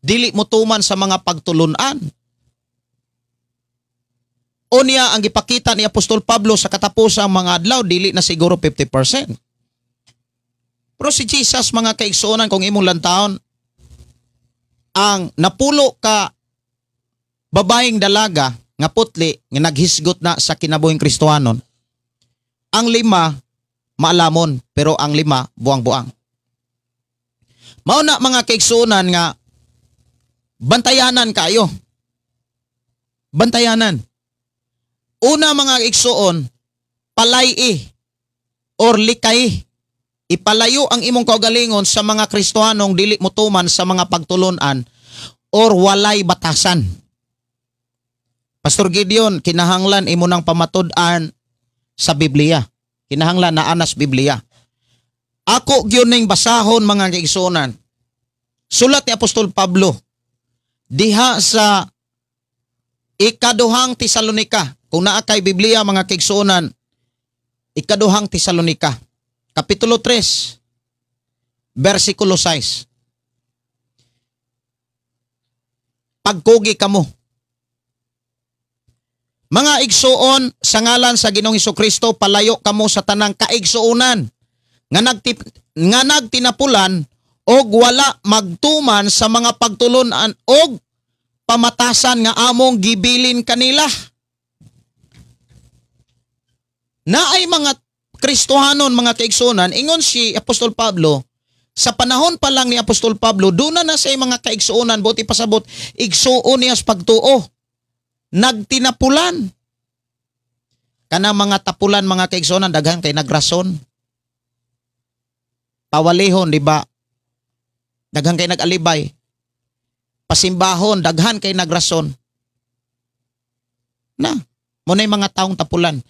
dili mutuman sa mga pagtulunan. Unya ang gipakita ni Apostol Pablo sa katapusang mga adlaw, dili na siguro 50%. Pero si Jesus mga kaigsuonan, kung imong lantaon, ang napulo ka babaeng dalaga nga putli nga naghisgot na sa kinabuhing Kristohanon, ang 5 maalamon pero ang 5 buang-buang. Mao na mga kaigsuonan nga bantayanan kayo. Bantayanan. Una mga igsuon, palay-i or likay Ipalayo ang imong kaugalingon sa mga Kristohanong dili motuman sa mga pagtulunan or walay batasan. Pastor Gideon, kinahanglan imo nang pamatud-an sa Biblia. Kinahanglan naa nas Biblia. Ako gyud ning basahon, mga kaigsuonan. Sulat ni Apostol Pablo diha sa Ikaduhang Tesalonika. Kung naa kay Biblia, mga kaigsuonan, Ikaduhang Tesalonika, Kapitulo 3, versikulo 6. Pagkugi kamo. Mga igsuon, sa ngalan sa Ginoong Kristo, palayo kamo sa tanang kaigsuonan nga nagtinapulan og wala magtuman sa mga pagtulunan og pamatasan nga among gibilin kanila. Naay mga Kristohanon, mga kaigsuonan, ingon si Apostol Pablo, sa panahon pa lang ni Apostol Pablo, doon na sa mga kaigsuonan, buti pasabot, igsuon niya sa pagtuo. Nagtinapulan. Kana mga tapulan, mga kaigsuonan, daghan kay nagrason. Pawalihon, di ba? Daghan kay nag-alibay. Pasimbahon, daghan kay nagrason. Na, muna'y mga taong tapulan.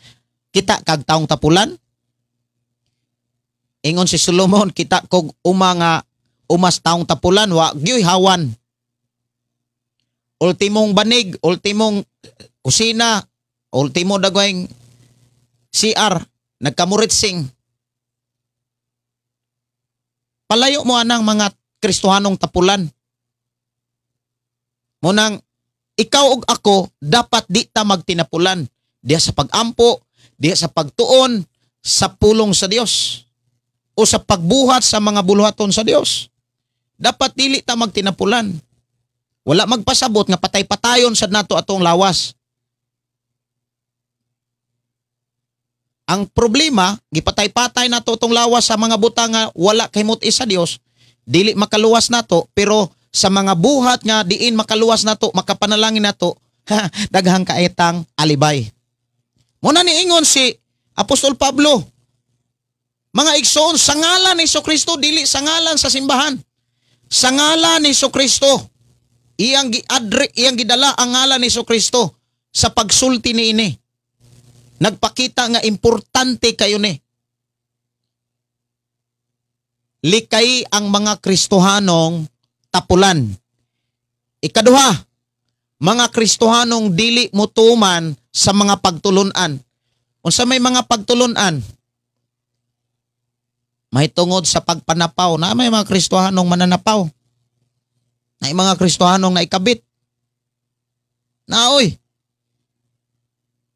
Kita kag taong tapulan? Ingon si Solomon, kita kog uma nga umas taong tapulan, wa gyoy hawan. Ultimong banig, ultimong kusina, ultimo dagwayng CR, nagkamuritsing. Palayo mo anang mga Kristohanong tapulan. Munang ikaw ug ako dapat di ta magtinapulan diha sa pag-ampo, diha sa pagtuon sa pulong sa Dios o sa pagbuhat sa mga buluhaton sa Dios. Dapat dili ta magtinapulan. Wala magpasabot nga patay-patayon sad nato atong lawas. Ang problema, gipatay-patay nato atong lawas sa mga butang nga wala kahimut-i sa Dios, dili makaluwas nato, pero sa mga buhat nga diin makaluwas nato, makapanalangin nato, daghang kaetang alibay. Muna niingon si Apostol Pablo, mga igsoon, sa ngalan ni Jesucristo, dili sa ngalan sa simbahan. Sa ngalan ni Jesucristo, iyang iyang gidala ang ngalan ni Jesucristo sa pagsulti niini. Nagpakita nga importante kayo ni. Likay ang mga Kristohanong tapulan. Ikaduha, mga Kristohanong dili mutuman sa mga pagtulunan. Unsa may mga pagtulunan? May tungod sa pagpanapaw na may mga Kristohanong mananapaw. Na mga Kristohanong naikabit. Naoy.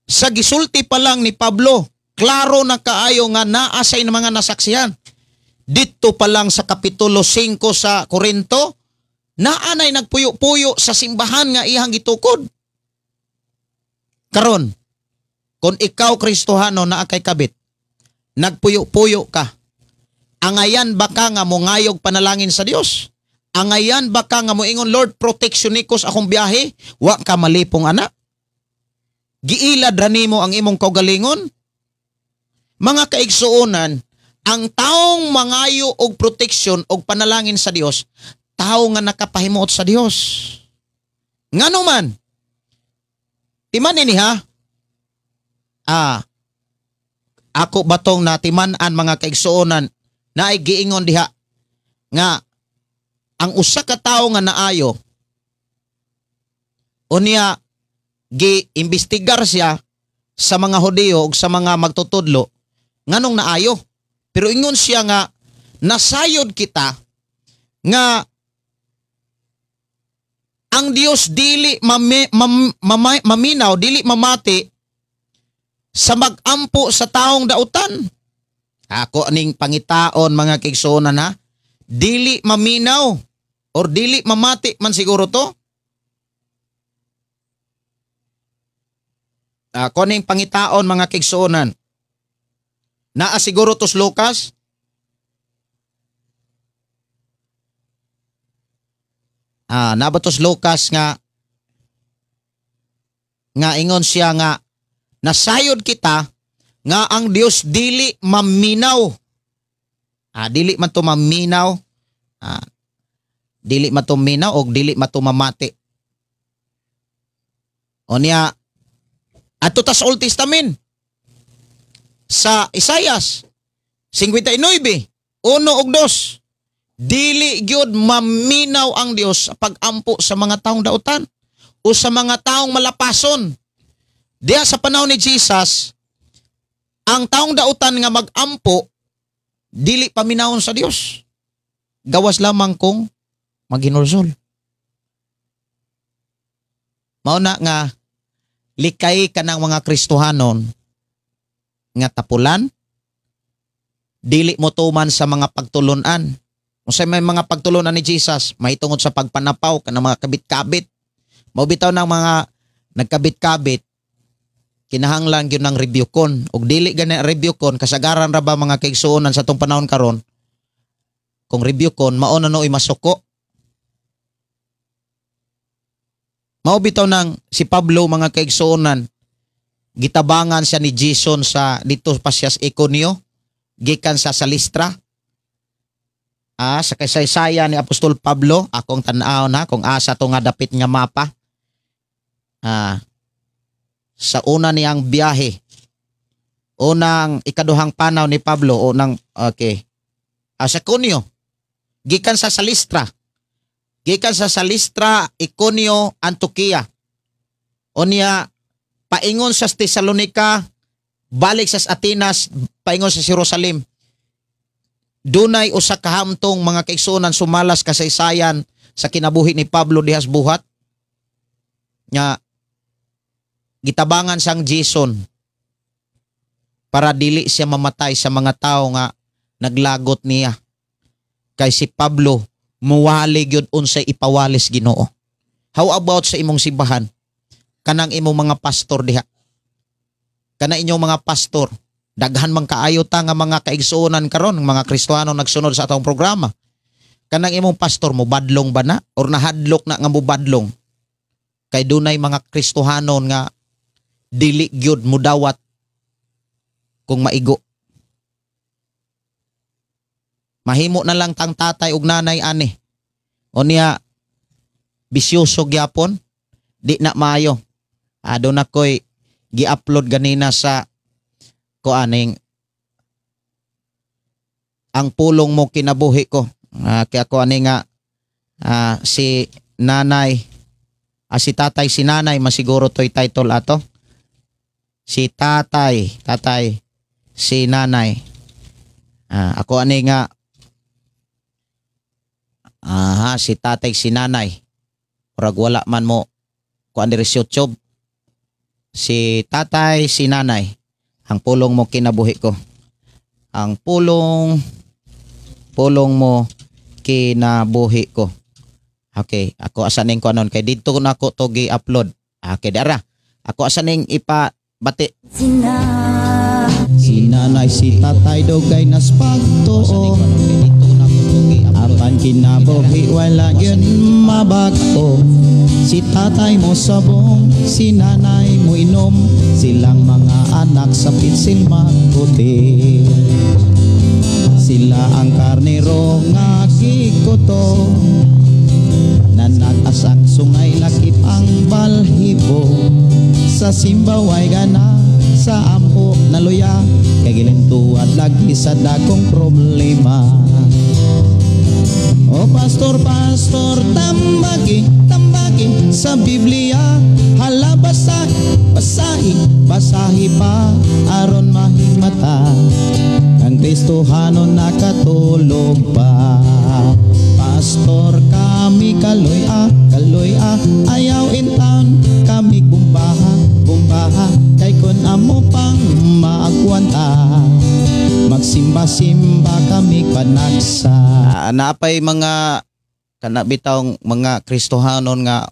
Sa gisulti pa lang ni Pablo, klaro na kaayo nga naa say mga nasaksihan. Dito pa lang sa Kapitulo 5 sa Korinto, naanay nagpuyo-puyo sa simbahan nga iyang gitukod. Karon, kung ikaw Kristohano naa kay kabit, nagpuyo-puyo ka, angayan ba ka nga mongayog panalangin sa Dios? Angayan ba ka nga moingon, Lord, protection nikos akong biyahe? Wa ka malipong anak. Giilad ra nimo ang imong kaugalingon. Mga kaigsuonan, ang taong mangayo og protection og panalangin sa Dios, tao nga nakapahimuot sa Dios. Ngano man? Timan ini ha? Ako batong natiman-an, mga kaigsuonan, naay giingon diha nga ang usa ka tawo nga naayo unya gi-imbestigar siya sa mga Hudiyo ug sa mga magtutudlo nganong naayo, pero ingon siya nga nasayod kita nga ang Dios dili maminaw, dili mamati sa magampo sa taong dautan. Ako aning pangitaon, mga kaigsuonan ha, dili maminaw or dili mamati man siguro to. Ako aning pangitaon, mga kaigsuonan. Naa siguro tos Lucas. Naa ba tos Lucas nga ingon siya nga nasayod kita nga ang Dios dili maminaw. Dili man to maminaw. Dili man to minaw og dili man to mamati. O niya, adto tas Old Testament sa Isaias 59:1 ug 2, dili gyud maminaw ang Dios sa pag-ampo sa mga taong dautan o sa mga taong malapason. Diya sa panahon ni Jesus, ang taong dautan nga mag-ampo, dili paminawon sa Dios. Gawas lamang kung maghinulsol. Mao na nga likay kanang mga Kristohanon nga tapulan, dili mo tuman sa mga pagtulunan. Unsay may mga pagtulunan ni Jesus? Mahitungod sa pagpanapaw kanang mga kabit-kabit. Mao bitaw ng mga nagkabit-kabit, kinahanglan gyud ng rebuke-on. Ug dili gani rebuke-on, kasagaran ra ba, mga kaigsuonan, sa atong panahon karon, kung rebuke-on, mao na nooy masuko. Mao bitaw nang si Pablo, mga kaigsuonan, gitabangan siya ni Jason sa dito pa siya sa Iconio, gikan sa Listra. Sa kasaysayan ni Apostol Pablo, akong tan-aw na kung asa to nga dapit nga mapa. Sa una niyang biyahe, unang ikaduhang panaw ni Pablo, unang, okay. Sa Iconio, gikan sa Listra. Gikan sa Listra, Iconio, Antioquia. Unya, paingon sa Thessalonica, balik sa Atenas, paingon sa Jerusalem. Dunay usa ka hamtong, mga kaigsuonan, sumalas kasaysayan sa kinabuhi ni Pablo dihas buhat nga gitabangan sang Jason para dili siya mamatay sa mga tao nga naglagot niya. Kay si Pablo muwali gyud unsay ipawalis Ginoo. How about sa imong simbahan? Kanang imong mga pastor diha. Kana inyong mga pastor, daghan man kaayo ta nga mga kaigsuonan karon, mga Kristohano nagsunod sa atong programa. Kanang imong pastor, mo badlong ba na or nahadlok na nga mobadlong? Kay dunay mga Kristohanon nga dili gyud mudawat kung maigo. Mahimo na lang tang tatay ug nanay ani. O niya, bisyoso gyapon, di na maayo. Aduna ko'y gi-upload ganina sa kuaning Ang Pulong Mo Kinabuhi Ko. Kaya ko ani nga si nanay, si tatay, si nanay, masiguro to'y title ato. Si tatay, tatay, si nanay. Ako ani nga aha, si tatay, si nanay. Murag wala man mo kuan diri sa YouTube. Si tatay, si nanay. Ang Pulong Mo Kinabuhi Ko. Ang Pulong Mo Kinabuhi Ko. Okay, ako asa ning kuanon kay didto na ako to gi-upload. Okay, dara. Ako asa ning ipabati. Si nanay, si tatay, dugay nas pagtuo. Apan kinabuhi wala gyud mabag-o. Si tatay mo sabong, si nanay mo inom. Silang mga anak sa pitsil magputi. Sila ang karnero nga gikuto na nag-asak sungay lakip ang balhibo. Sa simbaway gana, sa ampo naluya, kay gilintuad lagi sa dagkong problema. O pastor, pastor, tambagi, tambagi sa Biblia. Hala, basahi, basahi, basahi pa aron mahimata. Ang Kristohano nakatulog pa. Pastor, kami kaloy ah, kaloy ah, ayaw in town kami bumbaha, bumbaha, kay kun amo pang maagwanta. Magsimba-simba kami panagsa. Naapay mga kana bitawng mga Kristohanon nga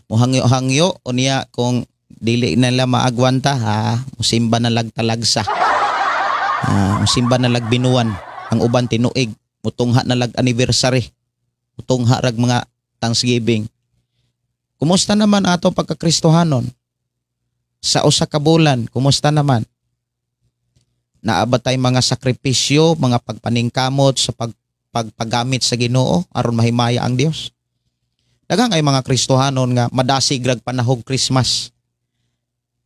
muhangyo-hangyo, unya kung dili nila maagwanta ha, musimba na lag talagsa. Musimba na lag binuan, ang uban tinuig, mutungha na lag anniversary, mutungha rag mga Thanksgiving. Kumusta naman ato pagka-Kristohanon? Sa usa ka bulan, kumusta naman? Naa ba tay mga sakripisyo, mga pagpaningkamot sa pagpagamit sa Ginoo aron mahimaya ang Dios? Daghang ay mga Kristohanon nga madasig rag panahog Christmas.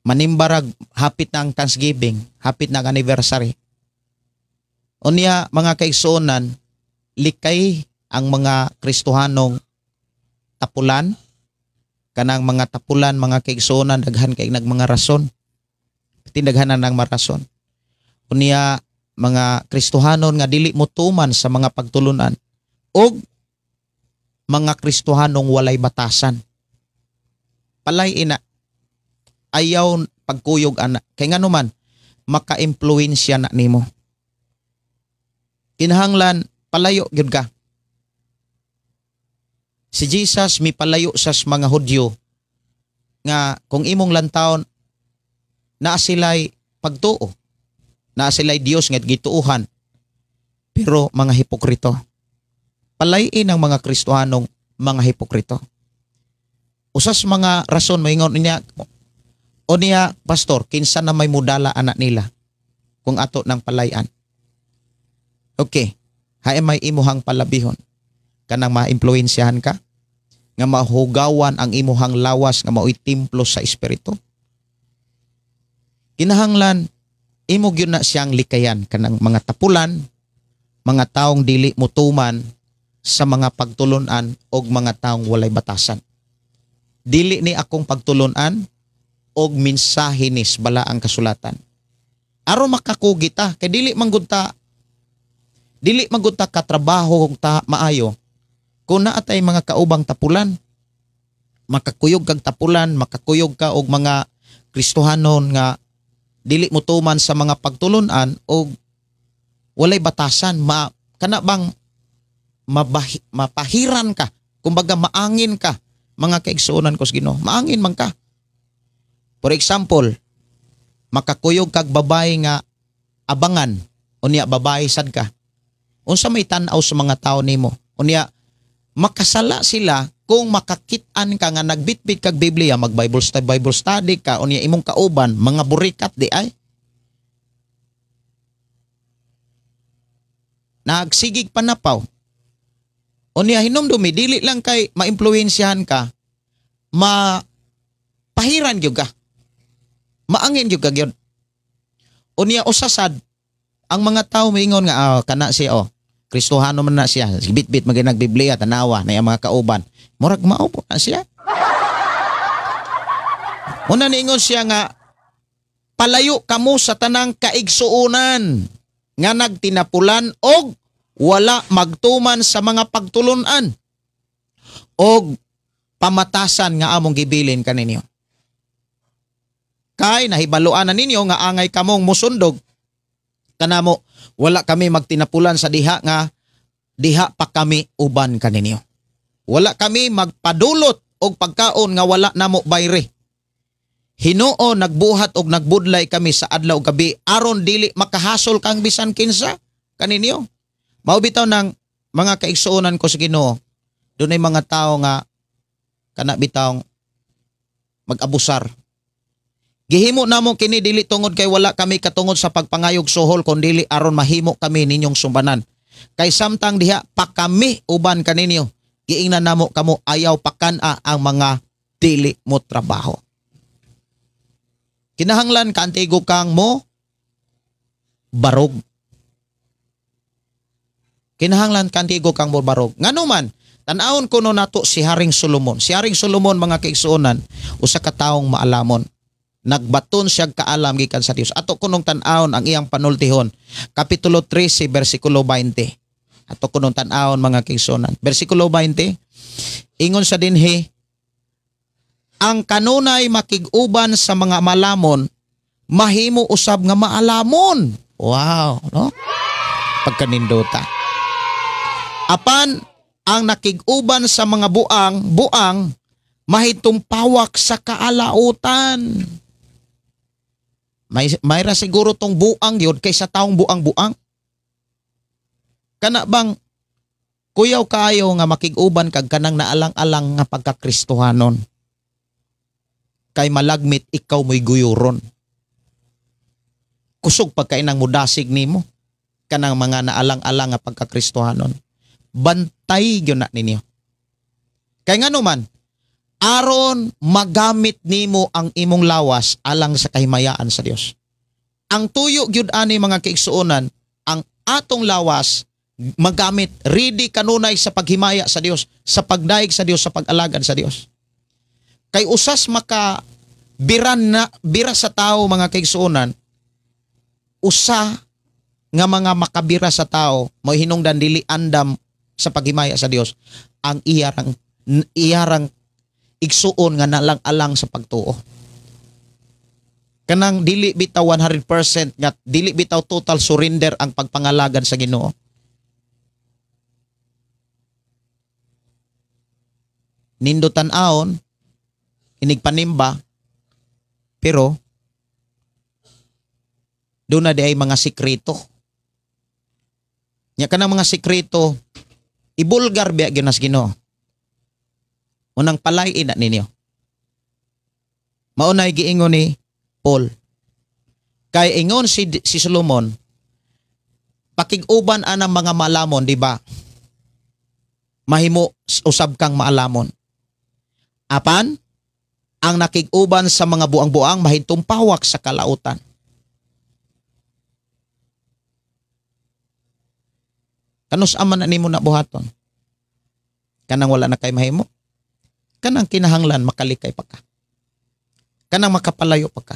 Manimbarag hapit na ang Thanksgiving, hapit na ang anniversary. Unya mga kaigsuonan, likay ang mga Kristohanong tapulan. Kanang mga tapulan mga kaigsuonan, daghan kay nagmanga rason. Tindaghanan ng marason. Unya mga Kristohanon nga dili mo tuman sa mga pagtulunan og mga Kristohanong walay batasan. Palay ina, ayaw pagkuyog ana. Kay ngano man, maka-impluwensya na nimo. Kinahanglan palayo gyud ka. Si Jesus mipalayo sa mga Hudyo nga kung imong lantawon naa sila'y pagtuo, naa sila'y Dios nga gituohan, pero mga hipokrito. Palayin ang mga Kristohanong mga hipokrito. Usas mga rason maingon niya o niya, pastor, kinsa na may mudala anak nila kung ato ng palayan. Okay, hae may imuhang palabihon kanang maimpluwensyahan ka nga mahugawan ang imuhang lawas nga mao'y templo sa espiritu. Kinahanglan imo gyud na siyang likayan kanang mga tapulan, mga taong dili mutuman sa mga pagtulunan og mga taong walay batasan. Dili ni akong pagtulunan og mensahe nis bala ang kasulatan. Aron makakugi ta, kay dili man gud ta katrabaho og ta maayo kung naa tay mga kaubang tapulan. Makakuyog kag tapulan, makakuyog ka og mga Kristohanon nga dili motuman sa mga pagtulunan og walay batasan, kana bang mapahiran ka, kumbaga maangin ka, mga kaigsuonan ko sa Ginoo, maangin man ka. For example, makakuyog kag babae nga abangan, unya babae sad ka. Unsa may tan-aw sa mga tao nimo? Unya makasala sila kung makakit-an ka nga nagbitbit kag Biblia, mag Bible study ka, unya imong kauban mga burikat di ay. Nagsigig panapaw. Unya hinumdumi dili lang kay maimpluwensyahan ka, mapahiran gyud ka. Maangin gyud ka gyud. Unya usasad ang mga tao moingon nga kana siya oh, Kristohano man na siya, bitbit maging nagbiblia, tanawa na iyang mga kauban. Murag mao po na siya. Una niingon siya nga palayo kamo sa tanang kaigsuonan nga nagtinapulan og wala magtuman sa mga pagtulunan og pamatasan nga among gibilin kaninyo. Kay nahibaluan na ninyo nga angay kamong musundog kanamo, wala kami magtinapulan sa diha nga diha pa kami uban kaninyo. Wala kami magpadulot og pagkaon nga wala namo bayre. Hinoo nagbuhat og nagbudlay kami sa adlaw gabi aron dili makahasol kang bisan kinsa kaninyo. Mao bitaw nang mga kaigsuonan ko sa Ginoo, dunay mga tawo nga kana bitawng mag-abusar. Gihimo namo kini dili tungod kay wala kami katungod sa pagpangayog suhol kun dili aron mahimo kami ninyong sumbanan. Kay samtang diha pa kami uban kaninyo, giingnan namo kamo ayaw pakan-a ang mga dili mo trabaho. Kinahanglan kaantigo kang mo barog. Kinahanglan kaantigo kang mo barog. Ngano man, tan-awon kuno nato si Haring Solomon. Si Haring Solomon mga kaigsuonan, usa ka taong maalamon. Nagbaton siya kaalam gikan sa Dios. Ato kunong tan-awon ang iyang panultihon. Kapitulo 13 bersikulo 20. Ato kunong tan-awon mga kaigsuonan. Bersikulo 20, ingon sa dinhi, ang kanunay makig-uban sa mga malamon, mahimo usab nga maalamon. Wow, no? Pagkanindota. Apan ang nakig-uban sa mga buang, mahitumpawak sa kaalautan. Mayra siguro tong buang yun kaysa taong buang-buang. Kana bang kuyaw kaayo nga makig-uban kag kanang naalang-alang nga pagkakristohanon. Kay malagmit ikaw mo'y guyuron. Kusog pagkainang mudasig nimo kanang mga naalang-alang nga pagkakristohanon. Bantay gyud na ninyo. Kay ngano man, aron magamit nimo ang imong lawas alang sa kahimayaan sa Dios. Ang tuyo gyud ani mga kaigsuonan, ang atong lawas magamit ready kanunay sa paghimaya sa Dios, sa pagdaig sa Dios, sa pag-alagad sa Dios. Kay usas maka biran na bira sa tao mga kaigsuonan, usa nga mga makabira sa tao mo hinungdan dili andam sa paghimaya sa Dios ang iyarang igsuon nga nalang-alang sa pagtuo. Kanang dili bitaw 100% nga dili bitaw total surrender ang pagpangalagad sa Ginoo. Nindot tan-awon, inig panimba, pero doon na di ay mga sikreto. Nya kanang mga sikreto, ibulgar biya gyud nas Ginoo. Unang palay-in na ninyo. Maunay giingon ni Paul. Kay ingon si Solomon, pakig-uban anang mga malamon, di ba? Mahimo usab kang maalamon. Apan, ang nakig-uban sa mga buang-buang mahintumpawak sa kalautan. Kanus aman na nimo na buhaton? Kanang wala na kay mahimo? Kanang kinahanglan makalikay pa ka. Kanang makapalayo pa ka.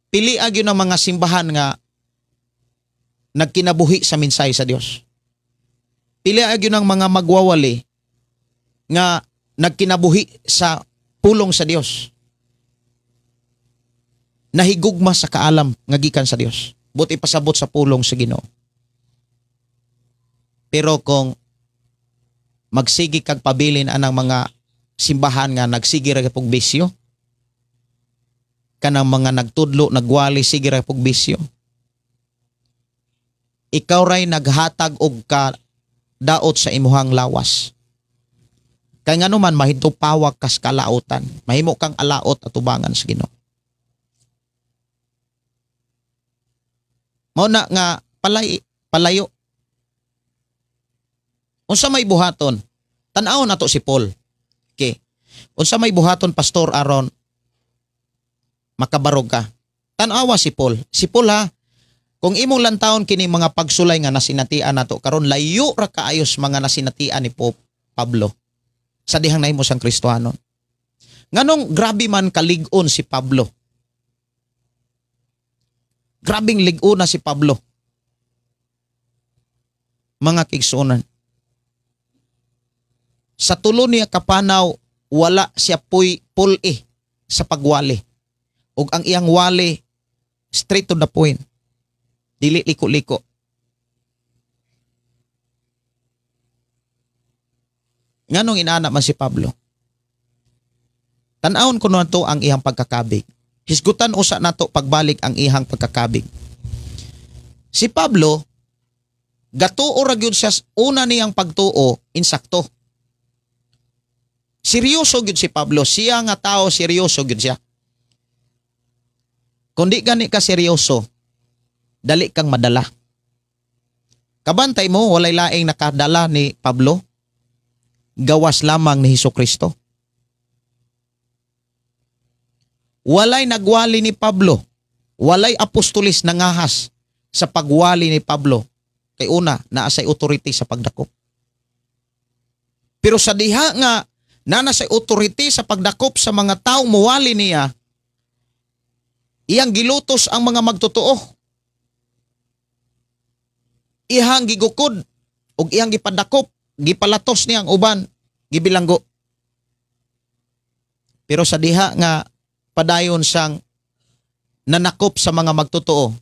Pili agyo ng mga simbahan nga nagkinabuhi sa minsay sa Dios. Pili agyo ng mga magwawali nga nagkinabuhi sa pulong sa Dios. Nahigugma sa kaalam nga gikan sa Dios. Buti pasabot sa pulong sa Ginoo. Pero kung magsigi kag pabilin anang mga simbahan nga nagsigi ra pug bisyo, kanang mga nagtudlo, nagwali, sige ra pug bisyo, ikaw ray naghatag og ka daot sa imuhang lawas. Kay ngano man mahintupawak kas kalautan, mahimo kang alaot atubangan sa Ginoo. Mao na nga palayo. Unsa may buhaton? Tan-awon nato si Paul. Okay. Unsa may buhaton, Pastor Aaron? Makabarog ka. Tan-awa si Paul. Si Paul ha, kung imong lantawon kini mga pagsulay nga nasinatian nato karon, layo ra kaayos mga nasinatian ni Pablo sa dihang nahimo siyang Kristohanon. Nganong grabe man kalig-on si Pablo. Grabing lig-on na si Pablo. Mga kaigsuonan, sa tulo niya kapanaw, wala siya puy pul-i sa pagwali. Ug ang iyang wali, straight to the point. Dili liko-liko. Nganong inaana man si Pablo? Tan-awon ko nato ang iyang pagkakabig. Hisgutan usa nato pagbalik ang iyang pagkakabig. Si Pablo, gatuo ra gyud siya una niyang pagtuo, insakto. Seryoso gyud si Pablo. Siya nga tao, seryoso gyud siya. Kung di gani ka seryoso, dali kang madala. Kabantay mo, walay laing nakadala ni Pablo. Gawas lamang ni Hesus Kristo. Walay nagwali ni Pablo. Walay apostolis nangahas sa pagwali ni Pablo. Kay una, naa say authority sa pagdakop. Pero sa diha nga nana say authority sa pagdakop sa mga taong muwali niya, iyang gilutos ang mga magtotoo. Iyang gigukod ug iyang gipadakop, gipalatos niya ang uban, gibilanggo. Pero sa diha nga padayon siyang nanakop sa mga magtotoo,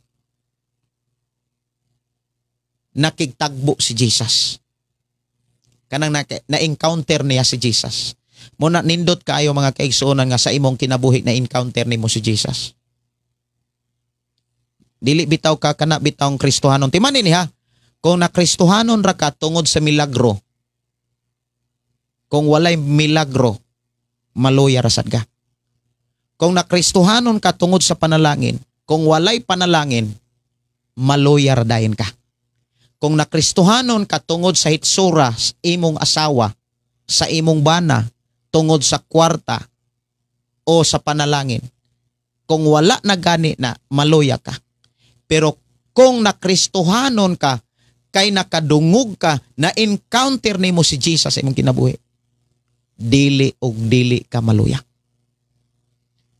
nakigtagbo si Jesus. Kanang na-encounter niya si Jesus. Muna nindot kaayo mga kaigsuonan nga sa imong kinabuhi na encounter nimo si Jesus. Dili bitaw ka kana bitawng Kristohanon. Timanin ni ha. Kung na Kristohanon ra ka tungod sa milagro, kung walay milagro, maluya ra sad ka. Kung na Kristohanon ka tungod sa panalangin, Kung walay panalangin, maluyar dayon ka. Kung nakristohanon ka tungod sa hitsura sa imong asawa, sa imong bana, tungod sa kwarta o sa panalangin, kung wala na gani na, maluya ka. Pero kung nakristohanon ka, kay nakadungog ka, na encounter nimo si Jesus sa imong kinabuhi, dili og dili ka maluya.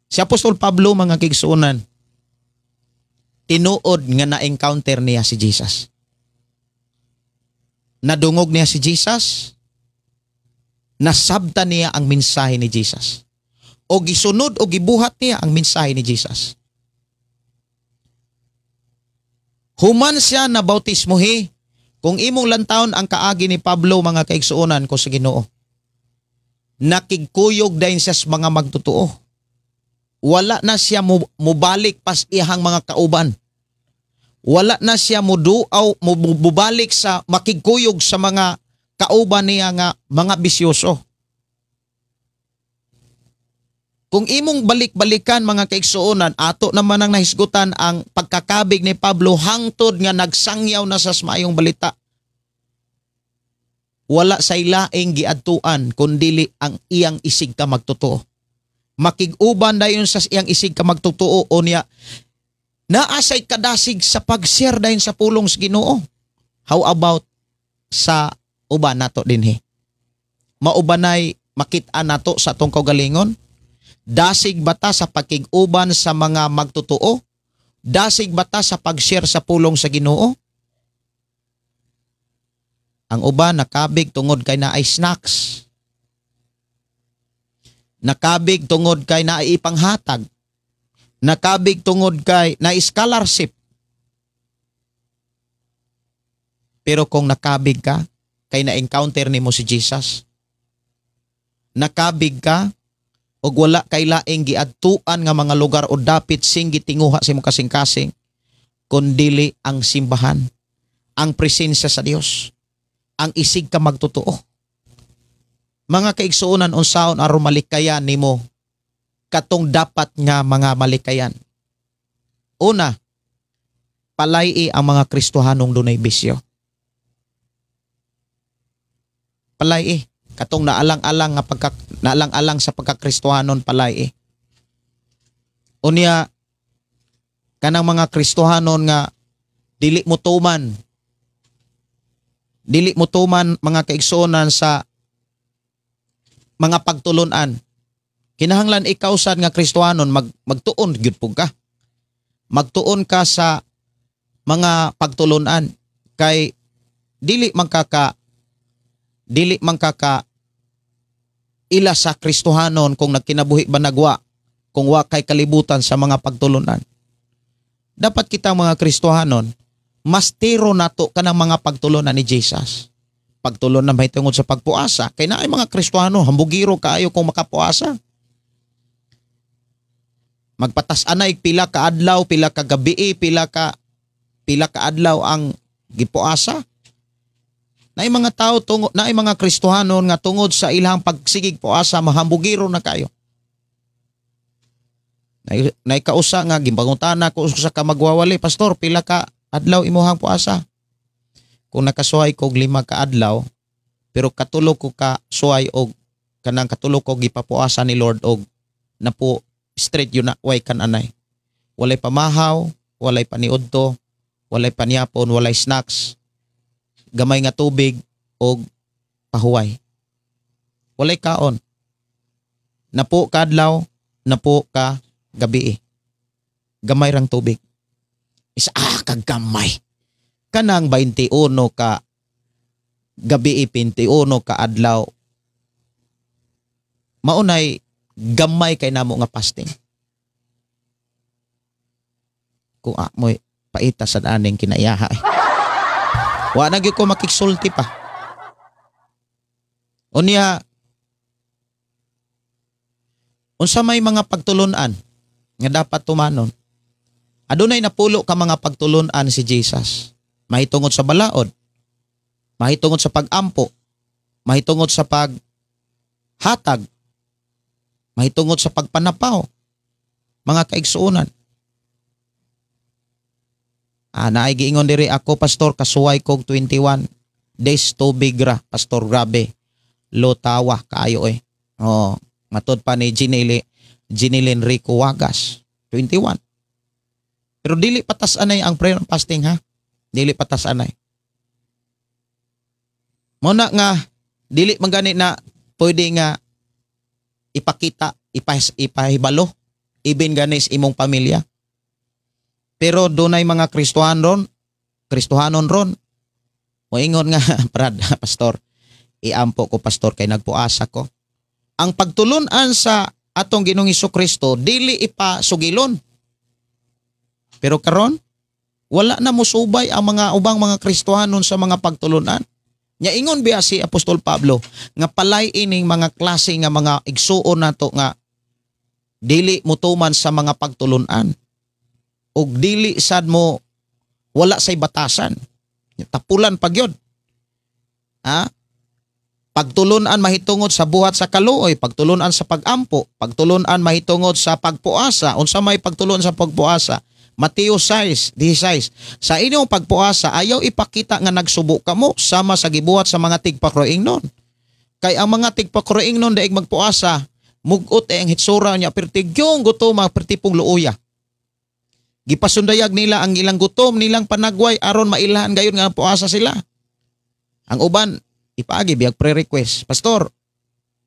Si Apostol Pablo, mga kigsuonan, tinuod nga na-encounter niya si Jesus. Nadungog niya si Jesus, nasabta niya ang mensahe ni Jesus. O gisunod o gibuhat niya ang mensahe ni Jesus. Human siya na bautismohi, kung imong lantawon ang kaagi ni Pablo, mga kaigsuonan ko sa Ginoo, nakigkuyog dayon siya sa mga magtotoo. Wala na siya mubalik pas iyang mga kauban. Wala na siya muduaw, mubalik sa makigkuyog sa mga kauban niya nga mga bisyoso. Kung imong balik-balikan, mga kaigsuonan, ato naman ang nahisgutan ang pagkakabig ni Pablo hangtod nga nagsangyaw na sa maayong balita. Wala say laing giadtuan kundili ang iyang isig ka magtotoo. Makig-uban dayon sa iyang isig ka magtotoo o niya naasay kadasig sa pag-share dayon sa pulong sa Ginoo. How about sa uban nato dinhi? Maubanay makit-an nato sa atong kaugalingon? Dasig bata sa pagkig-uban sa mga magtotoo? Dasig bata sa pag-share sa pulong sa Ginoo? Ang uban nakabig tungod kay naay snacks. Nakabig tungod kay naay ipanghatag. Nakabig tungod kay na scholarship. Pero kung nakabig ka, kay na-encounter nimo si Jesus. Nakabig ka og wala kay laing giadtuan nga mga lugar o dapit sing gitinguha sa imong kasing-kasing, kundili ang simbahan, ang presensya sa Dios, ang isig ka magtotoo. Mga kaigsuonan, unsaon aron malikayan nimo katong dapat nga mga malikayan? Una, palay-i ang mga Kristohanong dunay bisyo. Palay-i katong naalang-alang nga pagka, naalang-alang sa pagkakristohanon, palay-i. Unya kanang mga Kristohanon nga dili mo tuman, dili mo tuman, mga kaigsuonan, sa mga pagtulunan. Kinahanglan ikaw sad nga Kristohanon magtuon gyud pud ka. Magtuon ka sa mga pagtulunan kay dili man kaka ila sa Kristohanon kung nagkinabuhi ba nagwa, kung wa kay kalibutan sa mga pagtulunan. Dapat kita mga Kristohanon mastiro nato kanang mga pagtulunan ni Jesus. Pagtulunan mahitungod sa pagpuasa, kay naay mga Kristohano hambugiro kaayo kung makapuasa. Magpatas-anay pila ka adlaw, pila ka gabi, pila ka adlaw ang gipuasa. Naay mga tao tungod, naay mga Kristohanon nga tungod sa ilang pagsigig puasa mahambugiro na kayo. Naay kausa nga gimbangutana ko usa ka magwawali, "Pastor, pila ka adlaw imuhang puasa?" Kung nakasuhay kog 5 ka adlaw, pero katulo ko ka suhay og kanang katulo ko gipapuasa ni Lord og napo straight yun na way kan anay. Walay pamahaw, walay paniudto, walay panyapon, walay snacks, gamay nga tubig og pahuway. Walay kaon. Napo ka adlaw, napo ka gabi. Gamay rang tubig. Isa kagamay. Kanang 21 ka gabi, 21 ka adlaw. Maunay gamay kay namo nga fasting. Kung amoy paita sa aning kinaiyaha. Wa na gyud ko makigsulti pa. Unya, unsa may mga pagtulunan nga dapat tumanon? Adunay napulo ka mga pagtulunan si Jesus. Mahitungod sa balaod, mahitungod sa pagampo, mahitungod sa paghatag, mahitungod sa pagpanapaw, mga kaigsuonan. Naay giingon diri ako pastor kasuway kog 21 days tubig ra pastor, grabe. Lotawa kaayo eh. Oh, matod pa ni Ginilin Rico Wagas 21. Pero dili patas anay ang prayer and fasting ha. Dili patas anay. Muna nga dili man gani na pwede nga ipakita, ipahibalo ibin gani sa imong pamilya. Pero dunay mga Kristohanon ron. Moingon nga brad, pastor, iampo ko pastor kay nagpuasa ko. Ang pagtulunan sa atong Ginoong Hesukristo dili ipasugilon. Pero karon wala na mosubay ang mga ubang mga Kristohanon sa mga pagtulunan. Nya ingon biya si Apostol Pablo nga palay ining mga klase nga mga igsuon nato nga dili motuman sa mga pagtulunan ug dili sad mo wala say batasan. Tapulan pag yun. Ha? Pagtulunan mahitungod sa buhat sa kaluoy, pagtulunan sa pagampo, pagtulunan mahitungod sa pagpuasa. Unsa may pagtulunan sa pagpuasa? Mateo 6:16. Sa inyong pagpuasa ayaw ipakita nga nagsubo kamo sama sa gibuhat sa mga tigpakroing nun. Kay ang mga tigpakroing nun daig magpuasa, mugot ay ang hitsura niya pertigyong gutom, pertipong luoya. Gipasundayag nila ang ilang gutom nilang panagway aron mailhan gayon nga puasa sila. Ang uban ipaagi biyag pre-request. Pastor,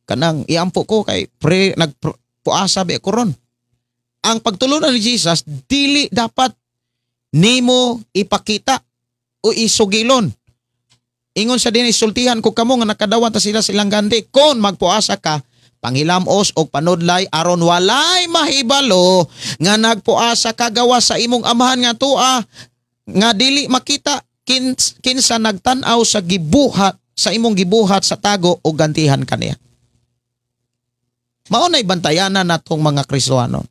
kanang iampo ko kay pre nagpuasa bi ko ron. Ang pagtulunan ni Jesus dili dapat nimo ipakita o isugilon. Ingon sa din isultihan ko kamo nga nakadawat ta sila silang gandi. Kon magpuasa ka, pangilamos og panudlay aron walay mahibalo nga nagpuasa ka gawa sa imong amahan nga tua nga dili makita kinsa nagtan-aw sa gibuhat sa imong gibuhat sa tago o gantihan kaniya. Mao nay bantayanan natong mga Kristohanon.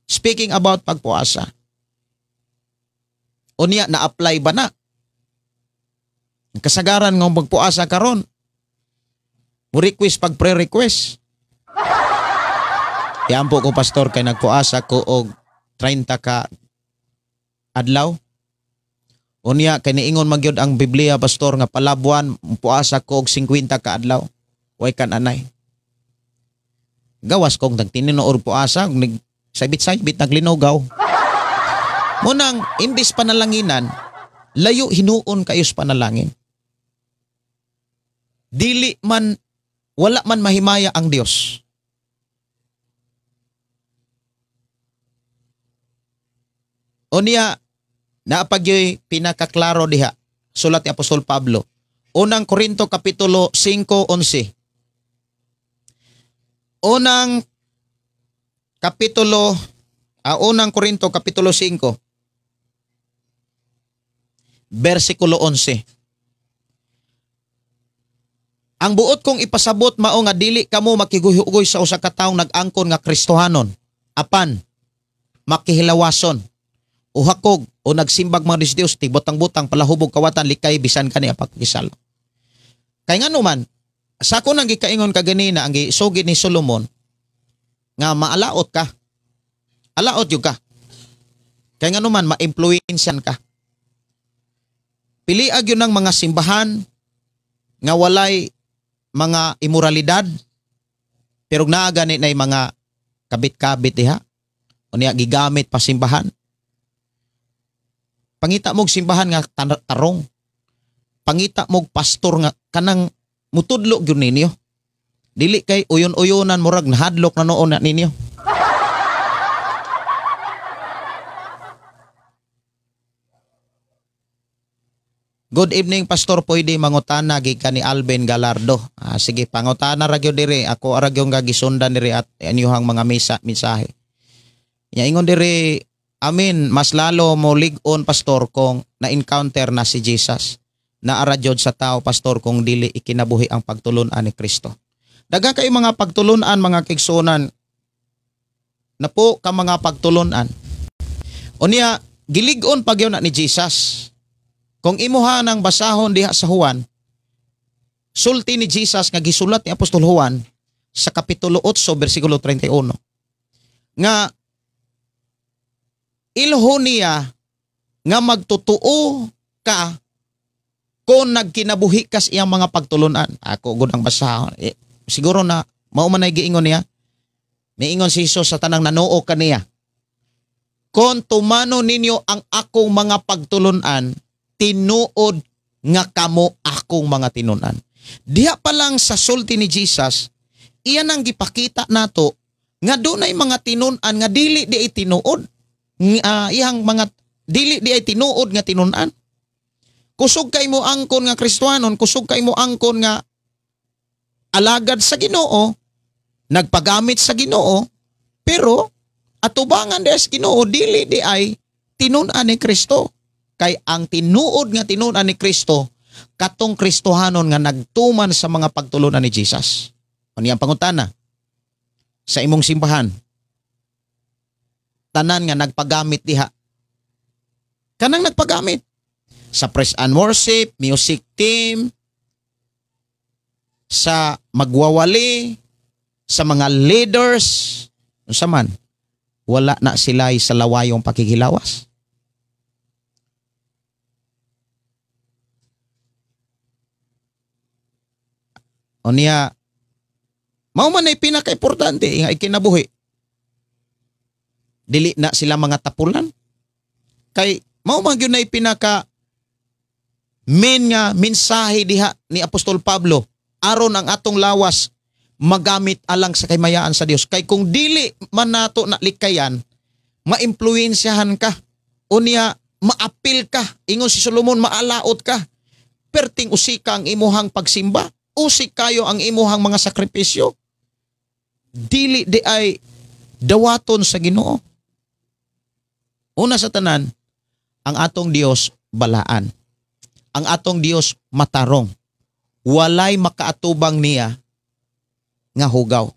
Speaking about pagpuasa. Unya na-apply ba na? Ang kasagaran nga magpuasa karon, mo request pag pre-request. Iampo ko pastor kay nagpuasa ko og 30 ka adlaw. Unya kay niingon magyud ang Biblia pastor nga palabuan puasa ko og 50 ka adlaw. Way kan anay. Gawas kong nagtinuod puasa, saybit-saybit naglinugaw. Munang imbis panalanginan, layo hinuon kayo sa panalangin. Dili man, wala man mahimaya ang Dios. Unya, naapagyoy pinakaklaro diha, sulat ni Apostol Pablo. Unang Korinto Kapitulo 5:11. Unang kapitulo, unang Korinto Kapitulo 5, versikulo 11. Ang buot kong ipasabot mao nga dili kamo makiguhugoy sa usa ka taong nag-angkon nga Kristohanon, apan makihilawason, uhakog o nagsimbag mga Diyos, tibotang-butang, palahubog, kawatan, likay, bisan kani apakisalo. Kay ngano man, sa ako nang gikaingon kaganina ang gisugid ni Solomon nga maalaot ka. Alaot yun ka. Kay ngano man, ma-influensyan ka. Piliag yun ang mga simbahan nga walay mga imoralidad, pero naa gani nay mga kabit-kabit diha. Unya gigamit pa simbahan. Pangita mog simbahan nga tarong. Pangita mog pastor nga kanang mutudlo gyud ninyo. Dili kay uyon-uyonan murag nahadlok na noon na ninyo. Good evening Pastor, pwede mangutana gikan ni Alvin Galardo. Sige, pangutana ra gyud diri. Ako ra gyud nga gisundan diri at inyuhang mga mensahe. Nya ingon diri, amin, mas lalo mo lig-on pastor kung na-encounter na si Jesus. Naara jud sa tao pastor kung dili ikinabuhi ang pagtulunan ni Kristo. Daghang kay mga pagtulunan mga kigsuonan. Napo ka mga pagtulunan. Unya gilig-on pagyon na ni Jesus. Kung imuha ng basahon diha sa Juan, sulti ni Jesus nga gisulat ni Apostol Juan sa Kapitulo 8, versikulo 31, nga ilho niya nga magtotoo ka kung nagkinabuhi ka sa iyang mga pagtulunan. Ako gud ang basahon. Eh, siguro na mao man ay giingon niya. Miingon si Jesus sa tanang nanuo kaniya. Kung tumano ninyo ang akong mga pagtulunan, tinuod nga kamo akong mga tinunan. Diha pa lang sa sulti ni Jesus, iyan ang gipakita nato nga dunay mga tinun-an nga dili di ay tinuod. Iyang mga dili di ay tinuod nga tinun-an. Kusog kay mo angkon nga Kristohanon, kusog kay mo angkon nga alagad sa Ginoo, nagpagamit sa Ginoo, pero atubangan des Ginoo dili di ay tinun-an ni Kristo. Kay ang tinuod nga tinun-an ni Kristo, katong Kristohanon nga nagtuman sa mga pagtulunan ni Jesus. Ano ang pangutana? Sa imong simbahan, tanan nga nagpagamit diha. Kanang nagpagamit sa praise and worship, music team, sa magwawali, sa mga leaders, unsa man, wala na sila sa lawayong pakikilawas. O niya, mao man ay pinaka-importante nga ikinabuhi. Dili na sila mga tapulan. Kay mao man gyud ay pinaka main nga mensahe diha ni Apostol Pablo, aron ang atong lawas magamit alang sa kaymayaan sa Dios. Kay kung dili man nato na likayan, maimpluwensyahan ka. O niya, maapil ka. Ingon si Solomon, maalaot ka. Perting usika ang imuhang pagsimba. Usik kayo ang imuhang mga sakripisyo. Dili di ay dawaton sa Ginoo. Una sa tanan, ang atong Dios balaan. Ang atong Dios matarong. Walay makaatubang niya nga hugaw.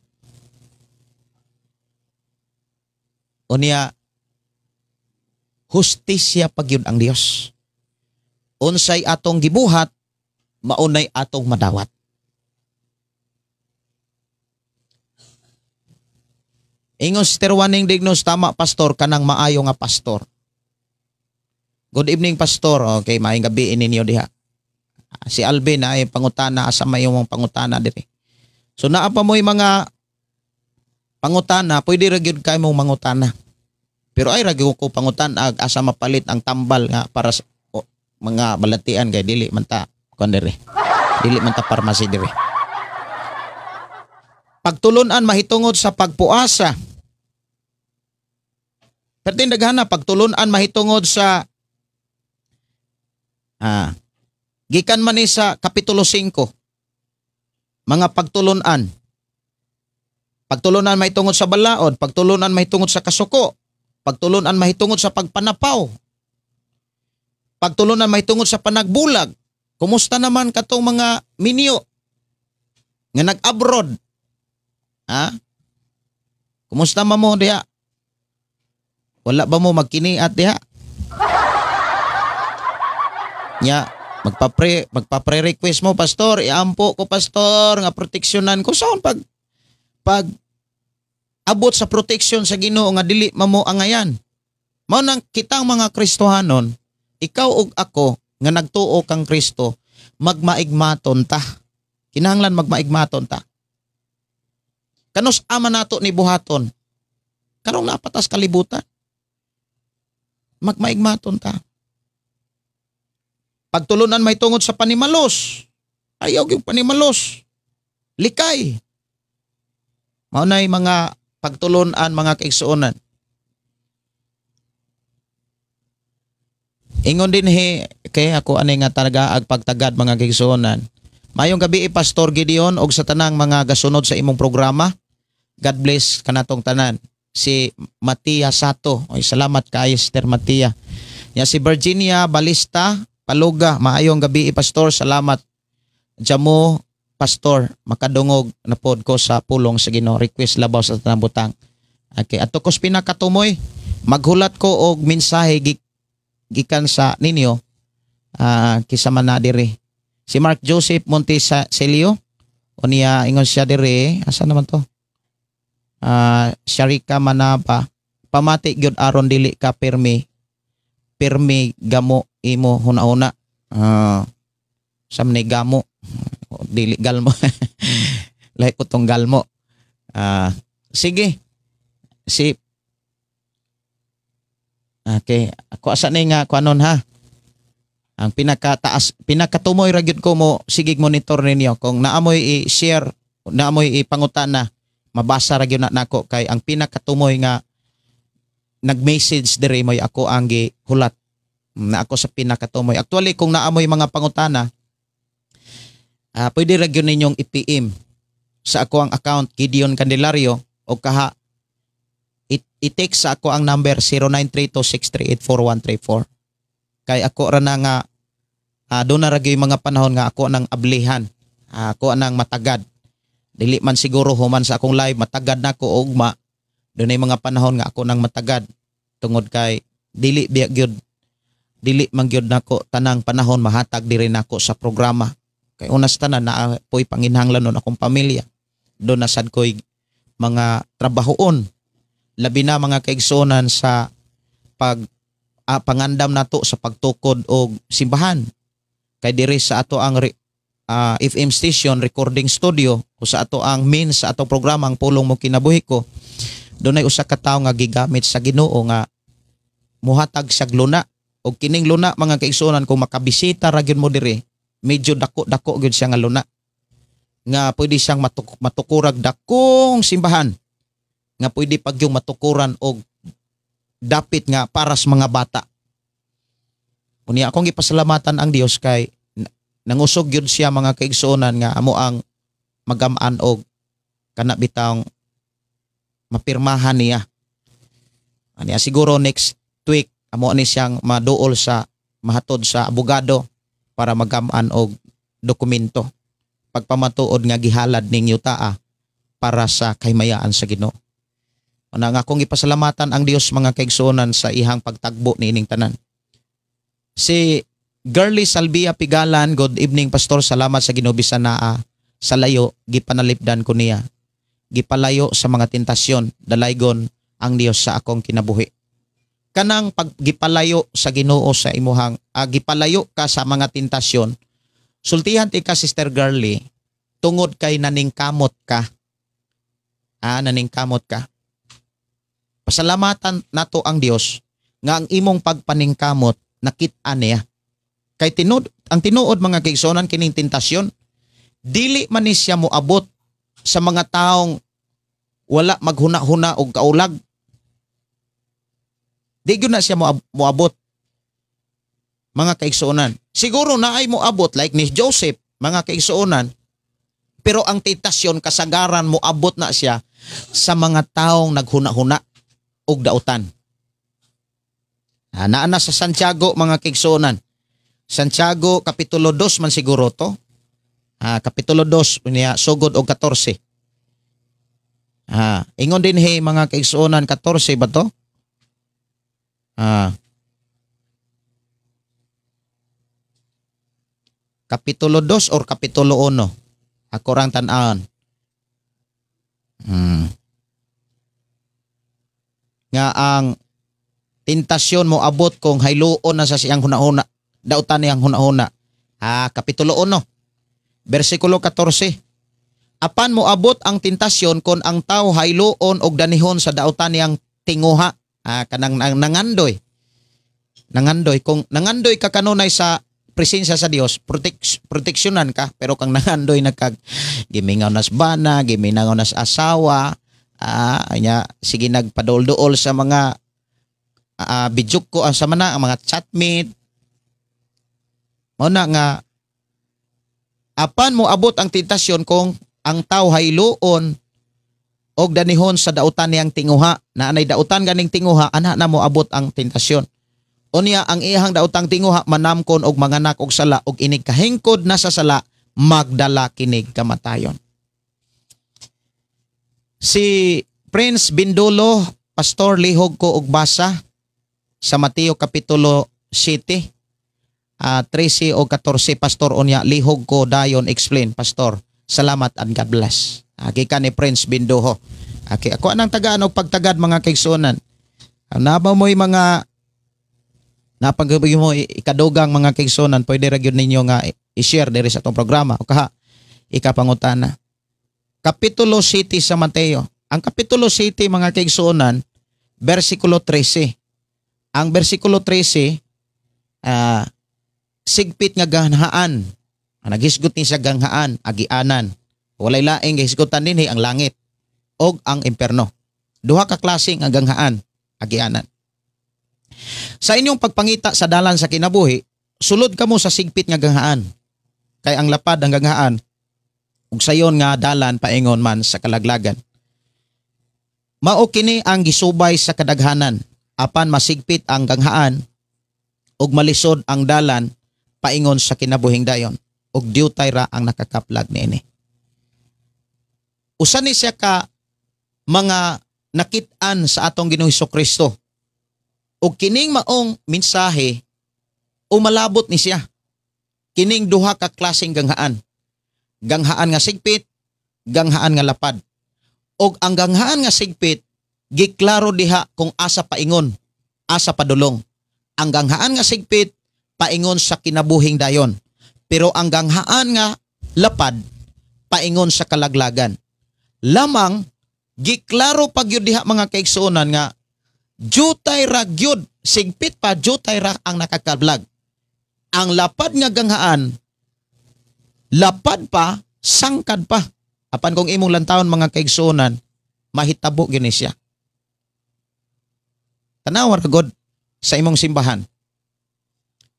O niya, hustisya pagyud ang Dios. Unsay atong gibuhat, maunay atong madawat. Ingon si Terwaning Dignos, tama pastor, kanang maayo nga pastor. Good evening pastor. Okay, maayong gabi ninyo diha. Si Alvin ay pangutana, asa may imong pangutana diri. So naa pa mo'y mga pangutana, pwede ra gyud kay mong mangutana. Pero ay ra gyud ko pangutana asa mapalit ang tambal nga para sa mga balatian kay dili man ta kon diri. Dili man ta pharmacy diri. Pagtulunan mahitungod sa pagpuasa. Perting daghana pagtulunan mahitungod sa gikan man ni sa Kapitulo 5. Mga pagtulunan. Pagtulunan mahitungod sa balaod, pagtulunan mahitungod sa kasuko, pagtulunan mahitungod sa pagpanapaw. Pagtulunan mahitungod sa panagbulag. Kumusta naman katong mga minyo nga nag-abroad? Ha? Kumusta man mo diha? Wala ba mo magkiniat diha? Nya, magpa-pre-request mo, pastor, iampo ko pastor nga proteksyonan ko. Saan pag abot sa proteksyon sa Ginoo nga dili mamo angayan. Mao nang kitang mga Kristohanon, ikaw ug ako nga nagtuo kang Kristo, magmaigmaton ta. Kinahanglan magmaigmaton ta. Kanus ama nato ni buhaton, karong napatas kalibutan. Magmaigmaton ta. Pagtulunan may tungod sa panimalos. Ayaw yung panimalos. Likay. Mao nay mga pagtulunan, mga kaigsuonan. Ingon din he, kay ako ani nga talaga ag pagtagad mga kaigsuonan. Mayong gabi Pastor Gideon og sa tanang mga gasunod sa imong programa. God bless kanatong tanan. Si Matia Sato. Oy, salamat kay Sister Matia. Ya si Virginia Balista Paluga, maayong gabi Pastor, salamat. Jamo Pastor, makadungog na pod ko sa pulong sa Ginoo. Request labaw sa tanang butang. Okay, ato kos pinakatumoy, maghulat ko og mensahe gikan sa ninyo kisa man na diri. Si Mark Joseph Monteselio, o niya ingon siya diri, asa naman to? Sharika Manapa, pamati gyud aron dili ka pirmi Pirmi gamo imo huna-huna. Sam ni gamo. Dili galmo. Lahi ko tong galmo. Sige. Si Okay, ako asa ni nga kuanon ha. Ang pinakataas, pinakatumoy ra gyud ko mo sige monitor ninyo kung naamoy i-share, naamoy ipangutana, mabasa ra gyud na nako kay ang pinakatumoy nga nag-message diri moy ako ang gihulat na ako sa pinakatumoy. Actually, kung naamoy mga pangutana, pwede ra gyud ninyong i-PM sa ako ang account Gideon Candelario o kaha i-text sa ako ang number 0932-638-4134. Kay ako ra na nga doon na ra gyud mga panahon nga ako nang ablihan. Ako nang matagad. Dili man siguro human sa akong live matagad na ko ugma. Doon ay mga panahon nga ako nang matagad tungod kay dili biya gyud, dili man gyud nako tanang panahon mahatag diri nako sa programa. Kay una sa tanan, naa po'y panginhanglan nun akong pamilya. Doon na sad ko'y mga trabahoon. Labi na, mga kaigsuonan, sa pag pangandam nato sa pagtukod og simbahan. Kay diri sa ato ang FM station, recording studio o sa ato ang main sa atong programa, Ang Pulong Mo Kinabuhi Ko, dunay usa ka tawo nga gigamit sa Ginoo nga muhatag sa luna. Og kining luna, mga kaigsuonan, kung makabisita ra gyud mo diri, medyo dako-dako gyud siya nga luna nga pwede siyang matukurag dakong simbahan nga pwede pag yung matukuran og dapit nga para sa mga bata. Unya akong gipasalamatan ang Dios kay nangusog gyud siya, mga kaigsuonan, nga amo ang magamaan og kana bitawng mapirmahan niya. Aniya siguro next week amo ni siyang maduol sa mahatod sa abogado para magamaan og dokumento pagpamatuod nga gihalad ning yutaa para sa kahimayaan sa Ginoo. Una nga akong ipasalamatan ang Dios, mga kaigsuonan, sa ihang pagtagbo niining tanan. Si Girly Salvia Pigalan, "Good evening, Pastor, salamat sa Ginoo bisan naa sa layo, gipanalipdan ko niya. Gipalayo sa mga tentasyon, dalaygon ang Dios sa akong kinabuhi." Kanang pag gipalayo sa Ginoo sa imuhang gipalayo ka sa mga tentasyon. Sultihan ti ka, Sister Girly, tungod kay naningkamot ka. Naningkamot ka. Pasalamatan nato ang Dios nga ang imong pagpaningkamot nakit-an niya. Kay tinud ang tinuod, mga kaigsuonan, kining tentasyon dili man ni siya moabot sa mga taong wala maghuna-huna og kaulag. Di gyud na siya moabot, mga kaigsuonan. Siguro na ay moabot like ni Joseph, mga kaigsuonan. Pero ang tentasyon kasagaran moabot na siya sa mga taong naghuna-huna og dautan. Naa na sa Santiago, mga kaigsuonan. Santiago kapitulo 2 man siguro to. Kapitulo 2 niya sugod og 14. Ingon din he, mga kaigsuonan, 14 ba to? Kapitulo 2 or kapitulo 1. Ako rang tan-awon. Nga ang tentasyon mo abot kung hayloon na sa siyang hunahuna. Dautan niyang hunahuna. Kapitulo 1. Bersikulo 14. Apan moabot ang tentasyon kon ang tao hayloon og danihon sa dautan niyang tinguha. Kanang nangandoy. Nangandoy kung nangandoy ka kanunay sa presensya sa Dios, proteksyonan ka, pero kang nangandoy na kag gimingaw nas bana, gimingaw nas asawa, anya sige nagpadol-duol sa mga video ko sa mana ang mga chatmate mo na nga apan mo abot ang tentasyon kung ang tao hayloon og danihon sa dautan niyang tinguha na anay dautan ganing tinguha, ana na mo abot ang tentasyon. Unya ang iyang dautang tinguha manamkon og manganak og sala, og inig kahingkod na sa sala magdala kinig kamatayon. Si Prince Bindulo, "Pastor, lihog ko og basa sa Mateo kapitulo 7 13 o 14, Pastor. Unya lihog ko dayon explain, Pastor. Salamat and God bless." Gikan ni Prince Binduho. Okay, ako anang tagaan og pagtagad, mga kaigsuonan. Naba mo'y mga Napag mo ikadugang, mga kaigsuonan, pwede ra gyud ninyo nga i-share diri sa atong programa o kaha ikapangutana. Kapitulo 7 sa Mateo. Ang Kapitulo 7, mga kaigsuonan, versikulo 13. Ang versikulo 13, sigpit nga ganghaan. Ang naghisgot ni sa ganghaan, agianan. Walay laing gihisgutan dinhi ang langit og ang imperno. Duha ka klase nga ganghaan, agianan. Sa inyong pagpangita sa dalan sa kinabuhi, sulod kamo sa sigpit nga ganghaan. Kay ang lapad ang ganghaan ug sayon nga dalan paingon man sa kalaglagan. Mao kini ang gisubay sa kadaghanan, apan masigpit ang ganghaan ug malisod ang dalan paingon sa kinabuhing dayon, ug diutay ra ang nakakaplag niini. Usa ni siya ka mga nakit-an sa atong Ginoong Kristo. Ug kining maong mensahe, umalabot ni siya. Kining duha ka klaseng ganghaan. Ganghaan nga sigpit, ganghaan nga lapad. Og ang ganghaan nga sigpit, giklaro diha kung asa paingon, asa padulong. Ang ganghaan nga sigpit, paingon sa kinabuhing dayon. Pero ang ganghaan nga lapad, paingon sa kalaglagan. Lamang, giklaro pag yun diha, mga kaigsuonan, nga jutay ra gyud, sigpit pa, jutay ra ang nakakablag. Ang lapad nga ganghaan, lapad pa, sangkad pa. Apan kung imong lantawon, mga kaigsuonan, mahitabo gyud ni siya. Tanawa ra god sa imong simbahan.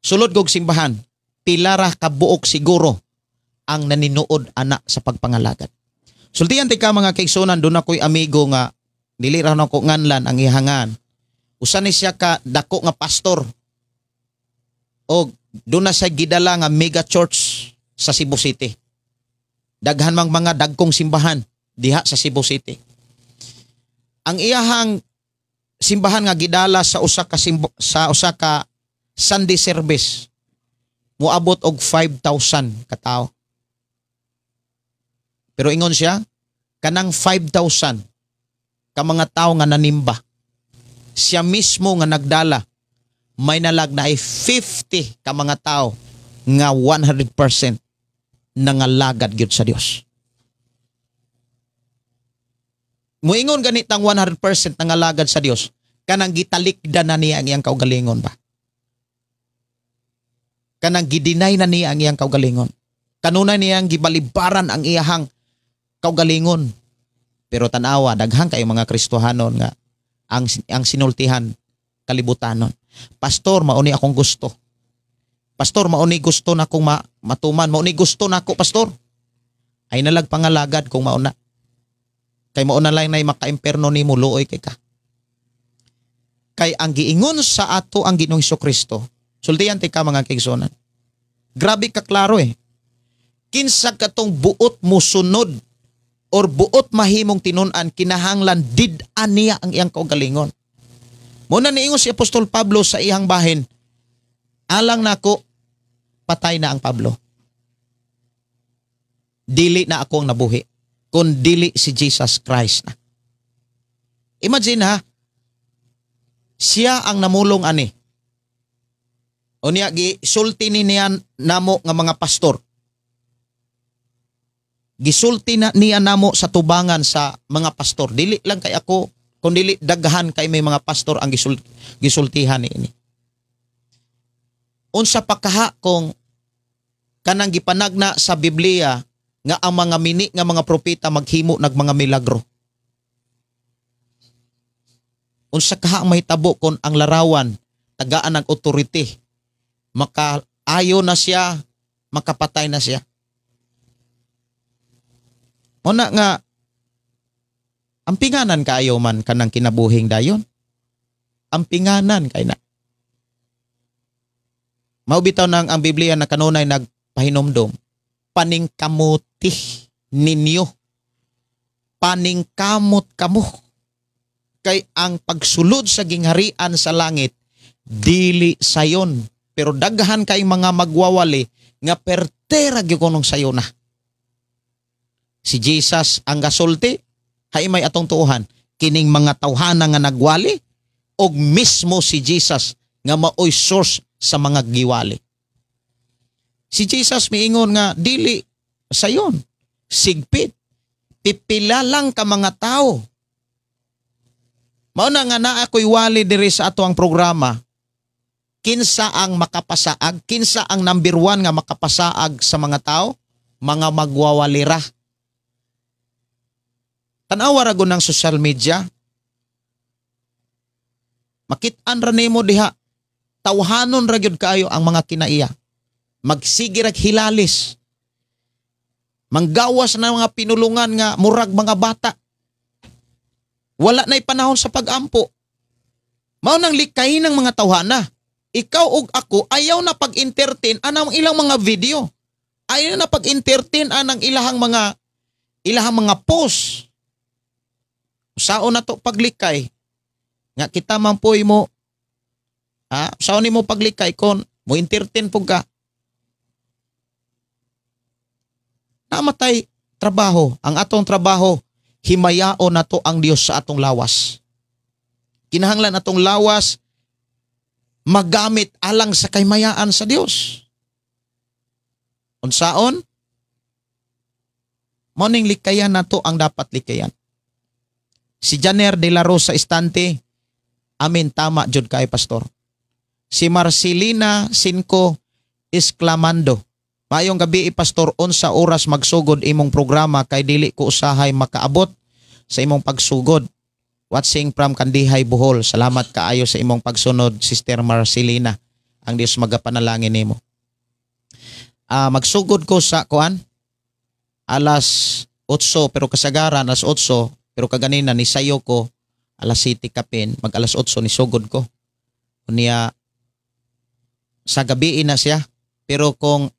Sulod kog simbahan, pila ra kabuok siguro ang naninuod ana sa pagpangalagad. Sultian tika, mga kaigsuonan, doon ako'y amigo nga dili ra nako nganlan ang ihangan. Usa ni siya ka dako nga pastor. Og doon na siya gidala nga mega church sa Cebu City. Daghan mang mga dagkong simbahan diha sa Cebu City. Ang iyahang simbahan nga gidala sa usa ka Sunday service, moabot og 5,000 ka tawo. Pero ingon siya, kanang 5,000 ka mga tao nga nanimba, siya mismo nga nagdala, may nalag na ay 50 ka mga tao nga 100% nangalagad gyud sa Dios. Muingon ganitang 100% nangalagad sa Dios, kanang gitalikdan na niya ang iyang kaugalingon ba? Kanang gidinay na niya ang iyang kaugalingon. Kanunay niyang gibalibaran ang iyahang kaugalingon. Pero tanawa, daghan kayo mga Kristohanon nga ang sinultihan kalibutanon. "Pastor, mauni akong gusto. Pastor, mauni gusto na akong matuman. Mauni gusto na ako, pastor." Ay nalag pangalagad kung mauna. Kay mauna lang na makaimperno ni mo, luoy kay ka. Kay ang giingon sa ato ang Ginoong Kristo. Sultiyan ti ka, mga kaigsuonan. Grabe ka klaro eh. Kinsa katong buot mo sunod or buot mahimong tinun-an, kinahanglan did-an niya ang iyang kaugalingon. Muna niingon si Apostol Pablo sa iyang bahin, "Alang nako, patay na ang Pablo. Dili na ako ang nabuhi, kun dili si Jesus Christ na." Imagine ha, siya ang namulong ani. Unya gisulti ni niya namo nga mga pastor. Gisulti na niya namo sa tubangan sa mga pastor. Dili lang kay ako, kung dili daghan kay may mga pastor ang gisultihan ni ini. Unsa pa kaha kung kanang gipanagna sa Biblia nga ang mga mini nga mga propeta maghimo nag mga milagro? Unsa kaha ang mahitabo kon ang larawan tagaan ng authority, maka-ayo na siya, makapatay na siya? Una nga ampinganan kaayo man kanang kinabuhing dayon. Ampinganan kay na. Mao bitaw nang ang Biblia na kanunay nagpahinomdom, paningkamuti ninyo. Paningkamot kamo. Kay ang pagsulod sa gingharian sa langit dili sayon. Pero daghan kay mga magwawali nga pertera gyud kunong sayo na. Si Jesus ang gasulti, hay may atong tuohan, kining mga tawhana nga nagwali og mismo si Jesus nga maoy source sa mga giwali. Si Jesus miingon nga dili sayon, sigpit, pipila lang ka mga tao. Mao na nga naa ko'y wali diri sa ato ang programa. Kinsa ang makapasaag? Kinsa ang number 1 nga makapasaag sa mga tao? Mga magwawalira. Tan-awa ra gud ng social media. Makit-an ra nimo diha. Tawhanon ra gyud kaayo ang mga kinaiya. Magsige rag hilalis. Manggawas na mga pinulungan nga murag mga bata. Wala na'y panahon sa pag-ampo. Mao nang likay ng mga tawhana. Ikaw ug ako ayaw na pag-entertain anang ilang mga video. Ayaw na pag-entertain anang ilahang mga post. Sao na to paglikay? Nga kita man po'y mo, sao ni mo paglikay kon mo entertain pug ka. Namatay trabaho. Ang atong trabaho, himayaon na to ang Dios sa atong lawas. Kinahanglan atong lawas magamit alang sa kaymayaan sa Dios. Unsaon? Morning likayan na to ang dapat likayan. Si Janer de la Rosa Estante, amin tama jud kay pastor. Si Marcelina Cinco Esclamando, maayong gabi pastor, unsa oras magsugod imong programa kay dili ko usahay makaabot sa imong pagsugod. Watching from Kandihay, Bohol. Salamat kaayo sa imong pagsunod, Sister Marcelina. Ang Dios magapanalangin nimo. Magsugod ko sa kuan alas 8, pero kasagaran alas 8, pero kaganina ni sayo ko alas 7 kapin, mag alas 8 ni sugod ko. Unya sa gabi na siya, pero kung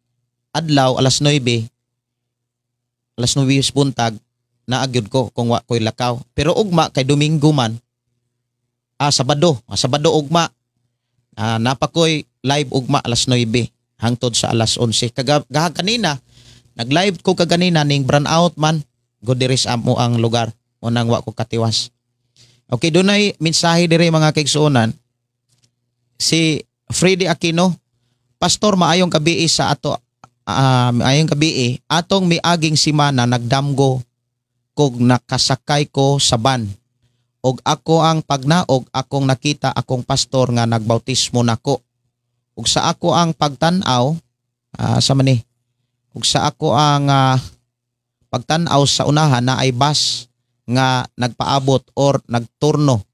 adlaw alas 9, alas 9 buntag naagyod ko kung wa ko'y lakaw. Pero ugma kay Domingo man, Sabado, Sabado ugma, napakoy live ugma alas 9 hangtod sa alas 11. Kagahag kanina, nag-live ko kaganina ning brand out man, go diri sa amo ang lugar, unang wa ko katiwas. Okay, dunay mensahe diri mga kaigsuonan. Si Freddy Aquino, pastor maayong gabi sa ato, maayong gabi atong miaging simana nagdamgo kog nakasakay ko sa van. Og ako ang pagnaog akong nakita akong pastor nga nagbautismo nako. Ug sa ako ang pagtan-aw, sa mani. Ug sa ako ang pagtan-aw sa unahan na ay bus nga nagpaabot or nagturno.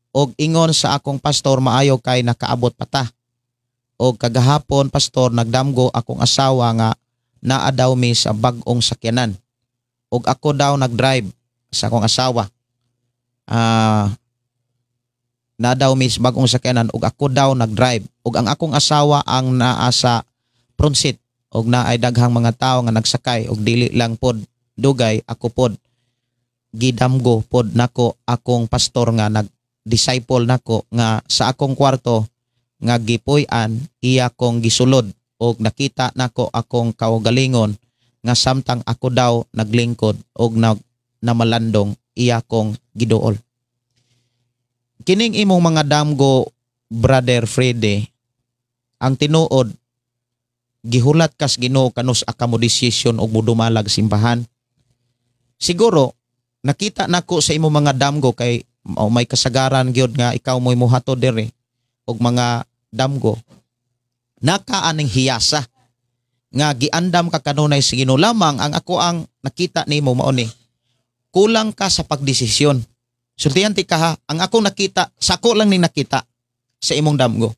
Og ingon sa akong pastor maayo kay nakaabot pata. Og kagahapon pastor nagdamgo akong asawa nga naa daw mi sa bag-ong sakyanan. Og ako daw nagdrive sa akong asawa. Na daw mi sa bag-ong sakyanan og ako daw nagdrive. Og ang akong asawa ang naa sa front seat og naay daghang mga tawo nga nagsakay og dili lang pod dugay ako pod gidamgo pod nako akong pastor nga nag-disciple nako nga sa akong kwarto nga gipuy-an iya kong gisulod og nakita nako akong kaugalingon nga samtang ako daw naglingkod og namalandong iya kong giduol. Kining imong mga damgo, Brother Freddy, ang tinuod gihulat kas Ginoo kanus aka mo desisyon og modumalag simbahan. Siguro nakita nako sa imong mga damgo kay may kasagaran gyud nga ikaw mo'y muhatod diri og mga damgo. Naka aning hiyasa nga giandam ka kanunay sa Ginoo lamang ang ako ang nakita nimo mao ni. Kulang ka sa pagdesisyon. Sultihan ti ka ha, ang akong nakita, sako lang ni nakita sa imong damgo.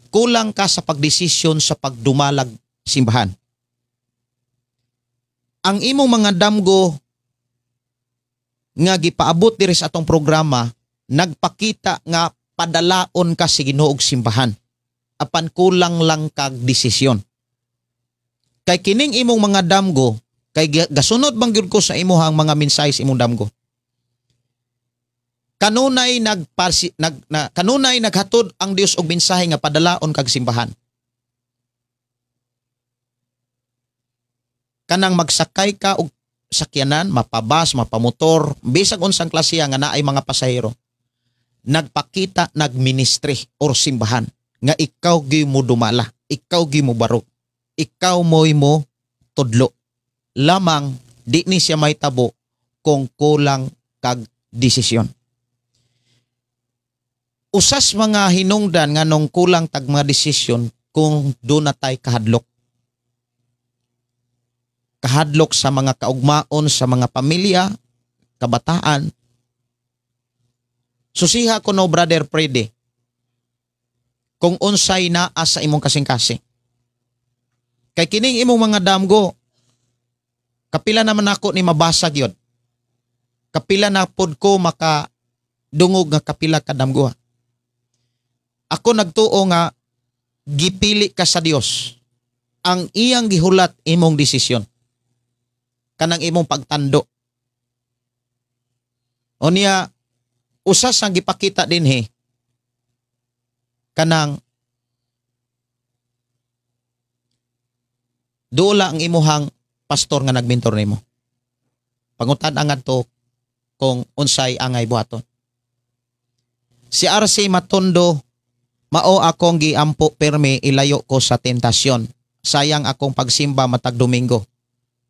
Kulang ka sa pagdesisyon sa pagdumalag simbahan. Ang imong mga damgo nga gipaabot diri sa atong programa, nagpakita nga padalaon ka sa Ginoo og simbahan. Apan kulang lang kag desisyon. Kay kining imong mga damgo, kay gasunod bang gyud ko sa imuhang mga mensahe sa imong damgo. Kanunay naghatod ang Dios og mensahe nga padalaon kag simbahan. Kanang magsakay ka og sakyanan, mapabas, mapamotor, bisag unsang klase nga naay mga pasahero. Nagpakita nagministry or simbahan nga ikaw gyud mo dumala, ikaw gyud mo barog, ikaw mo'y mo tudlo. Lamang di ni siya mahitabo kung kulang kag desisyon. Usas mga hinungdan nga nung kulang tag mga desisyon kung do na tay kahadlok. Kahadlok sa mga kaugmaon, sa mga pamilya, kabataan. Susiha ko no, Brother Freddy, kung unsay naa sa imong kasing-kasing. Kay kining imong mga damgo, kapila naman ako ni mabasag yun. Kapila na pod ko makadungog nga kapila ka damgo. Ako nagtuo nga gipili ka sa Dios. Ang iyang gihulat imong desisyon. Kanang imong pagtando. O niya, usas ang gipakita dinhi kanang duola ang imuhang pastor nga nagmentor nimo. Pangutan ang adto kung unsay angay buhaton. Si RC Matondo, mao akong giampo permi ilayo ko sa tentasyon. Sayang akong pagsimba matag Domingo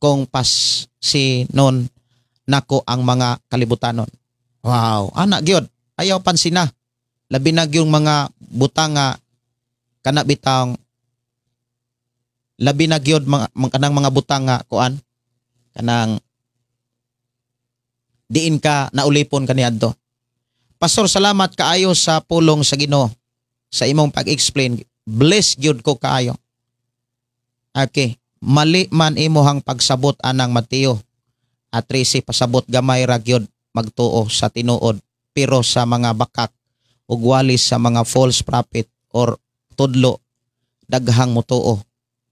kung pas si non nako ang mga kalibutanon. Wow, anak gyud, ayaw pansina. Labi na gyud mga butang nga kana bitang labi na gyud mga kanang mga butang nga kuan kanang diin ka naulipon kaniadto. Pastor, salamat kaayo sa pulong sa Ginoo sa imong pag-explain. Bless gyud ko kaayo. Okay, mali man imuhang pagsabot anang Mateo at 13 pasabot gamay ra gyud magtuo sa tinuod, pero sa mga bakak ug wali sa mga false prophet or tudlo daghang mutuo,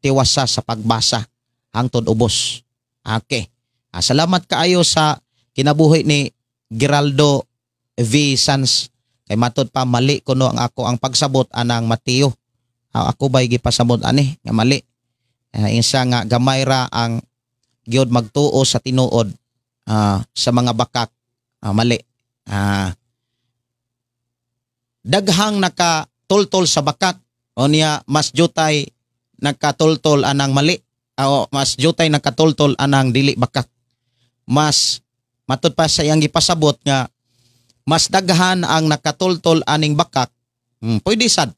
tiwasa sa pagbasa hangtod ubos. Okay. Salamat kaayo sa kinabuhi ni Geraldo V. Sans. Kay matod pa mali kuno ang ako ang pagsabot anang Mateo. Ako ba'y gipasabot ani nga mali. Insa nga gamay ra ang gyud magtuo sa tinuod sa mga bakak, mali. Daghang nakatultol sa bakak o niya mas jutay nakatultol anang mali o mas jutay nakatultol anang dili bakak. Mas matud pa sa iyang gipasabot nga mas daghan ang nakatultol aning bakak. Pwede sad.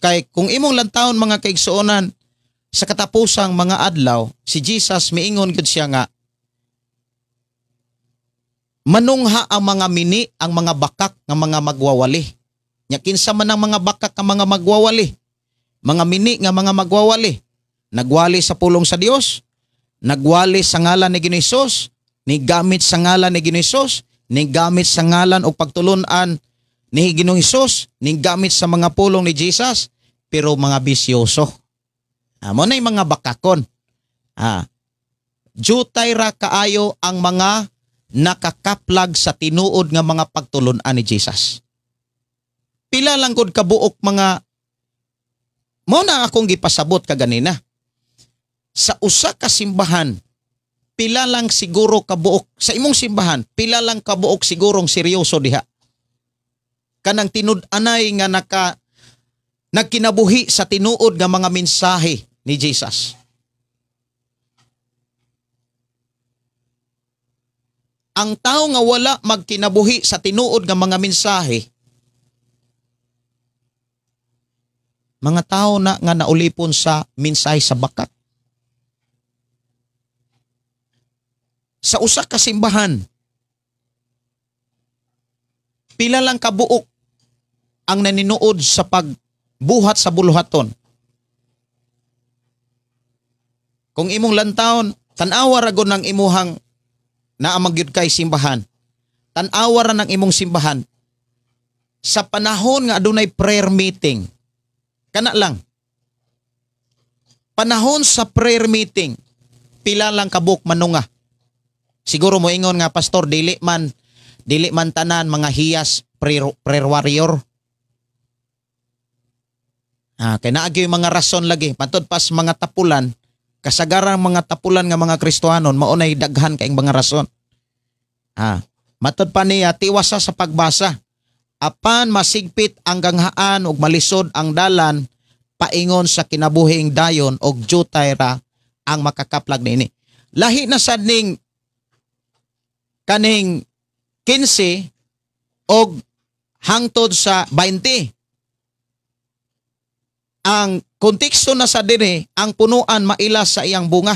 Kay kung imong lantawon mga kaigsuonan sa katapusang mga adlaw, si Jesus miingon gyud siya nga manungha ang mga mini, ang mga bakak nga mga magwawali. Nya kinsa man ang mga bakak nga mga magwawali? Mga mini nga mga magwawali. Nagwali sa pulong sa Dios, nagwali sa ngalan ni Ginoong Hesus, nigamit sa ngalan ni Ginoong Hesus, nigamit sa ngalan og pagtulun-an ni Ginoong Hesus, nigamit sa mga pulong ni Jesus, pero mga bisyoso. Mo na yung mga bakakon. Jutay ra kaayo ang mga nakakaplag sa tinuod nga mga pagtulun-an ni Jesus. Pila lang gud kabuok mga mo na akong gipasabot kaganina. Sa usa ka simbahan, pila lang siguro kabuok sa imong simbahan, pila lang kabuok sigurong seryoso diha. Kanang tinud-anay nga nagkinabuhi sa tinuod nga mga mensahe ni Jesus. Ang tao nga wala magkinabuhi sa tinuod nga mga mensahe, mga tao na nga naulipon sa mensahe sa bakak. Sa usa ka simbahan, pila lang kabuok ang naninuod sa pagbuhat sa buluhaton. Kung imong lantawon, tan-awa ra gud ng imuhang naamang gyud kay simbahan. Tan-awa ra ng imong simbahan sa panahon nga adunay prayer meeting. Kana lang. Panahon sa prayer meeting, pila lang kabuk manunga. Siguro moingon nga pastor, dili man tanan mga hiyas prayer warrior. Kay naagi yung mga rason lagi. Matud pas mga tapulan, kasagaran mga tapulan nga mga Kristohanon, mao nay daghan kaing mga rason. Matud pa niya tiwasa sa pagbasa. Apan masigpit ang ganghaan ug malisod ang dalan paingon sa kinabuhing dayon og jutay ra ang makakaplag niini. Lahi na sad ning kaning 15 og hangtod sa 20. Ang konteksto na sa dire, ang punuan maila sa iyang bunga.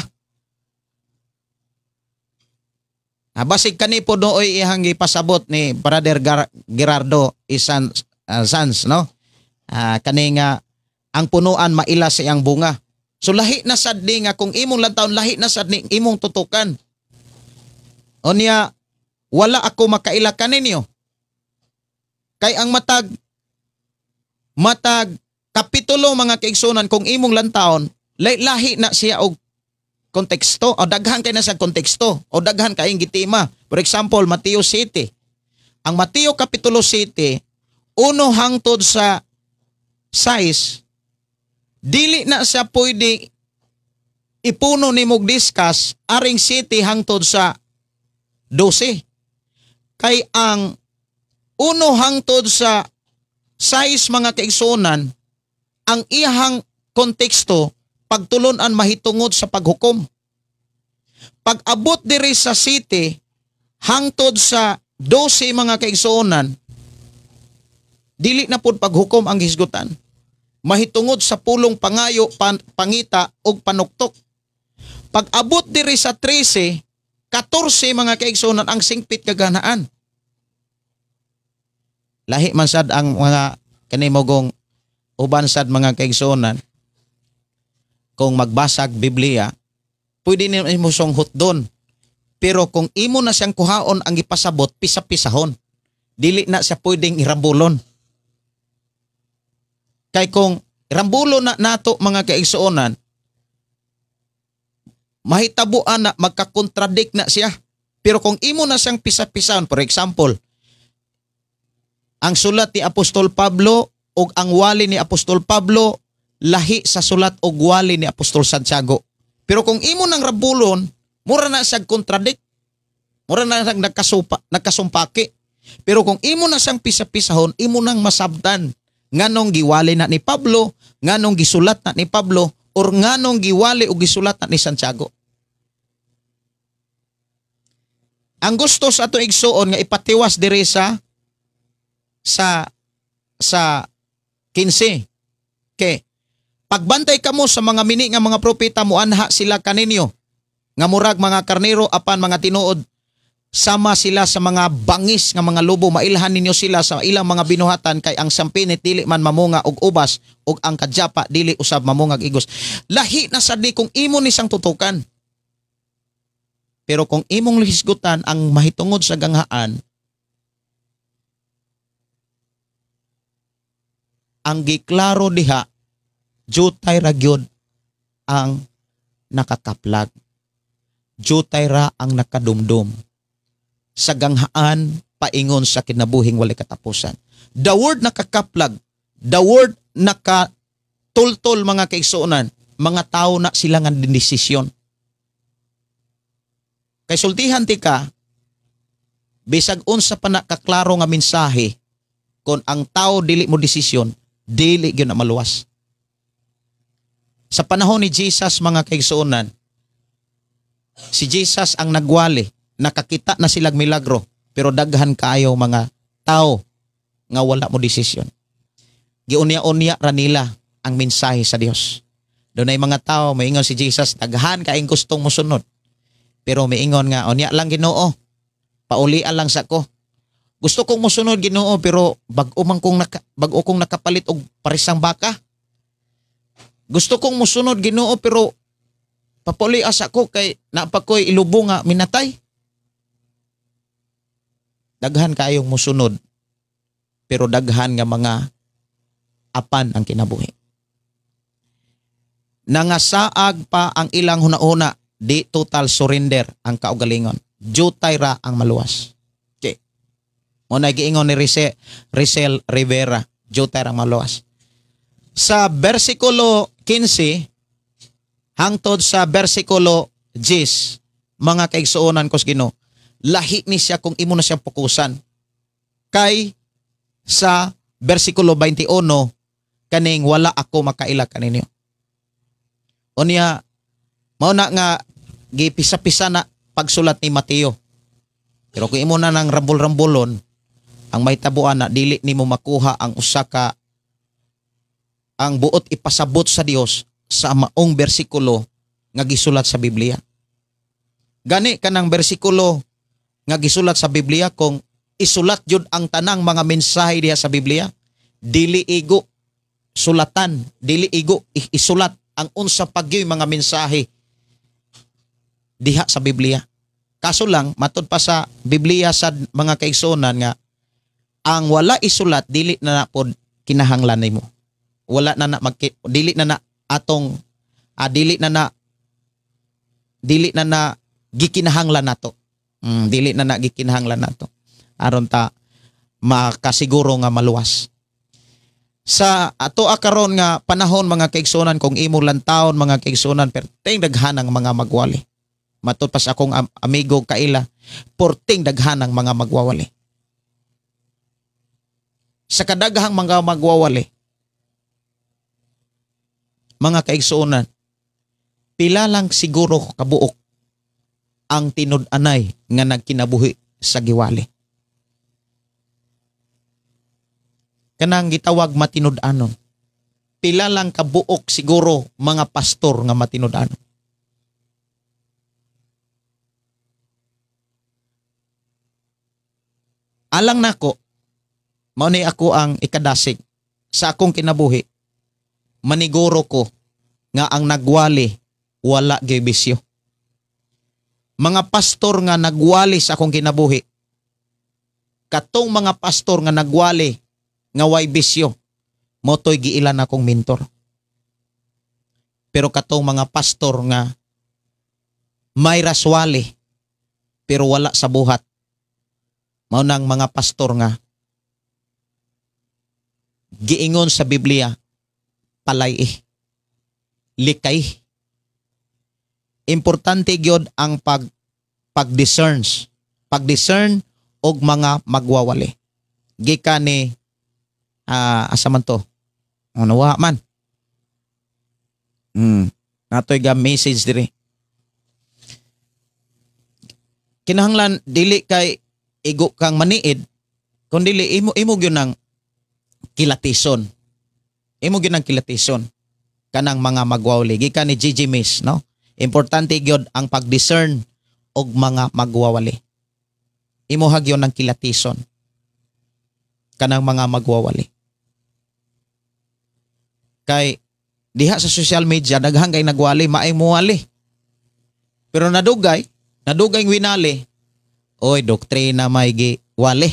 Basig kani po nooy ihang gipasabot ni Brother Gerardo Isan Sans, no? Kani nga ang punuan maila sa iyang bunga. So lahi na sad ni nga kung imong lantawon, lahi na sad ni imong tutukan. Unya wala ako makaila kaninyo. Kay ang matag kapitulo mga kaigsunan kung imong lantawon, lahi na siya og konteksto o daghan kay na sa konteksto o daghan kayong gitima. For example, Mateo City. Ang Mateo Kapitulo City, 1 hangtod sa 6, dili na siya pwede ipuno ni mog discuss aring city hangtod sa 12. Kay ang 1 hangtod sa 6 mga kaigsuonan, ang iyahang konteksto pagtulunan mahitungod sa paghukom. Pag-abot diri sa city, hangtod sa 12 mga kaigsuonan, dili na pud paghukom ang hisgutan. Mahitungod sa pulong pangayo, pangita og panuktok. Pag-abot diri sa 13, 14 mga kaigsuonan ang singpit kaganaan. Lahi man sad ang mga kanimogong uban sad mga kaigsuonan. Kung magbasag Biblia, pwede nimo siyang hutdon. Pero kung imo na siyang kuhaon ang ipasabot, pisa-pisahon. Dili na siya pwedeng irambulon. Kay kung rambulo na nato mga kaigsuonan, mahitabuan na magkakontradict na siya. Pero kung imo na siyang pisa-pisahon, for example, ang sulat ni Apostol Pablo o ang wali ni Apostol Pablo lahi sa sulat og wali ni Apostol Santiago. Pero kung imo nang rabulon, mura na siyang contradict. Mura na siyang nagkasumpaki. Pero kung imo na siyang pisa-pisahon, imo nang masabtan nganong giwali na ni Pablo, nganong gisulat na ni Pablo, or nganong giwali o gisulat na ni Santiago. Ang gusto sa atong igsuon nga ipatiwas diri sa 15. Kay pagbantay kamo sa mga mini nga mga propeta, muanha sila kaninyo nga murag mga karnero apan mga tinuod, sama sila sa mga bangis nga mga lobo, mailhan ninyo sila sa ilang mga binuhatan, kay ang sampinit dili man mamunga og ubas ug ang kadyapa dili usab mamungag igos. Lahi na sad ni kung imo ni siyang tutukan. Pero kung imong hisgutan ang mahitungod sa ganghaan, ang giklaro diha, jutay ra gyud ang nakakaplag. Jutay ra ang nakadumdum sa ganghaan paingon sa kinabuhing walay katapusan. The word nakakaplag, the word nakatultol mga kaigsuonan, mga tao na sila nga desisyon. Kay sultihan ti ka, bisag unsa pa na kaklaro nga mensahe, kon ang tao dili mo desisyon, dili gyud na maluwas. Sa panahon ni Jesus mga kaigsuonan, si Jesus ang nagwali, nakakita na silang milagro, pero daghan kaayo mga tao nga wala mo desisyon. Giunya-unya ra nila ang mensahe sa Dios. Dunay mga tao, maingon si Jesus, daghan kaayong gustong mosunod. Pero miingon nga, unya lang Ginoo, paulian lang sa ko. Gusto kong mosunod Ginoo, pero bag-o man kong bag-o kong nakapalit og parisang baka. Gusto kong mosunod Ginoo, pero papuli asa ko kay napakoy ilubo nga minatay. Daghan kaayong mosunod, pero daghan nga mga apan ang kinabuhi. Nangasaag pa ang ilang hunahuna, di total surrender ang kaugalingon. Jutay ra ang maluwas. Okay. Muna giingon ni Rizel Rivera, jutay ra ang maluwas. Sa versikulo 15 hangtod sa versikulo 10, mga kaigsuonan ko sa Ginoo, lahi ni siya kung imo na siyang pukusan. Kay sa bersikulo 21 kaning wala ako makaila kaninyo. Unya mao na nga gipisa-pisa na pagsulat ni Mateo. Pero kung imo na nang rambol-rambolon, ang mahitabuan na dili nimo makuha ang usa ka ang buot ipasabot sa Dios sa maong bersikulo nga gisulat sa Biblia. Gani kanang bersikulo nga gisulat sa Biblia, kung isulat jud ang tanang mga mensahe diha sa Biblia, dili igo sulatan, dili igo isulat ang unsa pagyoy mga mensahe diha sa Biblia. Kaso lang matud pa sa Biblia sa mga kaigsuonan nga ang wala isulat dili na na pod kinahanglan nimo. Wala na na dili na na atong dili na na gikinahanglan nato. Dili na na gikinahanglan nato. Aron ta makasiguro nga maluwas. Sa ato akaron nga panahon mga kaigsuonan, kung imo lantawon mga kaigsuonan, perting daghan ang mga magwali. Matud pa sa akong amigo kaila, porting daghan ang mga magwawali. Sa kadaghang mga magwawali, mga kaigsuonan, pila lang siguro kabuok ang tinud-anay nga nagkinabuhi sa giwali. Kanang gitawag matinud-anon. Pila lang kabuok siguro mga pastor nga matinud-anon. Alang nako, mao ni ako ang ikadasig sa akong kinabuhi. Maniguro ko nga ang nagwali wala gyud bisyo. Mga pastor nga nagwali sa akong kinabuhi, katong mga pastor nga nagwali nga way bisyo, motoy giilan akong mentor. Pero katong mga pastor nga may raswali pero wala sa buhat, mao nang mga pastor nga giingon sa Biblia, palay likay. Importante gyud ang pag-discerns, pag-discern og mga magwawali. Gikan ni asa man to? Ano wa man? Natoy ga message diri. Kinahanglan dili kay igo kang maniid, kun dili imo gyud nang kilatison. Imo gyud nang kilatison kanang mga magwawali. Gikan ni Gigi Miss, no? Importante gyud ang pag-discern og mga magwawali. Imo gyud nang kilatison kanang mga magwawali. Kay diha sa social media daghang kay nagwali, maay muwali. Pero nadugay winali. Oy, doktrina may giwali.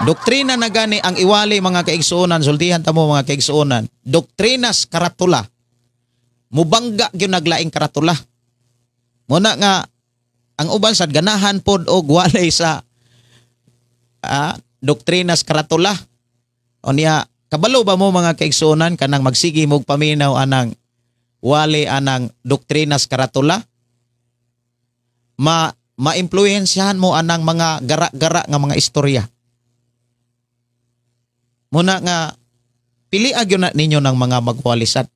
Doktrina na gani ang iwali mga kaigsuonan, sultihan ta mo mga kaigsuonan. Doktrinas karatula. Mubangga gyud naglaing karatula. Muna nga ang uban sad ganahan pod og wali sa doktrinas karatula. O niya, kabalo ba mo mga kaigsuonan kanang magsige mog paminaw anang wali anang doktrinas karatula? Ma-impluwensyahan mo anang mga gara-gara nga mga istorya. Muna nga pili agyo na ninyo ng mga magwalisad.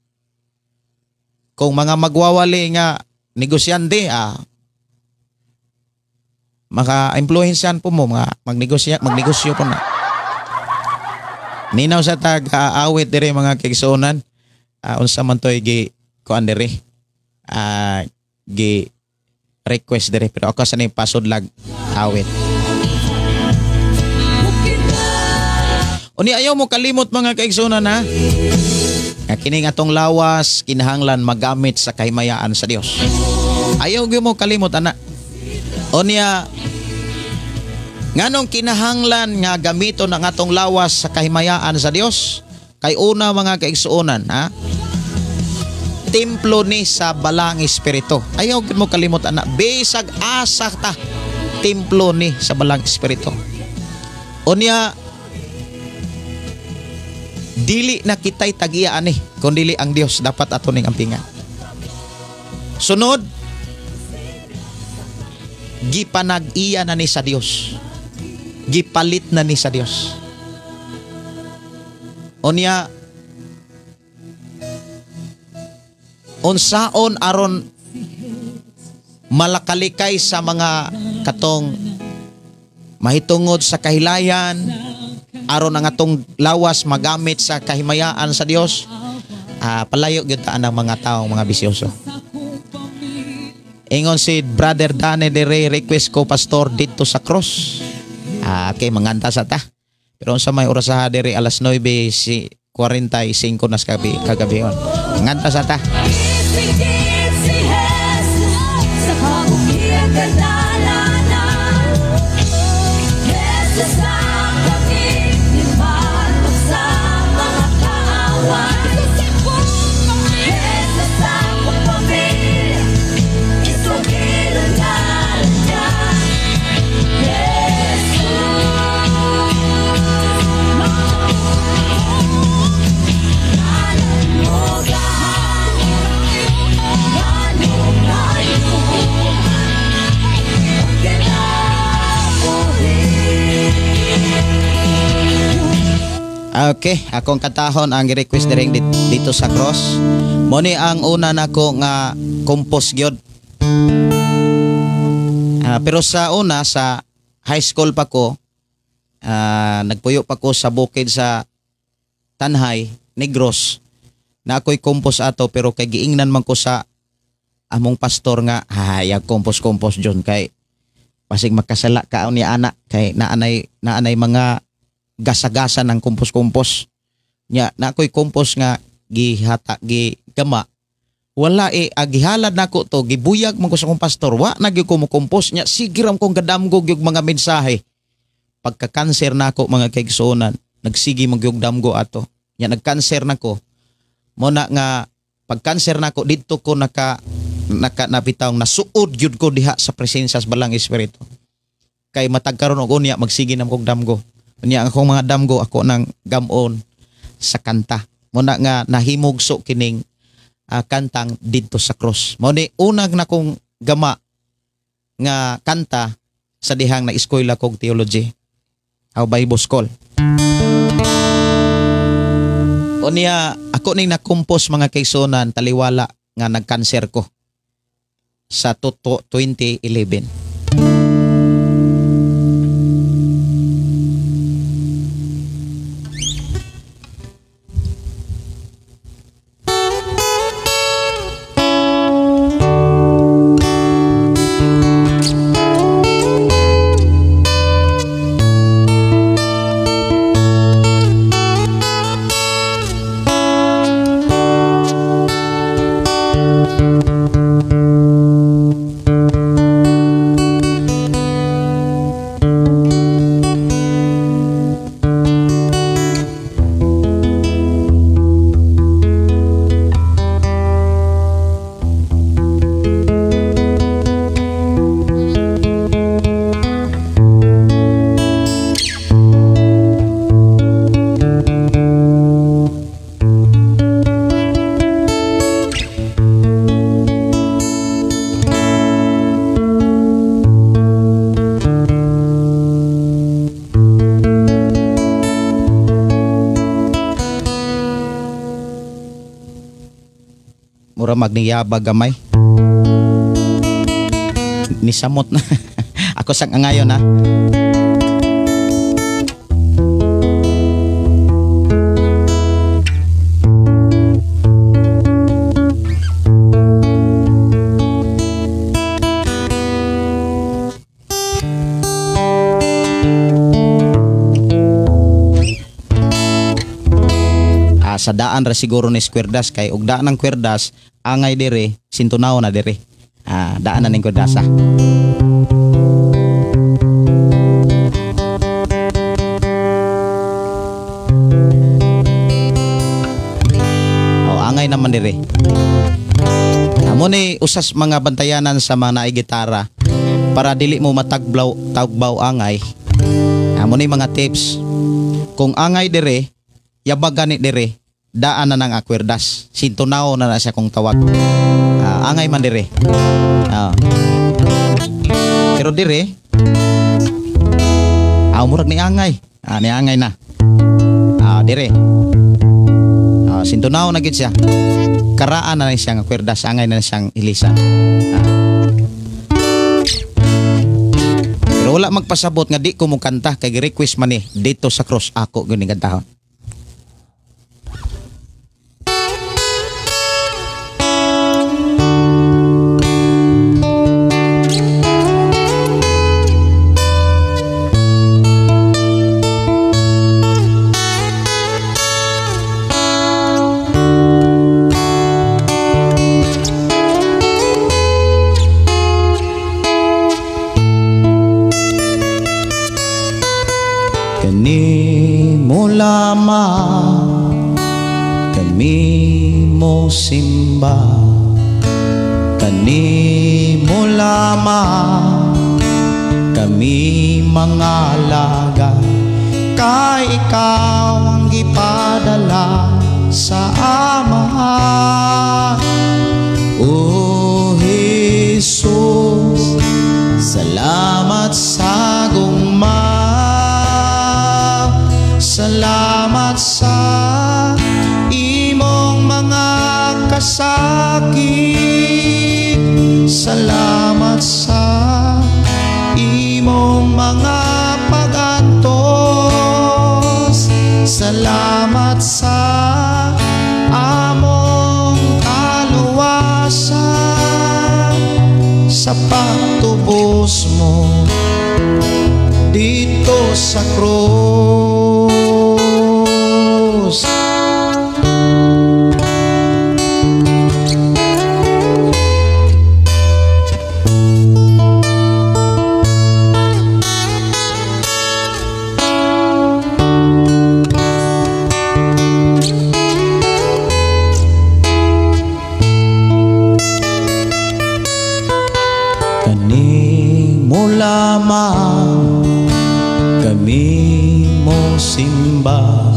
Kung mga magwawali nga negosyante, maka-impluwensyahan po mo, mga magnegosyo po na. Ninaw sa tag awit dire mga kaigsuonan, unsa man toy gi kuan dire, gi request dire, pero ako sa ni pasudlag awit. Uni ayaw mo kalimot mga kaigsuonan ha. Nga kining atong lawas kinahanglan magamit sa kahimayaan sa Dios. Ayaw gyud mo kalimot ana. Unya nganong kinahanglan nga gamiton ang atong lawas sa kahimayaan sa Dios? Kay una mga kaigsuonan ha, templo ni sa Balang Espiritu. Ayaw gyud mo kalimot ana, bisag asa ta, templo ni sa Balang Espiritu. Unya dili na kita'y tagiya ani, kun dili ang Dios dapat ato ning ampingan. Sunod, gipanag-iya na ni sa Dios. Gipalit na ni sa Dios. Unya unsaon aron malakalikay sa mga katong mahitungod sa kahilayan, aron ang atong lawas magamit sa kahimayaan sa Dios, palayo gyud ta ang mga taong mga bisyoso. Ingon si Brother Danny Dere, request ko pastor dito sa cross. Okay, manganta sa ta. Pero unsa may oras sa dere, alas 9:45 nas kagabi on. Manganta sa ta. Okay, akong katahon ang request diri dito sa cross. Mo ni ang una nako nga compose gyud. Pero sa una, sa high school pa ko, nagpuyo pa ko sa bukid sa Tanhay, Negros. Na ako'y compose ato, pero kay giingnan man ko sa among pastor nga hayag compose dyon kay basig makasala ka ni anak kay naanay mga gasa-gasa ng kumpos-kumpos. Nya, na ako'y kumpos nga gihata, gigama. Wala gihalad nako to, gibuyag man ko sa akong pastor, wa na gyud ko mokumpos. Nya, sige ram kong gadamgo gyud mga mensahe. Pagka-cancer nako mga kaigsuonan, nagsige man gyud damgo ato. Nya, nag-cancer nako. Mo na nga pag-cancer nako didto ko naka nabitawng nasuod gyud ko diha sa presensya sa Balang Espiritu. Kay matag karon og unya magsige na kog damgo. Unya ang akong mga damgo ako nang gamon sa kanta. Muna nga nahimugso kining kantang didto sa cross. Mao ni unang nakong gama nga kanta sa dihang na eskwela kog theology aw Bible School. Unya ako ning nakompose mga kaigsuonan taliwala nga nagkanser ko sa 2011. Mura magniyabag gamay. Nisamot na. Ako sang angayon ha. Sa daan ra siguro ni kwerdas kay og daan ng kwerdas angay dire sintunaw na dire. Daan na ning kwerdasa. Oh, angay naman dire. Amo ni usas mga bantayanan sa mga naay gitara para dili mo matagbaw tagbaw angay. Amo ni mga tips. Kung angay dire, yabag gani dire, daan na ng akwerdas. Sintunaw na na siya kung tawag. Angay man dire. Pero dire, murag ni angay. Ni angay na. Dire. Sintunaw na gid siya. Karaan na siya nga kwerda sa angay na siyang ilisan. Pero wala magpasabot nga di ko mo kanta kay gi-request man ni dito sa cross ako gyud ning kantahon. Kanimo lamang kami mo simba, kanimo lamang kami mga laga, kay ikaw ang gipadala sa Amahan. O Jesus, salamat sa gugma, salamat sa imong mga kasakit, salamat sa imong mga pag-antos, salamat sa among kaluwasan, sa pagtubos mo dito sa krus. Kanimo lamang kami mo simba,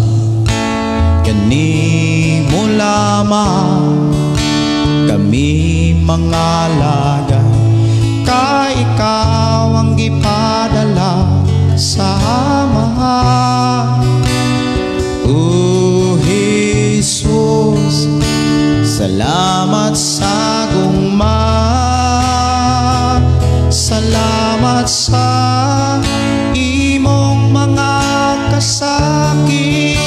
kanimo lamang kami mga laga, kay ikaw ang gipadala sa Amahan. O Jesus, salamat sa gugma, salamat sa imong mga kasakit,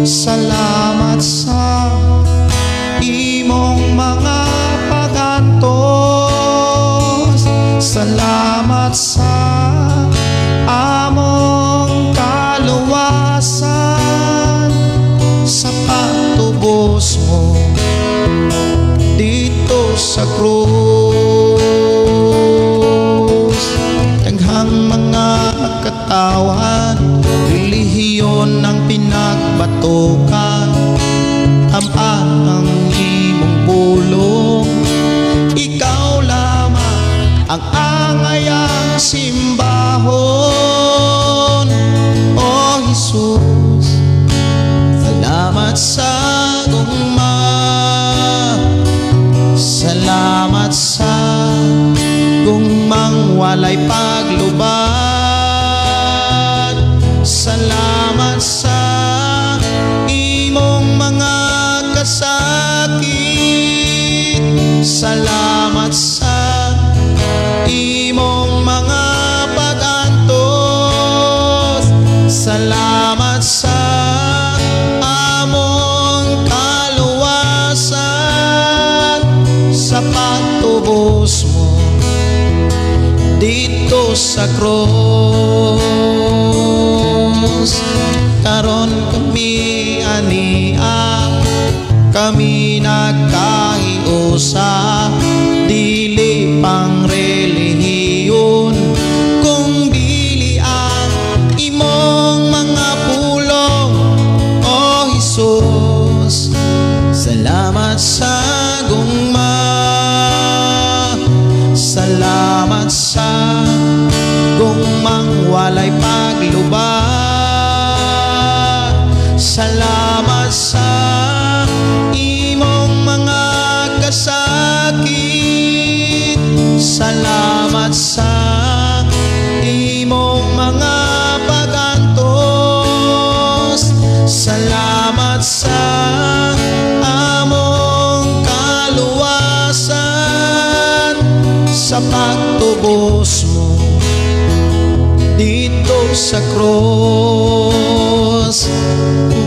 salamat sa imong mga pag-antos, salamat sa among kaluwasan, sa pagtubos mo dito sa krus. Daghang mga katawan, relihiyon ang pinagbatukan, amat ang imong pulong, ikaw lamang ang angayang simbahon. O Jesus, salamat sa gugma, salamat sa gugmang walay paglubat, salamat sa imong mga kasakit, salamat sa imong mga pag-antos, salamat sa among kaluwasan, sa pagtubos mo dito sa krus. Karon kami ania, kami nagkahiusa, dili pang relihiyon, kung dili ang imong mga pulong. O Jesus, salamat sa gugma, salamat sa gugmang walay paglubat, salamat sa imong mga kasakit, salamat sa imong mga pag-antos, salamat sa sa krus,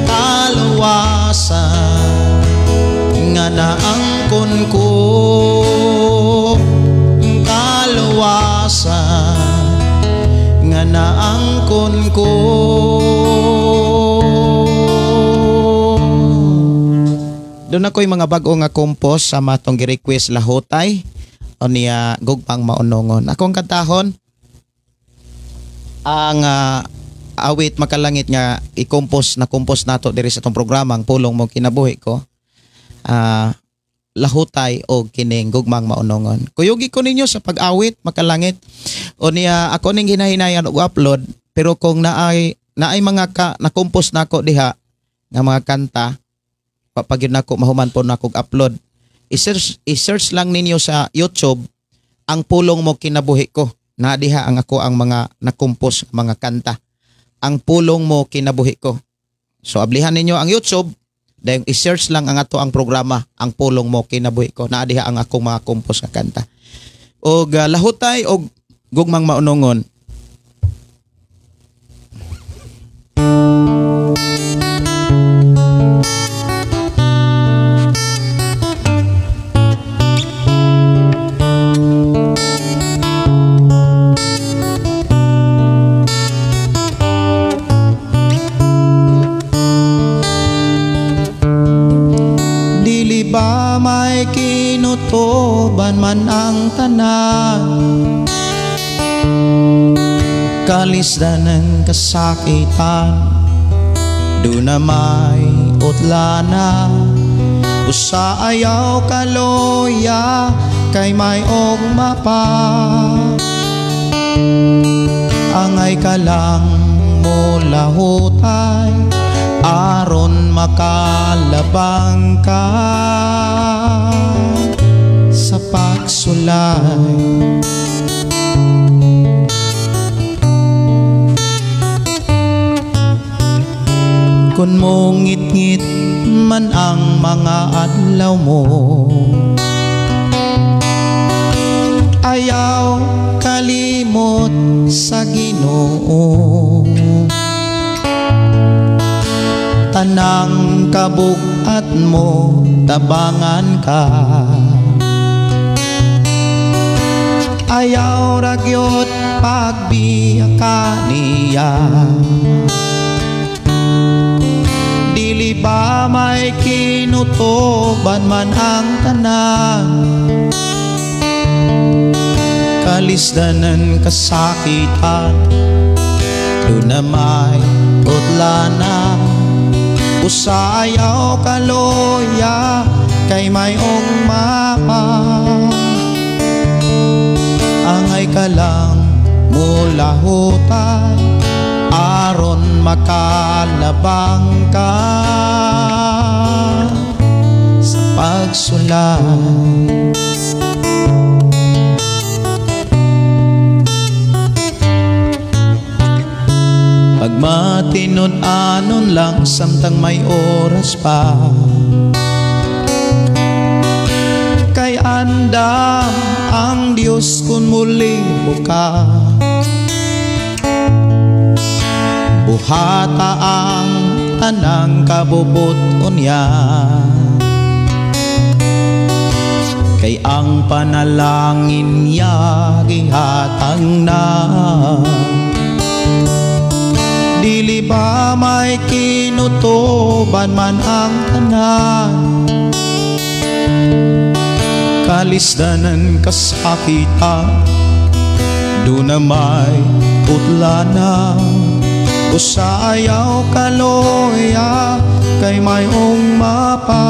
kaluwasan nga naangkon ko, kaluwasan nga naangkon ko. Doon ako'y mga bag-o nga compose sa matong gi-request Lahutay o niya Gugmang Maunongon. Akong kantahon ang awit makalangit nga i-compose na compose nato diri sa atong programa ang Pulong Mo Kinabuhi Ko. Lahutay o kining Gugmang Maunongon. Kuyugi ko ninyo sa pag-awit makalangit o niya ako ning hinahinayan og upload, pero kung naay mga ka na-compose nako diha nga mga kanta, pag yun ako mahuman po na akong upload, i-search lang ninyo sa YouTube ang Pulong Mo Kinabuhi Ko. Na diha ang ako ang mga nakompos mga kanta, ang Pulong Mo Kinabuhi Ko. So ablihan ninyo ang YouTube, dahil i-search lang ang ato ang programa ang Pulong Mo Kinabuhi Ko. Na diha ang akong mga kompos nga kanta. Og Lahutay og Gugmang Maunongon. Kinutuban man ang tanan, kalisdan ng kasakitan, doon na may utlana, usa ayaw kaloya, kay may ogma pa. Angay ka lang mo lahutay, aron makalabang ka sa pagsulay. Kung mongit-ngit man ang mga adlaw mo, ayaw kalimot sa Ginoo. Tanang kabug-at mo, tabangan ka. Ayaw ragyot pagbiya ka niya. Dili ba may kinutuban man ang tanan, kalisdanan kasakitan, doon na may utlana, usa ayaw kaloya, kay may mapa. Angay ka lang mulahutay, aron makalabang ka sa pagsulay. Pagmatinud-anon lang samtang may oras pa, kay andam ang Diyos kung muli mo ka. Buhata ang tanang kabubut-on niya, kay ang panalangin niya gihatag na. Dili ba may kinutuban man ang tanan, kalisdanan kasakitan, doon na may utlana, usa ayaw kaloya, kay may mapa.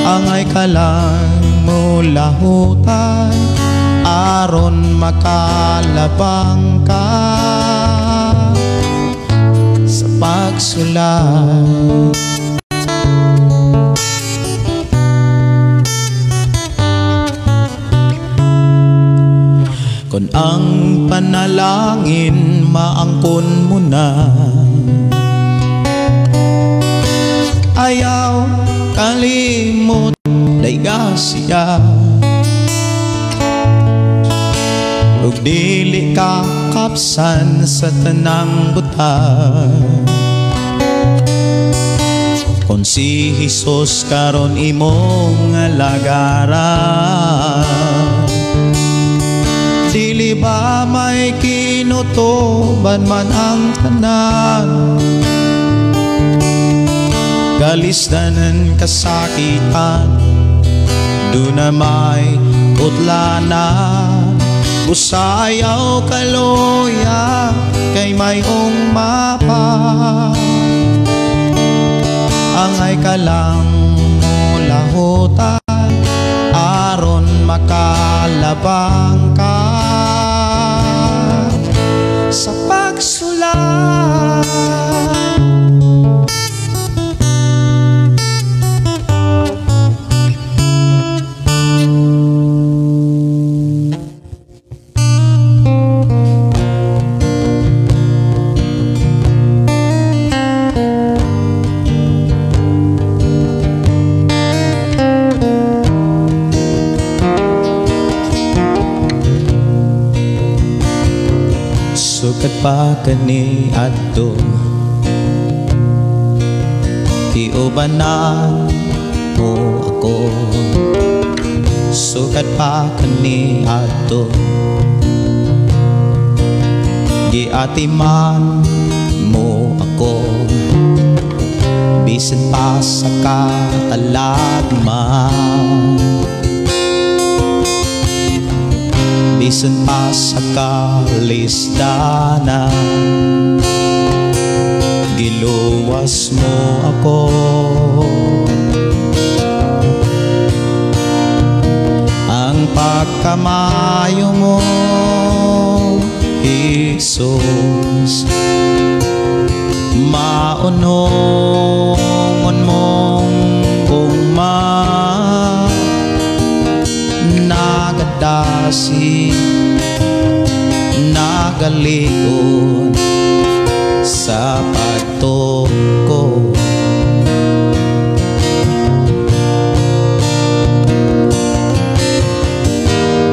Angay ka lang mulahutay, aron makalabang ka sa pagsulay. Kung ang panalangin maangkon mo na, ayaw kalimot dayga siya. Ug dili ka Kapsan sa tanang butang. Kung si Jesus karon imong alagaran, dili ba may kinutuban man ang tanan? Kalisdanan kasakitan, doon na may utlanan. Busayaw kaloya kay mayong mapa. Angay ka lang mulahutan aron makalabang ka sa pagsulay. Sukat pa kani adto, giubanan mo ako. Sukat pa kani adto, giatiman mo ako. Bisan pa sa katalagman, bisan pa sa kalisdanan, giluwas mo ako. Ang pagkamayo mo, Jesus, maunongon mong gugma, nagadasi, nagalikod sa pagtuko.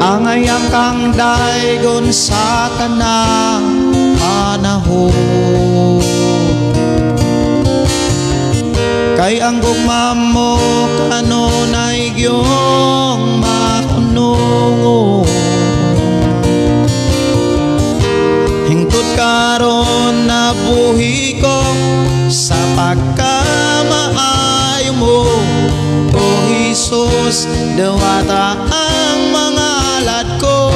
Angay ang kang daygon sa tanang panahon, kay ang gugma mo kanunay giyong maunungon. Hingtod karon nabuhi ko sa pagkamaayo mo, O Jesus, dawata ang mga alat ko.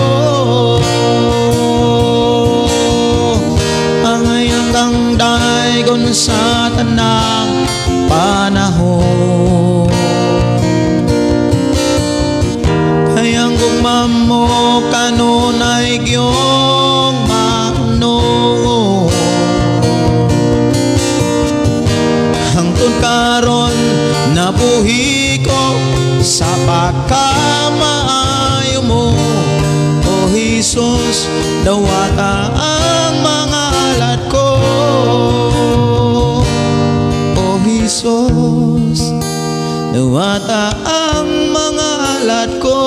Angay ang kang daygon sa tanang panahon, kay ang gugma mo kanunay giyong maunungon. Hangtod karon nabuhi ko sa pagkamaayo mo, O Jesus, dawata ang mga alat ko. O Jesus, dawata ang mga alat ko.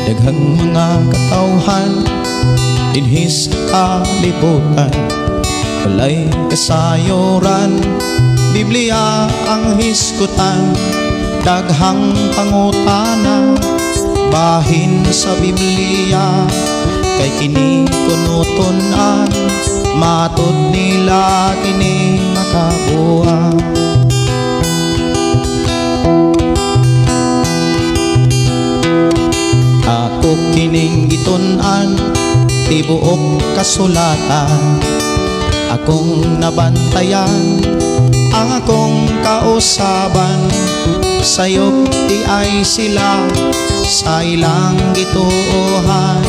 Daghang mga katawhan dinhi sa kalibutan, walay kasayuran, Biblia ang hisgutan. Daghang pangutana bahin sa Biblia, kay kini kunutunan, matud nila kini makabuhat. Ako kining gitun-an, tibuok kasulatan, akong nabantayan ang akong kausaban. Sayop di ay sila sa ilang gituohan,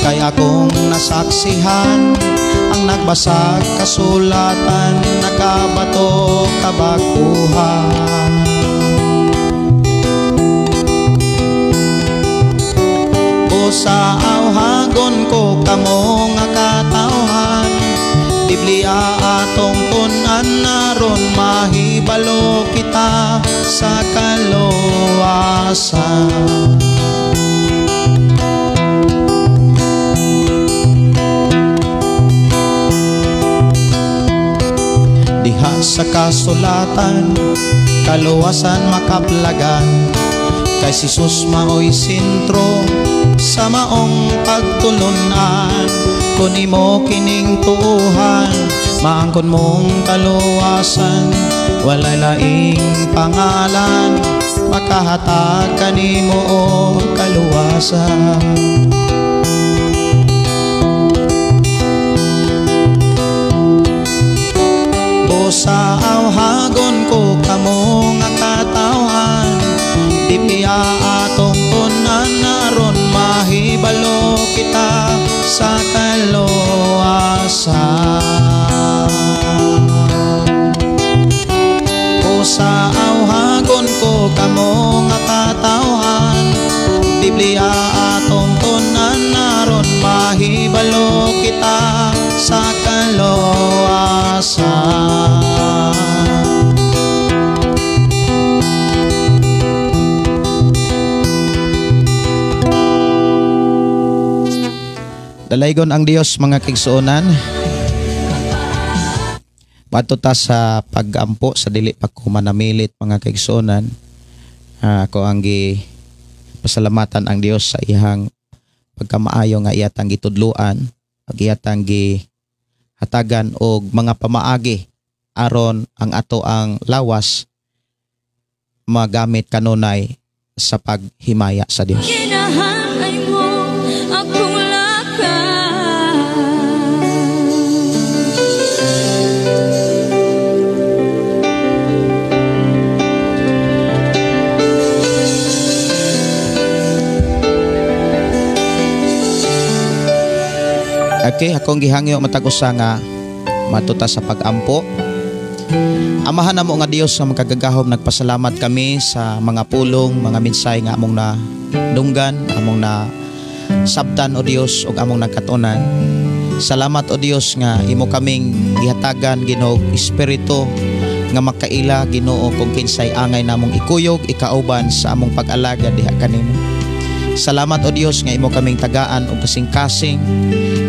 Kay akong nasaksihan ang nagbasag kasulatan, nakabato kabaguhan. Busa awhagon ko kamo nga katawhan, Biblia atong tun-an aron mahibalo kita sa kaluwasan. Diha sa kasulatan, kaluwasan makaplagan, kay si Jesus maoy sentro sa maong pagtulunan. Kun imo kining tuuhan, maangkon mong kaluwasan. Walay laing pangalan, makahatag kanimo og kaluwasan. Busa awhagon ko kamo nga katawhan, Biblia atong tun-an aron mahibalo kita sa kaluwasan. Busa awhagon ko kamo nga katawhan, Biblia atong tun-an aron mahibalo kita sa kaluwasan. Dalaygon ang Dios mga kaigsuonan. Padto ta sa pag-ampo sa dili pa ko manamilit mga kaigsuonan. Ako ang gi pasalamatan ang Dios sa iyang pagkamaayo nga iyatang gitudloan, ug iyatang gihatagan og mga pamaagi aron ang ato ang lawas magamit kanunay sa paghimaya sa Dios. Kinahanay mo akong lakas. Okay, akong gihangyo matag usa nga matuta sa pag-ampo. Amahan namo nga Dios nga makagagahom, nagpasalamat kami sa mga pulong, mga mensahe nga among na dunggan, among na sabtan o Dios ug among nagkatunan. Salamat o Dios nga imo kaming gihatagan Ginoo espiritu nga makaila Ginoo kung kinsay angay namong ikuyog ikauban sa among pag-alagad diha kanimo. Salamat o Dios nga imo kaming tagaan og kasing-kasing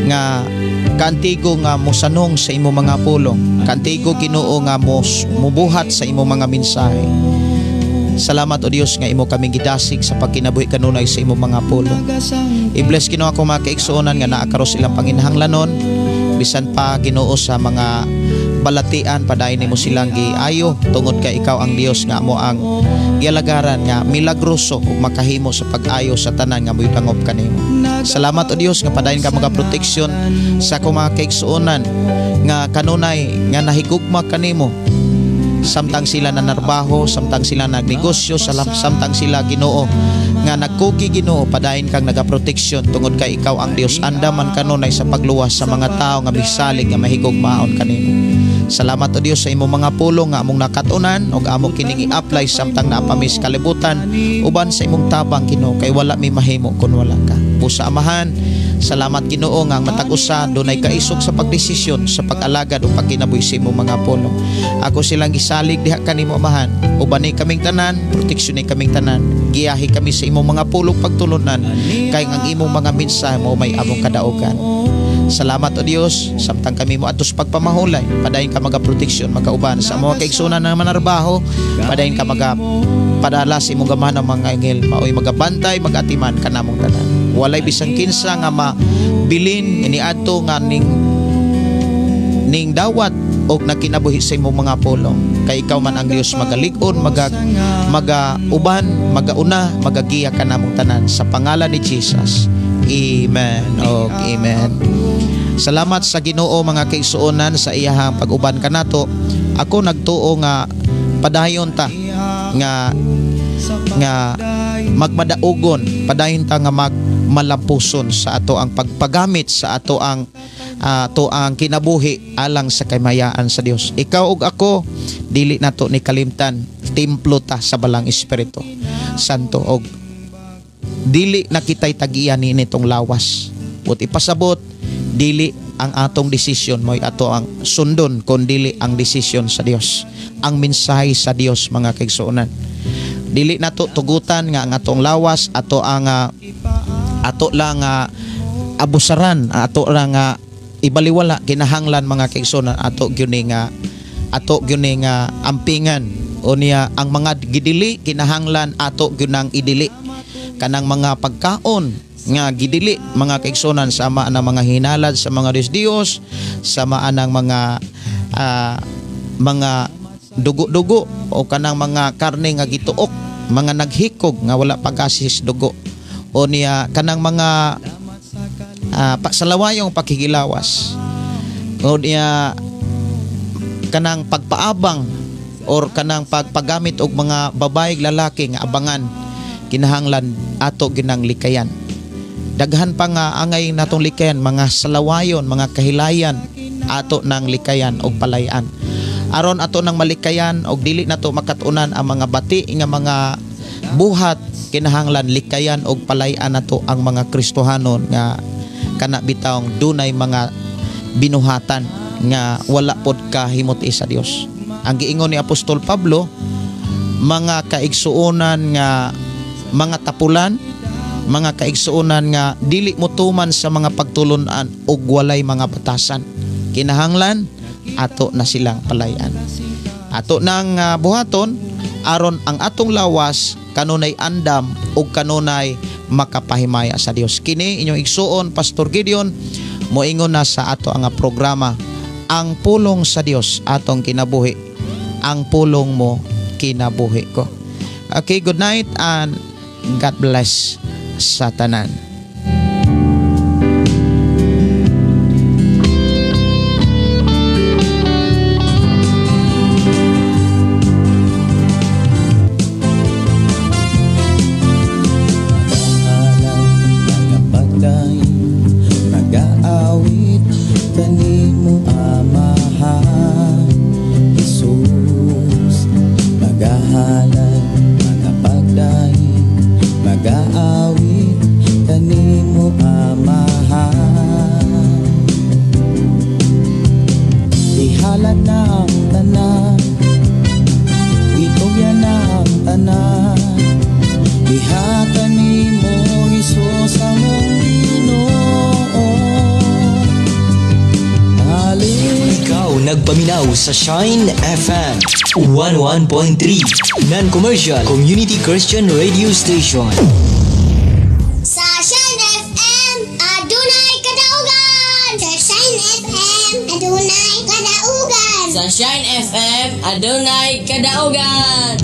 nga kaantigo nga mosanong sa imo mga pulong, kaantigo Ginoo nga mubuhat sa imo mga mensahe. Salamat o Dios nga imo kaming gidasig sa pagkinabuhi kanunay sa imo mga pulong. I-bless Ginoo ako mga kaigsuonan nga naa karon silang panginahanglanon, bisan pa Ginoo sa mga balatian, padayon nimo silang giayo tungod kay ikaw ang Dios nga amo ang gialagaran nga milagroso ug makahimo sa pag-ayo sa tanan nga moydangop kanimo. Salamat o Dios nga padayon ka mga proteksyon sa akong mga kaigsuonan nga kanunay nga nahigugma kanimo samtang sila nanarbaho, samtang sila nagnegosyo, samtang sila Ginoo nga nagkugi Ginoo, padayon kang nagaproteksyon tungod kay ikaw ang Dios andaman kanunay sa pagluwas sa mga tao nga misalig nga mahigugmaon kanimo. Salamat o Dios sa imong mga pulong nga among nakatunan ug amo kining i-apply samtang naapamis kalibutan uban sa imong tabang Ginoo, kay wala mi mahimo kun wala ka. Busa Amahan, salamat Ginoo nga ang matag usa dunay kaisog sa pagdesisyon sa pag-alagad ug pagkinabuhi sa imong mga pulong. Ako silang gisalig diha kanimo Amahan, uban ni kaming tanan, proteksyon ni kaming tanan, giyahi kami sa imong mga pulong pagtulunan, kay ang imong mga mensahe mo may among kadaugan. Salamat o Dios samtang kami mo atos pagpamahulay, padayon ka magaproteksyon, magauban sa mga kaigsunan na manarbaho, padayon ka magapadala sa imong gamahan ng mga anghel, maoy magabantay, magatiman kanamong tanan. Walay bisan kinsa nga mabilin iniadto nga ning dawat og nakinabuhi sa imong mga pulong, kay ikaw man ang Dios magalig-on, magauban, magauna, magagiya kanamong tanan sa pangalan ni Jesus. Amen og amen. Salamat sa Ginoo mga kaigsuonan sa iyahang pag-uban kanato. Ako nagtuo nga padayon ta nga magmadaugon, padayon ta nga malampuson sa ato ang pagpagamit sa ato ang kinabuhi alang sa kaymayaan sa Dios. Ikaw ug ako dili nato ni kalimtan, templo ta sa Balang Espiritu Santo og dili na kitay tagian ni nitong lawas. But ipasabot dili ang atong desisyon mo'y ato ang sundon kon dili ang desisyon sa Dios. Ang mensahe sa Dios, mga kaigsuonan. Dili nato tugutan nga ang atong lawas ato ang ato lang abusaran, ato lang ibaliwala. Kinahanglan, mga kaigsuonan, ato gyud nga ampingan o niya ang mga gidili, kinahanglan ato gyud nang idili kanang mga pagkaon nga gidili, mga kaigsuonan, sama ang mga hinalad sa mga Diyos, sama ang mga mga dugo-dugo o kanang mga karne nga gituok, mga naghikog nga wala pag-asis dugo o niya kanang mga salawayong pakigilawas o niya kanang pagpaabang or kanang pagpagamit og mga babae lalaki nga abangan, kinahanglan ato ginang likayan. Daghan pa nga angay natong likayan, mga salawayon, mga kahilayan ato nang likayan og palayan. Aron ato nang malikayan og dili nato makatunan ang mga bati nga mga buhat, kinahanglan likayan og palayan nato ang mga Kristohanon nga kana bitawng dunay mga binuhatan nga wala pod kahimot-i sa Dios. Ang giingon ni Apostol Pablo, mga kaigsuonan nga mga tapulan, mga kaigsuonan nga dili motuman sa mga pagtulun-an og walay mga batasan, kinahanglan ato na silang palayan. Ato nang buhaton aron ang atong lawas kanunay andam ug kanunay makapahimaya sa Dios. Kini inyong igsuon, Pastor Gideon, moingon na sa ato ang programa Ang Pulong sa Dios atong kinabuhi, ang pulong mo kinabuhi ko. Okay, good night and God bless sa tanan. Nagaawit kanimo Amahan Jesus, magahalad, magapagdaig, magaawit kanimo Amahan. Ihalad na ang tanan, itugyan na ang tanan, ihatag nimo Hesus among Ginoo. Ikaw nagpaminaw sa Shine FM 101.3 Non-Commercial Community Christian Radio Station. Sa Shine FM, adunay kadaugan. Sa Shine FM, adunay kadaugan. Sa Shine FM, adunay kadaugan.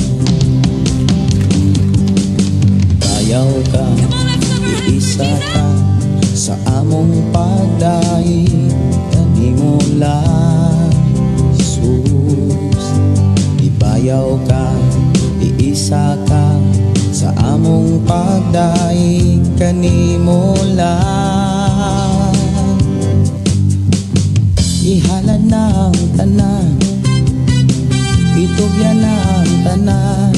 Bayaw ka, iisa ka sa among pagdaig kanimo lang, Jesus. Ibayaw ka, iisa ka sa among pagdaig kanimo lang. Ihalad na ang tanan, itugyan na ang tanan,